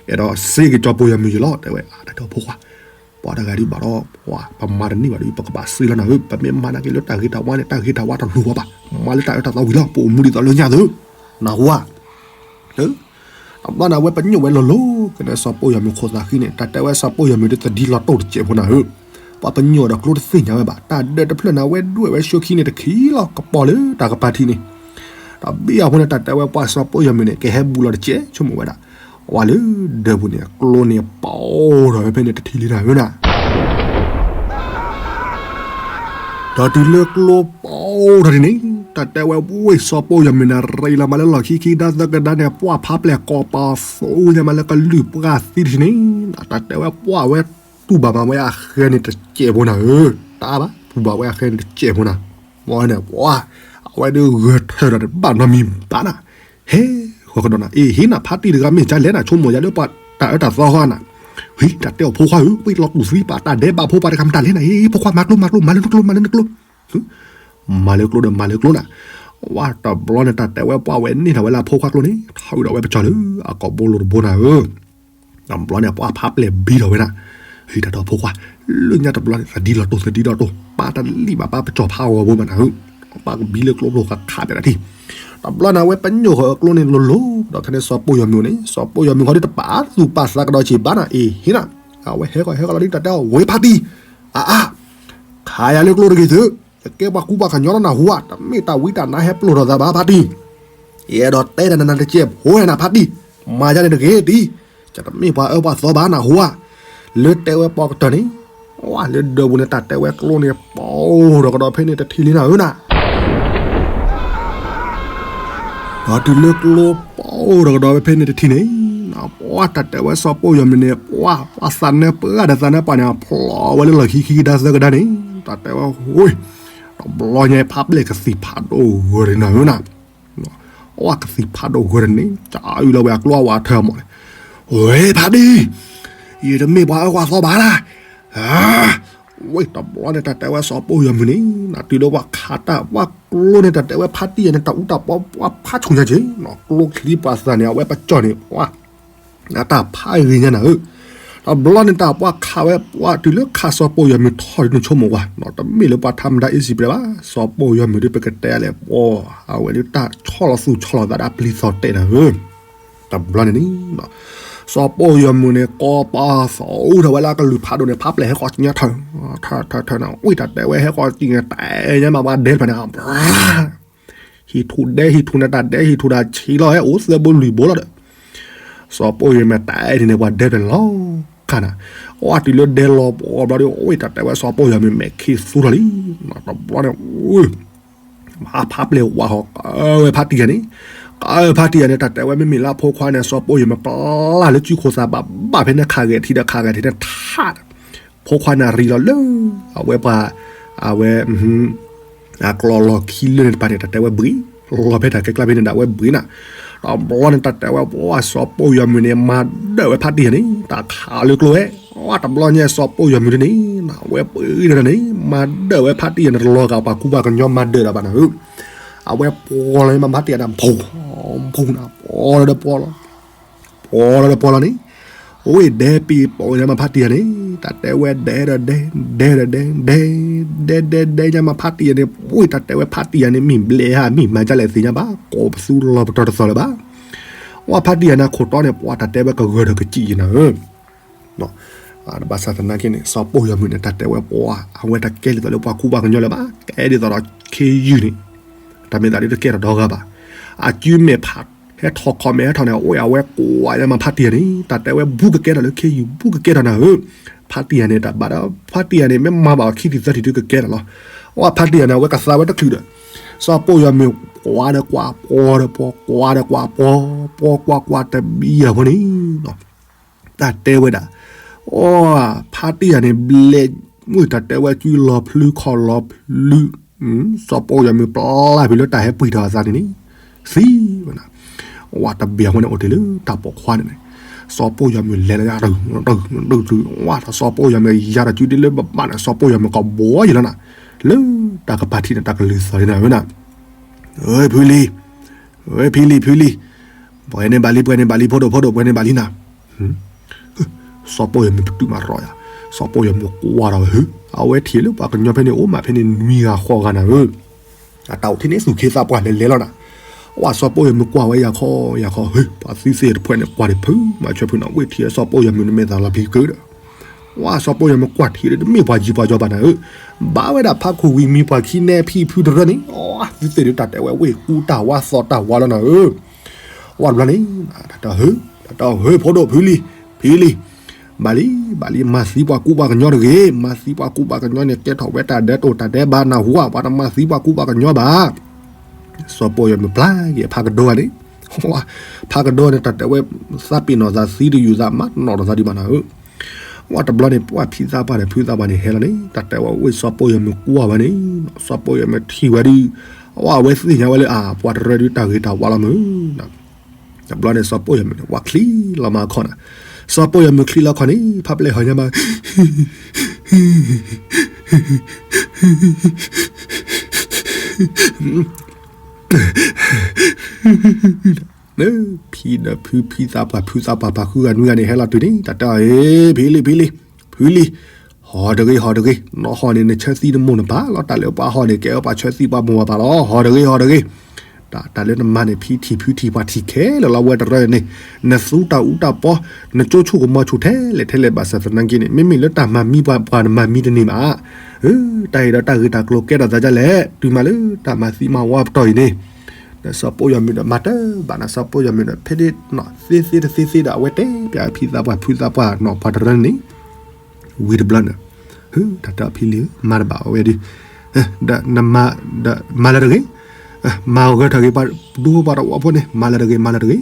အဲၣ်ဒိးစ့က့ၤစီၤပိၢ်ယီၤမုၢ်ယလီၤ တဲဝဲ တၢ်တဲအီၤဖိခွါ, ပှၤတဂၤဒ်ဘၣ်ဒီး ပှၤပမၤတန့ၢ်ဘၣ်ဒီး ပကဘၣ်စ့လီၤနၤဧၢ, ပမ့ၢ်မၤနာ်က့လၢတၢ်ဂ့ၤတၢ်ဝါန့ၣ် တၢ်ဂ့ၤတၢ်ဝါတလိၤဝဲဘၣ်, မၤလၢတၢ်အၢတၢ်သီဝံၤလီၤ ပအိၣ်မူဒ်သိးလၢညါသု, နၢ်ဟူဧါ တဘျီန့ၣ် အဝဲပညိၣ်ဝဲလိၤလိၤက့ၤန့ၣ် စီၤပိၢ်ယီၤမုၢ်ခိၣ်သးဃံန့ၣ် တၢ်တဲဝဲစီၤပိၢ်ယီၤမုၢ်ဒ်သဒံလီၤတိၢ်တစဲးဖိနၤဧၢ, ပှၤပညိၣ်ဒီးကျိတသ့ၣ်ညါဝဲဘၣ် တၢ်ဒၢးတဖျၢၣ်န့ၣ် အဝဲဒွဲၣ်ဝဲဆိခံန့ၣ်တခံလီၤ ကပီၤလၢတၢ်ကပၤထံးန့ၣ်, ဒီးဘံအဃိန့ၣ် တၢ်တဲဝဲပှၤစီၤပိၢ်ယီၤမုၢ်န့ၣ် ကဟဲဘူးလီၤတစဲး ဆိကမိၣ်ဝဲဒၣ်, ဝဲလၢဒၢးပူၤန့ၣ် ကျိန့ၣ်ပီၤထီၣ်ဝဲဖဲန့ၣ်တထံၣ်လံနၤဧၢနၤ ဒီးတုၤလၢကျိပီၤထီၣ်ဒ်န့ၣ် တၢ်တဲဝဲဝ့ၢ်စီၤပိၢ်ယီၤမုၢ်န့ၣ် ရ့လီၤမးလၢလီၢ်ခံခံဒါသၢကဒါန့ၣ် ပှၢ်ဖးပျဲၢ်ကိးပၤသိညါမးလၢကလုၢ်ပှၢ်သံတထံၣ်န့ၣ်, တၢ်တဲဝဲပှၢ်ဝဲတူၢ်ဘၣ်မးဝဲအဃဲန့ၣ်တစဲးဖိနၤဧၢ, တၢ်ဘၣ်တူၢ်ဘၣ်ဝဲအဃဲန့ၣ်တစဲးဖိနၤ, ဝဲန့ၣ်ပှၢ်, အဝဲဒုးဂဲၤထၢၣ်ဒီးတဘၣ်နီတမံၤဘၣ်နၤ, ဟဲ, ဃီကဒီးနၤ အ့ၣ် ဟ့ၣ်နၤ ဖါတံၢ်တဂၤမ့ၢ်ကလဲၣ်နၤ ဆိကမိၣ်ယၤလၢပှၤတၢ်အၢတၢ်သီဃီနၤ, ဟ့ၣ် တၢ်တဲအီၤဖိခွါဧၢ ပှ့ၤလီၤတူၢ်သံပာ်တၢ်ဒဲးဘးဖိပှၤတခါမတၤလဲၣ်နၤ ဟ့ၣ် ဖိခွါမၤကျိမၤကျိ မၤလၢနကျိ မၤလၢနကျိ မၤလၢကျိဒီးမၤလၢကျိနၤ, ဝဲတဘျီန့ၣ် တၢ်တဲဝဲပှၢ်ဝဲန့ၢ်ထီၣ်ဝဲလၢအဖိခွါကျိန့ၣ် ထီၣ်အုးဒီးဝဲပစီၤလၢအကိာ်ဘိလိၤတဘိနၤဧၢ, တဘျီန့ၣ် ပှၢ်ဖးပျဲၢ်ဘံထီၣ်ဝဲနၤ, ဟ့ၣ် တၢ်တဲအီၤဖိခွါ, လၢညါတဘျီန့ၣ် သဒံလီၤတိၢ် သဒံလီၤတိၢ် ပၢ်တလံၣ်ဘၣ် ပၢ်ပစီၤဖးဂီၤဘိမးနၤဧၢ, ပၢ်ကဘံလၢကျိဖျိခးခးပၠးတၢ်ထံၣ်, တဘျီန့ၣ် အဝဲပညိၣ်ဃီၤအကျိန့ၣ်လိၤလိၤ ဒီးဖဲန့ၣ်စီၤပိၢ်ယီၤမုၢ်န့ၣ် စီၤပိၢ်ယီၤမုၢ်ဃီဒ်တပာ်သူၣ်ပာ်သးကဒီးစ့ၢ်ဘၣ်နၤ အ့ၣ် ဟ့ၣ်နၤ, အဝဲဟဲကီးဟဲကီးလီၤဒ်တၢ်တဲအီၤ ဝ့ၢ်ဖါတံၢ်, အါအါ ခးယၤလၢကျိတဂ့ၤသု, ယကဲပှၤကူပှၤကညီလီၤနၢ်ဟူဧါ, တမ့ၢ်တၢ်ဝံတၢ်နါဟဲပျိၢ်ထီၣ်သးဘၣ်ဖါတံၢ်, ယအဲၣ်ဒိးတဲတၢ်နၤတစဲးဖိနၤဖါတံၢ်, မၤယၤန့ၣ်တဂ့ၤတံၢ်, ယတမ့ၢ်ပှၤအၢပှၤသီဘၣ်နၢ်ဟူဧါ, လၢတဲဝဲပိာ်ကတၢၢ်န့ၣ်, ဝဲလၢဒၢးပူၤန့ၣ် တၢ်တဲဝဲကျိန့ၣ် ပီၤထီၣ်ကဒီးဖဲန့ၣ်တထံၣ်လံနၤဧၢနၤ ဒီးတုၤလၢကျိပီၤထီၣ်ကဒီးဝဲဖဲန့ၣ်တထံၣ်န့ၣ်, ပှၢ်တၢ်တဲဝဲစီၤပိၢ်ယီၤမုၢ်န့ၣ် ပှၢ်ပှၢ်သးနၢပှၢ်ဒီးသးနၢပှၢ်န့ၣ် အဖျိးဝဲလၢလီၢ်ခံခံကဒါသၢကဒါန့ၣ်, တၢ်တဲဝဲဝ့ၢ်, တဘျီညါဖးပျဲၢ်ကသံၣ်ဖးဒိၣ်ဂၢၢ်န့ၣ်နၤဧၢနၤ, ပှၢ်ကသံၣ်ဖးဒိၣ်ဂၢၢ်န့ၣ် ကအုၣ်လီၤဝဲအကျိအဝဲအထၢၣ်မးန့ၣ်, ဝ့ၢ်ဖါတံၢ်, ယတမ့ၢ်ပှၤအၢပှၤသီဘၣ်နၤ ဝ့ၢ်တဘျီန့ၣ် တၢ်တဲဝဲစီၤပိၢ်ယီၤမုၢ်န့ၣ် နတုၤလၢပှၢ်ခးတၢ်ပှၢ်ကျိန့ၣ် တၢ်တဲဝဲဖါတံၢ်ယၤန့ၣ် တၢ်အူတၢ်ပီပှၢ်ဖးဆူၣ်ညါက့ၤ, ကျိချံပှၢ်သးန့ၣ် အဝဲပစီၤန့ၣ် ပှၢ်, အတၢ်ဖးဂ့ၤညါနၤဧၢ, တဘျီန့ၣ် တၢ်ပှၢ်ခးဝဲပှၢ်တုၤလၢခးစီၤပိၢ်ယီၤမုၢ်ထီၣ်ဒ်န့ၣ်ဆိကမိၣ်ဝဲ, တမ့ၢ်လၢပှၤထးမတၤအ့စံးပျဲဘၣ်, စီၤပိၢ်ယီၤမုၢ်ဒ်ပကတဲလဲၣ် ပှၢ်, အဝဲဒ်တၢ်ဆီၣ်လီၤသူၣ်ဆီၣ်လီၤသးဒၣ်ပျံၤသီၣ်တဲာ်နၤဧၢ တဘျီန့ၣ်န့ၣ်, စီၤပိၢ်ယီၤမုၢ်န့ၣ် ကိးပၤသီထီၣ်ဝဲလၢအကလုၢ်ဖးဒိၣ်န့ၣ် ဖးပျဲၢ်ဟဲဃီၤကညါထၢၣ်, ထၢၣ်ထၢၣ်ထၢၣ်န့ၣ် ဝံၣ်တၢ်တဲဝဲဟဲဃီၤကညါတဲာ်ညါမး ပှၤဒဲဖၣ်န့ၣ်, ဟံၣ်ထူၣ်ဒဲဟံၣ်ထူၣ်န့ၣ် တၢ်ဒဲဟံၣ်ထူၣ်တၢ်ဆံးလီၤ ဟဲအိၣ်သၢဘိလွံၢ်ဘိလီၤဒီး, စီၤပိၢ်ယီၤမုၢ်တဲန့ၣ်န့ၣ် ပှၤဒဲဖၣ်န့ၣ်လီၤ, ခါနၤ, ဝံၣ်တုၤလၢဒဲလီၤဘျီဒီး ဝံၣ်တၢ်တဲဝဲစီၤပိၢ်ယီၤမုၢ်မဲာ်ခံသူထီၣ်လံ, တဘျီန့ၣ် ဖးဖးပျဲၢ်ဝးဃီၤ ကဝဲဖါတံၢ်ယၤန့ၣ်, ကဝဲဖါတံၢ်ယၤန့ၣ် တၢ်တဲဝဲမ့မ့ၢ်လၢအဖိခွါန့ၣ် စီၤပိၢ်ယီၤမုၢ်ပျၢ်လၢစုခိၣ်သးဘၣ်ဘၣ်ဖဲန့ၣ် ခးဂဲၤထံဒီးခးဂဲၤထံန့ၣ်ထးဒီး, ဖိခွါန့ၣ်အရံလီၤလၢ အဝဲပှၤ အဝဲ အကျီၢ်လီၢ်ခံလၢန့ၣ်တပၤန့ၣ် တၢ်တဲဝဲဘှံး, လီၤဖဲတၢ်ကဲကျါဖဲန့ၣ်ဒီးအဝဲဘှံးနၤ, တဘျီန့ၣ်တၢ်တဲဝဲပှၤစီၤပိၢ်ယီၤမုၢ်န့ၣ် မၤဒၢၣ်ဝဲဖါတံၢ်ယၤန့ၣ် တၢ်ခးလၢကျိဝဲ, တဘျီညါစီၤပိၢ်ယီၤမုၢ်ဒ်န့ၣ် အဝဲပှံၤဒီးန့ၣ် မၤဒၢၣ်ဝဲဖါတံၢ်ယၤန့ၣ် တလီၤဂာ်ပှၤကူပှၤကညီမၤဒၢၣ်ဒီးဘၣ်နၤဧၢ, အဝဲပှီၤလီၤန့ၣ် မၤဖါတံၢ်ယၤန့ၣ် ဖူ ဖူနၤ ပှီၤလီၤဒီးပှီၤလီၤ ပှီၤလီၤဒီးပှီၤလီၤန့ၣ်, အိၣ်ဒဲပံၤပိာ်ညါမၤဖါတံၢ်ယၤန့ၣ် တၢ်တဲဝဲဒဲဒီးဒဲ ဒဲဒီးဒဲ ဒဲ ဒဲဒဲဒဲညါမၤဖါတံၢ်ယၤန့ၣ် အိၣ်တၢ်တဲဝဲဖါတံၢ်ယၤန့ၣ် မ့ၢ်ဘျဲးဧါ မ့ၢ်မၤဒ်လဲၣ်သ့ၣ်ညါဘၣ် ကိးပသူလီၤပတီၢ်တသီၣ်လၢၤဘၣ်, အဝဲဖါတံၢ်ယၤန့ၣ် ခိၣ်တီန့ၣ် ပှၤတၢ်တဲဝဲကဂၢၢ်ဒီးကစံၣ်ယၤနၤဧၢ ဘၣ်ဆၣ်သနာ်က့န့ၣ် စီၤပိၢ်ယီၤမုၢ်န့ၣ် တၢ်တဲဝဲပှၤ အဝဲတကဲဒ်သိးလၢပှၤကူပှၤကညီလၢၤဘၣ်, ကဲဒ်သိးဒီးခ့ယုၢ်န့ၣ် တၢ်မ့ၢ်သးဒ်တကဲထီၣ်ဒီဂၤဘၣ်, အစုမဲာ်ဖး ဟဲထီၣ်ခီၣ်မဲာ်ဟဲထီၣ်န့ၣ် အိၣ်အဝဲကိးဝဲညါမၤဖါတံၢ်ယၤန့ၣ် တၢ်တဲဝဲဘူးကကဲထီၣ်လၢခ့ယုၢ် ဘူးကကဲထီၣ်နၤဧၢ, ဖါတံၢ်ယၤန့ၣ် တၢ်ဘၣ်ဒီး ဖါတံၢ်ယၤန့ၣ် မ့ၢ်မၤဘၣ်အီၤခံထံၣ်သၢထံၣ်ဒုကကဲထီၣ်လီၤ, အဝဲဖါတံၢ်ယၤန့ၣ် အဝဲကသါဝဲတချုးဒီး စီၤပိၢ်ယီၤမုၢ်ကွၢ်ဒီးကွၢ် ပှီၤဒီးပှီၤ ကွၢ်ဒီးကွၢ် ပှီၤ ပှီၤကွၢ်ကွၢ်တဘံယၤဖိန့ၣ် တၢ်တဲဝဲဒၣ်, အိ ဖါတံၢ်ယၤန့ၣ် ဘျဲးမုၢ်တၢ်တဲဝဲစုလီၤဖျုခီၣ်လီၤဖျု, စီၤပိၢ်ယီၤမုၢ်ပျၢ်ဖဲလၢတၢ်ဟဲပှံၤထီၣ်အသးန့ၣ်န့ၣ်, သံဝဲနၤ, ဝဲတဘ့ၣ်အဃိန့ၣ် အိၣ်တ့ၢ်လၢတၢ်ပိာ်ခွါန့ၣ်န့ၣ်, စီၤပိၢ်ယီၤမုၢ်လဲၤလၢယၤ တုၤတုၤတုၤ ဝဲတၢ်စီၤပိၢ်ယီၤမုၢ်ယၤတစုဒ်လၢဘၣ်ဘၣ်န့ၣ် စီၤပိၢ်ယီၤမုၢ်ကဘီယံၤလီၤနၤ, လၢတၢ်ကပၤထံးန့ၣ် တၢ်ကလုၢ်သီၣ်န့ၣ်ဝဲနၤ, ဖုလံၤ ဖံလံၤ ဖံလံၤ, ပှဲၤန့ၢ်ဘၣ်လံ ပှဲၤန့ၢ်ဘၣ်လံ ဖိဒိၣ်ဖိဒိၣ် ပှဲၤန့ၢ်ဘၣ်လံနၤ, စီၤပိၢ်ယီၤမုၢ်ပတုာ်မးရီယၤ, စီၤပိၢ်ယီၤမုၢ်ကွၢ်ထီၣ်ဝဲဟု, အဝဲထံၣ်လၢပှၤကညီဖဲန့ၣ် အိၣ်မးဖဲန့ၣ်နွံဂၤဃိးဂၤနၤဧၢ, အတၢ်အိၣ်ထံန့ၣ်သူၣ်ခ့သးပှၢ်လဲၤလဲၤလီၤနၤ, ဝဲစီၤပိၢ်ယီၤမုၢ်ကွၢ်ဝဲယၤခီယၤခီဟု, ပှၤသုသ့ၣ်တဖၣ်န့ၣ် ကွၢ်ဒံးဖုမၤဆၢဖုနီၤ ဝ့ၢ်ထံးစီၤပိၢ်ယီၤမုၢ်န့ၣ်မ့ၢ်သးလီၤပျံၤကၢဒီး ဝဲစီၤပိၢ်ယီၤမုၢ်ကွၢ်ထံးဒီးတမ့ၢ်ပှၤယံၤပှၤယီၤဘၣ်နၤဧၢ, ဘၣ်ဝဲဒၣ်ဖးခိၣ်ဝံၤမံပှၤခံနဲဖံဖုတရၢန့ၣ်, သုသ့ၣ်ဒုးတၢ်တဲဝဲဝ့ၢ်ကူတၢ်ဝါသီၣ်တၢ်ဝါလီၤနၤဧၢ, ဝဲတဘျီန့ၣ်, တၢ်တၢ်ဟု, တၢ်တၢ်ဟု ဖိဒိၣ်ဖုလံၤ, ဖံလံၤ, ဘၣ်လံ, ဘၣ်လံ မၤသံပှၤကူပှၤကညီတဂ့ၤ, မၤသံပှၤကူပှၤကညီန့ၣ် ကဲထီၣ်ဝဲတၢ်ဒဲးတိၢ်တၢ်ဒဲးဘးနၢ်ဟူဧါ, ပှၤတမၤသံပှၤကူပှၤကညီဘၣ် စီၤပိၢ်ယီၤမုၢ်ပျၢ်က့ၤဖးကဒိဂၤန့ၣ်, ဖးကဒိန့ၣ် တၢ်တဲဝဲ သးပ့ၤနီၣ်သးသံတယုၢ်သးမၤနီၣ်ထီၣ်သးဒံးဘၣ်နၤဧၢ, ဝဲတဘျီန့ၣ် ပှၤဖံသးပှၢ်ဒီးဖုသးပှၢ်န့ၣ်ဟဲလီၤန့ၣ် တၢ်တဲဝဲဝ့ၢ်စီၤပိၢ်ယီၤမုၢ်ကွၢ်ဝဲန့ၣ်, စီၤပိၢ်ယီၤမုၢ်ထံၣ်ဝဲဒုး, အဝဲသ့ၣ်ညါဝဲလၢအပှၤတရၢဒုးတၢ်ဂ့ၤတၢ်ဝါလီၤမုၢ် တဘျီန့ၣ် စီၤပိၢ်ယီၤမုၢ်န့ၣ် ဝဲချံလီၤမၤခီၣ်နၤ, စီၤပိၢ်ယီၤမုၢ်ချံလီၤခီၣ်န့ၣ် ဖးပျဲၢ်ဟီၣ်ညါမး ဖံဒီးဖု ဖံသးပှၢ် ဖုသးပှၢ် ပှၤဃုဂၤနွံဂၤန့ၣ် ဟဲလီၤတုၤန့ၣ် တၢ်တဲအီၤ ဖံလံၤ ဖံလံၤ ဖုလံၤ, ဟီၣ်တဂ့ၤ ဟီၣ်တဂ့ၤ, နဟီၣ်န့ၣ် နဆၢသံနမိၢ်နပၢ်လီၤ, တၢ်လၢပှၤဟီၣ်န့ၣ် ကဲဝဲပှၤဆၢသံပှၤမိၢ်ပၢ်လီၤ, ဟီၣ်တဂ့ၤ ဟီၣ်တဂ့ၤ, တၢ်လၢနမၤန့ၣ် ဖံထံၣ်ဖုထံၣ်ပှၤထံၣ်ခဲလၢာ်လီၤ ဝဲတရၢန့ၣ်, နသူတၢ်အူတၢ်ပီ, နကၠိဆိၣ်ကမီၤဆူၣ်ထဲလဲၣ်ထဲလဲၣ် ဘၣ်ဆၣ်သနာ်က့န့ၣ် မ့မ့ၢ်လၢတၢ်မၤမံပှၤ ပှၤနမၤမံတန့ၢ်ဘၣ် တၢ်ဟ့ၣ်ဒီးတၢ်ဂ့ၢ်တၢ်ကျိၤကဲထီၣ်သးဒ်လဲၣ် တုၤမးလၢတၢ်မၤသံမၤဝီပတီၢ်အံၤန့ၣ်, ဒီးစီၤပိၢ်ယီၤမုၢ်ဒီးမၤတဘၣ်နၤ စီၤပိၢ်ယီၤမုၢ်ဒီး ဖဲဒ့ၣ်နီၣ်သ့သ့တသ့သ့ဒီး အဝဲတဲပၠးဖံသးပှၢ်ဖုသးပှၢ်နီၣ်ပှၤတရၢန့ၣ်, ဝံၤတဘျီန့ၣ်, ဟု တၢ်တဲဖံလံၤဧၢ မၤတဘၣ်ဝဲဒုး, ဒီးနမၤ, ဒီးမၤလၢတဂ့ၤ, မၤဂၢၢ်ထီၣ်က့ၤပှၤဒူဖိပှၤတဝီဖိန့ၣ် မၤလၢတဂ့ၤ မၤလၢတဂ့ၤ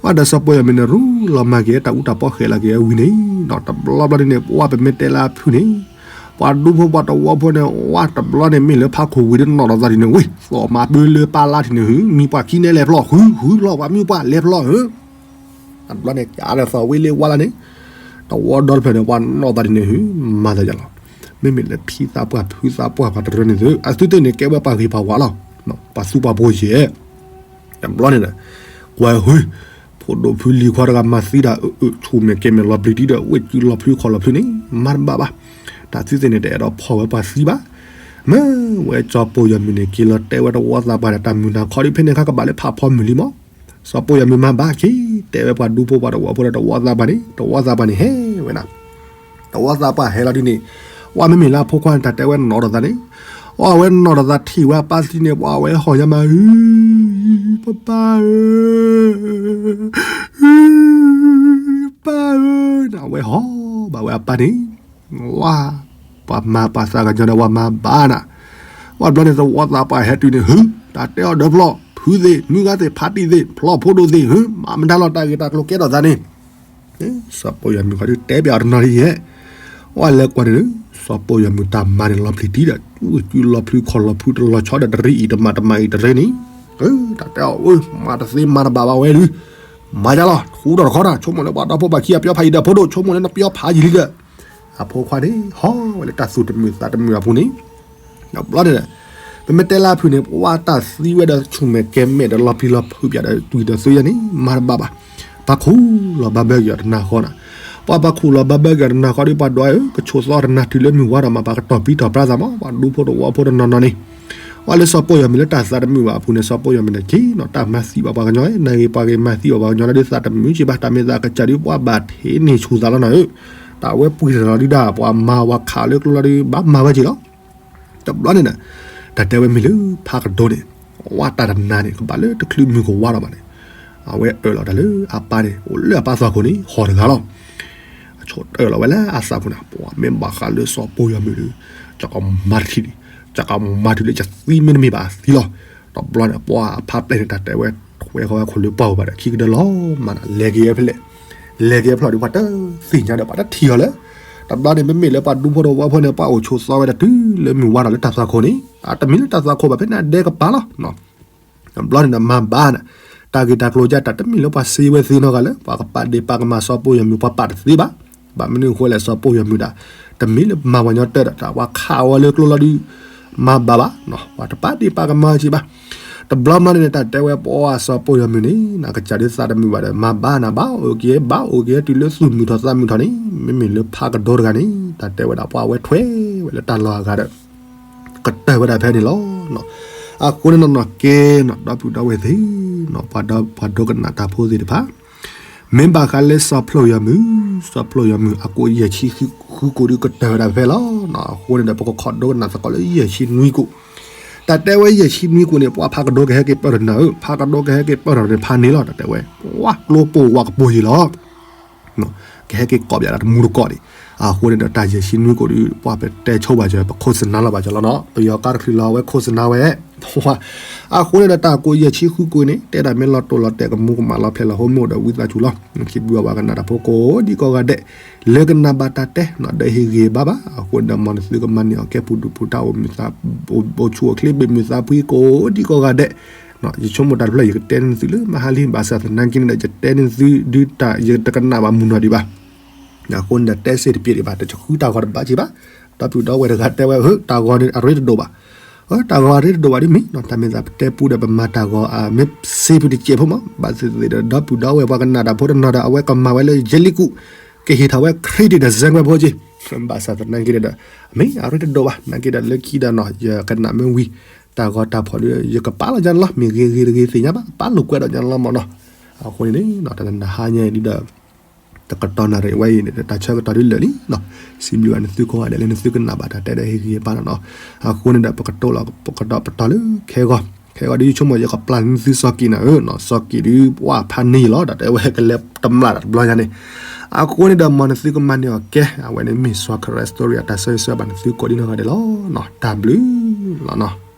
ဝဲဒီးစီၤပိၢ်ယီၤမုၢ်န့ၣ် ရူလီၤမၤက့ၤတၢ်အူတၢ်ပီဃဲၤလီၤက့ၤဝံၤန့ၣ်, ဒီးတဘျီဘျီန့ၣ် ပှၤပမ့ၢ်တဲလၢအဖုန့ၣ်, ပှၤဒူဖိပှၤတဝီဖိန့ၣ် ဝဲတဘျီန့ၣ် မ့ၢ်လၢဖးခိၣ်ဝံၤဒီးနီၣ်ထီၣ်သးဒ်န့ၣ်ဝံၤ သီၣ်မၤပၢလၢပၢ်လၢ်ထံၣ်န့ၣ်ဟု မံပှၤခံနဲလဲၤဖျီၣ် ဟု ဟုဖျီၣ်ပှၤမံပှၤလဲၤဖျီၣ်ဧၢ တဘျီန့ၣ် ကးဒီးသီၣ်ဝံၤလၢဝါလၢ်န့ၣ်, တဝီဒီတဖျၢၣ်န့ၣ် ပှၤနီၣ်သးဒ်န့ၣ်ဟု မၤသးယၤလီၤ. မ့မ့ၢ်လၢဖံသးပှၢ်ဖုသးပှၢ်ပှၤတရၢန့ၣ်သု အသုသ့ၣ်န့ၣ် ကဲဝဲပှၤဂ့ၤပှၤဝါလီၤ. ပှၤသူပှၤပိၤယဲၢ် တဘျီန့ၣ်ဒီး ကွၢ်ဟု ဖိဒိၣ်ဖုလံၤခွါတဂၤမၤသံဒၣ်အၢအၢ ဆူၣ်မဲာ်ကဲမဲာ်လီၤဘျံးတံၢ်ဒီး ဝ့ၢ်စုလီၤဖျုခီၣ်လီၤဖျုန့ၣ် မၤတဘၣ်ဘၣ်. တၢ်သုသ့ၣ်န့ၣ် တအဲၣ်ဒိးဖီၣ်ဝဲပှၤသံဘၣ်. မ့ၢ်ဝဲစီၤပိၢ်ယီၤမုၢ်န့ၣ် က့ၤလီၤတဲဝဲတဝီသးပှၢ်ဒီး တၢ်မုာ်နၤခီဒ်ဖဲန့ၣ်ခါကဘၣ်လၢဖးဖီမုၢ်လံမး. စီၤပိၢ်ယီၤမုၢ်မၤဘၣ်က့ၤ တဲဝဲပှၤဒူဖိပှၤတဝီဖိဒီးတဝီသးပှၢ်န့ၣ် တဝီသးပှၢ်န့ၣ်ဟဲဝဲနၤ တဝီသးပှၢ်ဟဲလီၤဒ်န့ၣ် ဝဲမ့မ့ၢ်လၢအဖိခွါန့ၣ် တၢ်တဲဝဲနီၣ်ထီၣ်သးန့ၣ် အဝဲနီၣ်ထီၣ်သးထံၣ်ဝဲအပၢ်သံန့ၣ် ပှၤဝဲဟီၣ်ညါမး ပပၢ်ဧၢ ပၢ်ဧၢ နဝဲဟီၣ်ဘၣ်ဝဲအပၢ်န့ၣ် ဝဲ ပှၤမၤပှၤသးကညီၤဒီးဝဲမၤဘၣ်နၤ ဝဲဘျီန့ၣ် တဝီသးပှၢ်ဟဲတုၤန့ၣ် ဟု တၢ်တဲအီၤဒီးဖျီၣ် ဖုသ့ၣ် နွံဂၤသ့ၣ် ဖါတံၢ်သ့ၣ် ဖျီၣ်ဖိဒိၣ်သ့ၣ် ဟု မၤမတၤလီၤ တၢ်ဂ့ၢ်တၢ်ကျိၤကဲထီၣ်သးန့ၣ် စီၤပိၢ်ယီၤမုၢ်ခီဒုးတဲပၠးအီၤတနီၤဒ်ယဲၢ် ဝဲလဲၤကွၢ်န့ၣ်လၢ စီၤပီၢ်ယီၤမုၢ်တၢ်မၤန့ၣ် လီၤပျံၤတံၢ်ဒီး ကလီၤဖျုခီၣ်လီၤဖုးတလီၤဆီဒီး တရံးအံၤတမၤတမၤအံၤတရံးန့ၣ်, တၢ်တဲအီၤ မၤတသ့မၤတဘၣ်ဘၣ်ဝဲဒုး, မၤယါလီၤ ဃူထီၣ်တခီတၢ် ဆိကမိၣ်လၢပှၤဒီဖိပှၤခံအပျီဖးယံၤဒီး ဖိဒိၣ် ဆိကမိၣ်လၢနပျီဖးယံၤလံဒီး အဖိခွါန့ၣ် ဟီဝဲလၢတၢ်သူၣ်တမုာ်သးတမုာ်အပူၤန့ၣ်, ဒီးဘျီန့ၣ်ဒီး ပမ့ၢ်တဲလၢအဖုၣ်န့ၣ် ပှၤတၢ်သံဝဲဒီးဆူၣ်မဲာ်ကဲမဲာ်ဒီးလီၤပျံၤလီၤဖုးပၠးဒီး တွံၢ်ဒီးသုယါန့ၣ် မၤတဘၣ်ဘၣ်, ပှၤခိၣ်လီၤဘၣ်ဘၢက့ၤအီၤတနၤဃီန့ၣ်, ပှၤပှၤခိၣ်လီၤဘၣ်ဘၢက့ၤအီၤတနၤဃီဒီး ပှၤဒွးဧၢ ကဆိးသီတနၤတုၤလၢမုၢ်ဝါဒီးမး ပှၤကတီၤပံၤတီၤပြါသးမး ပှၤဒူဖိတဝီဖိတနီၤနီၤန့ၣ်, ပှၤလၢစီၤပီၢ်ယီၤမုၢ်လၢတၢ်သးတမုာ်ဘၣ်အပူၤန့ၣ် စီၤပီၢ်ယီၤမုၢ်န့ၣ်က့ၤနီၤ တၢ်မၤသံဘၣ်ပှၤကညီ နဂ့ၤပှၤဂ့ၤမၤသံဘၣ်ပှၤကညီလၢဒုးသးတမုာ်က့ၤဘၣ် တၢ်မ့ၢ်သးကစၢ်ဒုးပှၤဘၣ်ထံးန့ၢ်ဆူၣ်သးလီၤနၤဧၢ, တၢ်ဝဲပှ့ၤတၢ်လီၤဒုးဒၣ် ပှၤမၤဝဲခးလၢကျိလီၤဒုး ဘၣ်မၤဝဲက့ၤလီၤ တဘျီန့ၣ်ဒီး တၢ်တဲဝဲမ့ၢ်လၢဖးကဒိန့ၣ်, ဝဲတၢ်တနၤန့ၣ် ကဘၣ်လၢတချုးမုၢ်ကဝါဒီးဘၣ်န့ၣ်, အဝဲအၢၣ်လီၤတၢ်လၢအပၢ်န့ၣ် အိၣ်လၢအပၢ်သွၣ်ခိၣ်န့ၣ် ဟီၣ်တဂၤလီၤ. အဆိတၢၣ်လီၤဝဲလၢအသးပူၤန့ၣ် ပှၤမ့ၢ်ဘၣ်ဃးလၢစီၤပီၢ်ယီၤမုၢ်ဒီး ကမၤတထံၣ်ဒံး, ကမၤတုၤလၢယသံမ့တမ့ၢ်ဘၣ်သံလီၤ. တဘျီန့ၣ် ပှၤအဖါပျဲၢ်န့ၣ် တၢ်တဲဝဲ ထွဲဃီဝဲခိၣ်လၢပှၢ်ပူၤဘၣ်ဒီးခံကဒၢလီၤမးန့ၣ် လဲၤက့ၤဝဲဖဲလဲၣ်, လဲၤက့ၤဖျီၣ်ဒီး ပှၤတသ့ၣ်ညါဒီး ပှၤတထံၣ်အီၤလၢ, တဘျီန့ၣ် မ့မ့ၢ်လၢပှၤဒူဖိတဝီဖိန့ၣ် ပှၤအိၣ်ဆိးသီဝဲဒၣ်တုၤလၢမုၢ်ဝါဒီးလၢတၢ်သွၣ်ခိၣ်န့ၣ် အတမ့ၢ်လၢတၢ်သွၣ်ခိၣ်ဘၣ် ဖဲန့ၣ်အဒဲကပၤလီၤ. တဘျီန့ၣ်ဒီးမၤဘၣ်န့ၣ်, တၢ်ဂ့ၢ်တၢ်ကျိၤကၢ် တၢ်တမ့ၢ်လၢပှၤစံးဝဲသ့နီတဂၤလၢ ပှၤကပာ်ဒ့ၣ်ပာ်ကမၣ်စီၤပီၢ်ယီၤမုၢ် ပှၤပာ်တသ့ဘၣ်. ဘၣ်မနုၤအဃိလဲၣ် စီၤပီၢ်ယီၤမုၢ်ဒၣ် တမ့ၢ်လၢမၤပှၤကညီတၢၢ်ဒီး တၢ်ပှၤခးဝဲလၢကျိလီၤဒုး မၤဘၣ်ဘၣ်, ပှၤတပာ်ဒ့ၣ်ပာ်ကမၣ်က့ၤဘၣ်. တဘျီမးန့ၣ် တၢ်တဲဝဲပှၤစီၤပီၢ်ယီၤမုၢ်န့ၣ် နကစၢ်ဒုးသးတမုာ်ဘၣ်ဒီး မၤဘၣ်နၤဘၣ်အိၣ်က့ၤ ဘၣ်အိၣ်က့ၤတုၤလၢသူၣ်မုာ်ထီၣ်သးမုာ်ထီၣ်န့ၣ် မ့မ့ၢ်လၢဖးကဒိတဂၤန့ၣ် တၢ်တဲဝဲဒၣ်ပှၤဝဲထွဲဝဲလၢတၢ်လီၢ်အဂၤဒီး ကတၢၢ်ဝဲဒၣ်ဖဲန့ၣ်လီၤ. အဃိန့ၣ်နီၢ်နီၢ်ကဲနီၢ် ဒီပုၢ်ဒီဝဲၢ်သ့ၣ်နီၢ် ပှၤဒိကနၣ်တၢ်ဖိသ့ၣ်တဖၣ် မ့ၢ်ဘၣ်ဃးလၢစီၤဖျိယီၤမုၢ်, စီၤဖျိယီၤမုၢ် အကိးယဲၢ်ဆံဃုကိးဒုးကတၢၢ်ဝဲဒၣ်ဖဲလီၤ. အဃိန့ၣ်ဒီး ပကခိးဒိကနၣ်သကိးလၢယဲၢ်ဆံနွံကိး, တၢ်တဲဝဲယဲၢ်ဆံနွံကိးန့ၣ် ပှၤဖးကဒိကဟဲက့ၤပၢၢ်ထီၣ်နၤဧၢ, ဖးကဒိကဟဲက့ၤပၢၢ်ထီၣ်န့ၣ်ဖးန့ၣ်လီၤ. တၢ်တဲဝဲ ပှၤကျိပိာ်ဝးကပိာ်ယံၤလီၤ. ကဟဲက့ၤကိးပၠးဒီးတမူတကိးဒံး. အဃိန့ၣ်ဒီး တၢ်ယဲၢ်ဆံနွံကိးဒုး ပှၤပတဲဆိဘၣ်စၢၤ ပခိၣ်စနါလီၤဘၣ်စၢၤလီၤနီၤ. ပယီၤကါတချုးလီၤဝဲခိၣ်စနါဝဲ အဃိန့ၣ်ဒီး တၢ်ကိးယဲၢ်ဆံဃုကိးန့ၣ် တဲဒၣ်မ့ၢ်လီၤတိၢ်လီၤတဲာ် ကမူကမၣ်လီၤဖျဲးလီၤဟိမ့ၢ်အိၣ်ဒီးဝံသးစူၤလီၤ. စံးဘျုးဘၣ်ပှၤကနၣ်တၢ်ဖိကိးဒံကိးဂၤဒဲး လၢကနၣ်ဘၣ်တၢ်တဲ ဒီးဟ့ၣ်ဂံၢ်ဘါဘၣ်. အဃိန့ၣ်ဒီး မ်နသုကမၤန့ၢ်အီၤကဲပူၤဒူၣ်ပူၤတၢ်အိၣ်မုာ်သး အိၣ်ဆူၣ်အိၣ်ချ့ဘၣ်မုာ်သးဖှံကိးဒံကိးဂၤဒဲး ယဆိကမိၣ်တၢ်တဖျၢၣ် ယကတဲန့ၢ်သုလၢမဟါလံ ဘၣ်ဆၣ်သနာ်က့န့ၣ်ဒီး ယတဲန့ၢ်သုဒုးတၢ် ယတကနၣ်ဘၣ်မုၢ်နီၢ်ဒံးဘၣ်. အဃိန့ၣ်ဒီး တဲစ့ၣ်တပျ့ၤဒံးဘၣ် တဃုတၢ်ဂီၤတဘၣ်က့ၤဘၣ်. ဒီပုၢ်ဒီဝဲၢ်တဂၤတဲဝဲ ဧၢ တၢ်ဂီၤန့ၣ်အရ့တဒိၣ်ဘၣ်. တၢ်ဂီၤအရ့တဒိၣ်ဘၣ်ဒ်မ့ၢ်နီၤ တၢ်မ့ၢ်သးပတဲပူဒီး ပမၤတၢ်ဂီၤ မ့ၢ်စ့ဖုတစဲးဖိမး ဘၣ်သ့ၣ်သ့ၣ်ဒီး ဒီပုၢ်ဒီဝဲၢ်ပှၤကနၣ်တၢ်ဖိတနီၤဒီး အဝဲကမၤဝဲလၢယဲလံကူး ကဟ့ၣ်ထီၣ်ဝဲ credit ဒီး စဲကွဲး ဖိက့ၤ ဘၣ်ဆၣ်သနာ်က့န့ၣ်ဒီး မ့ၢ်အရ့တဒိၣ်ဘၣ် နာ်က့ဒီးလၢခံဒီးနီၤ ယကနၣ်မ့ၢ်ဝံၤ တၢ်ဂီၤတၢ်ဖီၣ်ဒီး ယကပာ်လီၤယါန့ၣ်လီၤ. မ့ၢ်ဂ့ၤဂ့ၤတဂ့ၤသ့ၣ်ညါဘၣ် ပာ်လိာ်ကွဲးဒီးယါန့ၣ်လီၤမ့ၢ်နီၤ. အဃိန့ၣ် တနဟါညါအံၤဒီး တကတီၢ်နၣ်ရံၣ်ဝဲအံၤန့ၣ် တၢ်ဆၢကတီၢ်ဒ်လၢာ်လံနီၤ. စံးဘျုးဘၣ်နသုကိးဂၤဒဲးလၢနသုကနၣ်ဘၣ်တၢ်တဲဒီးဟ့ၣ်ဂံၢ်ဟ့ၣ်ဘါန့ၣ်နီၤ. အဃိန့ၣ်ဒီး ပကတိၤလီၤ ပကဒီးပတီၢ်လၢခဲဂီၤ ခဲဂီၤဒ်ယဆိကမိၣ် ယကပျၢ်နသုစီၤကံၣ်နၤဧၢနီၤ. စီၤကံၣ်ဒုး ပှၤဖးန့ၢ်ယံၤလီၤ တၢ်တဲဝဲကလဲၤတမျၢ်တဘျီညါန့ၣ်. အဃိန့ၣ်ဒီး မ်နသုကမၤန့ၢ်အီၤကဲ အဝဲန့ၣ်မ့ၢ် စီၤခရၢ story အတၢ်ဆၢဂ့ၤဆၢဝါဘၣ်နသုကိးဒံနီၢ်ဂၤဒဲးလီၤ. တၢ်ဘျုးလီၤနီၤ.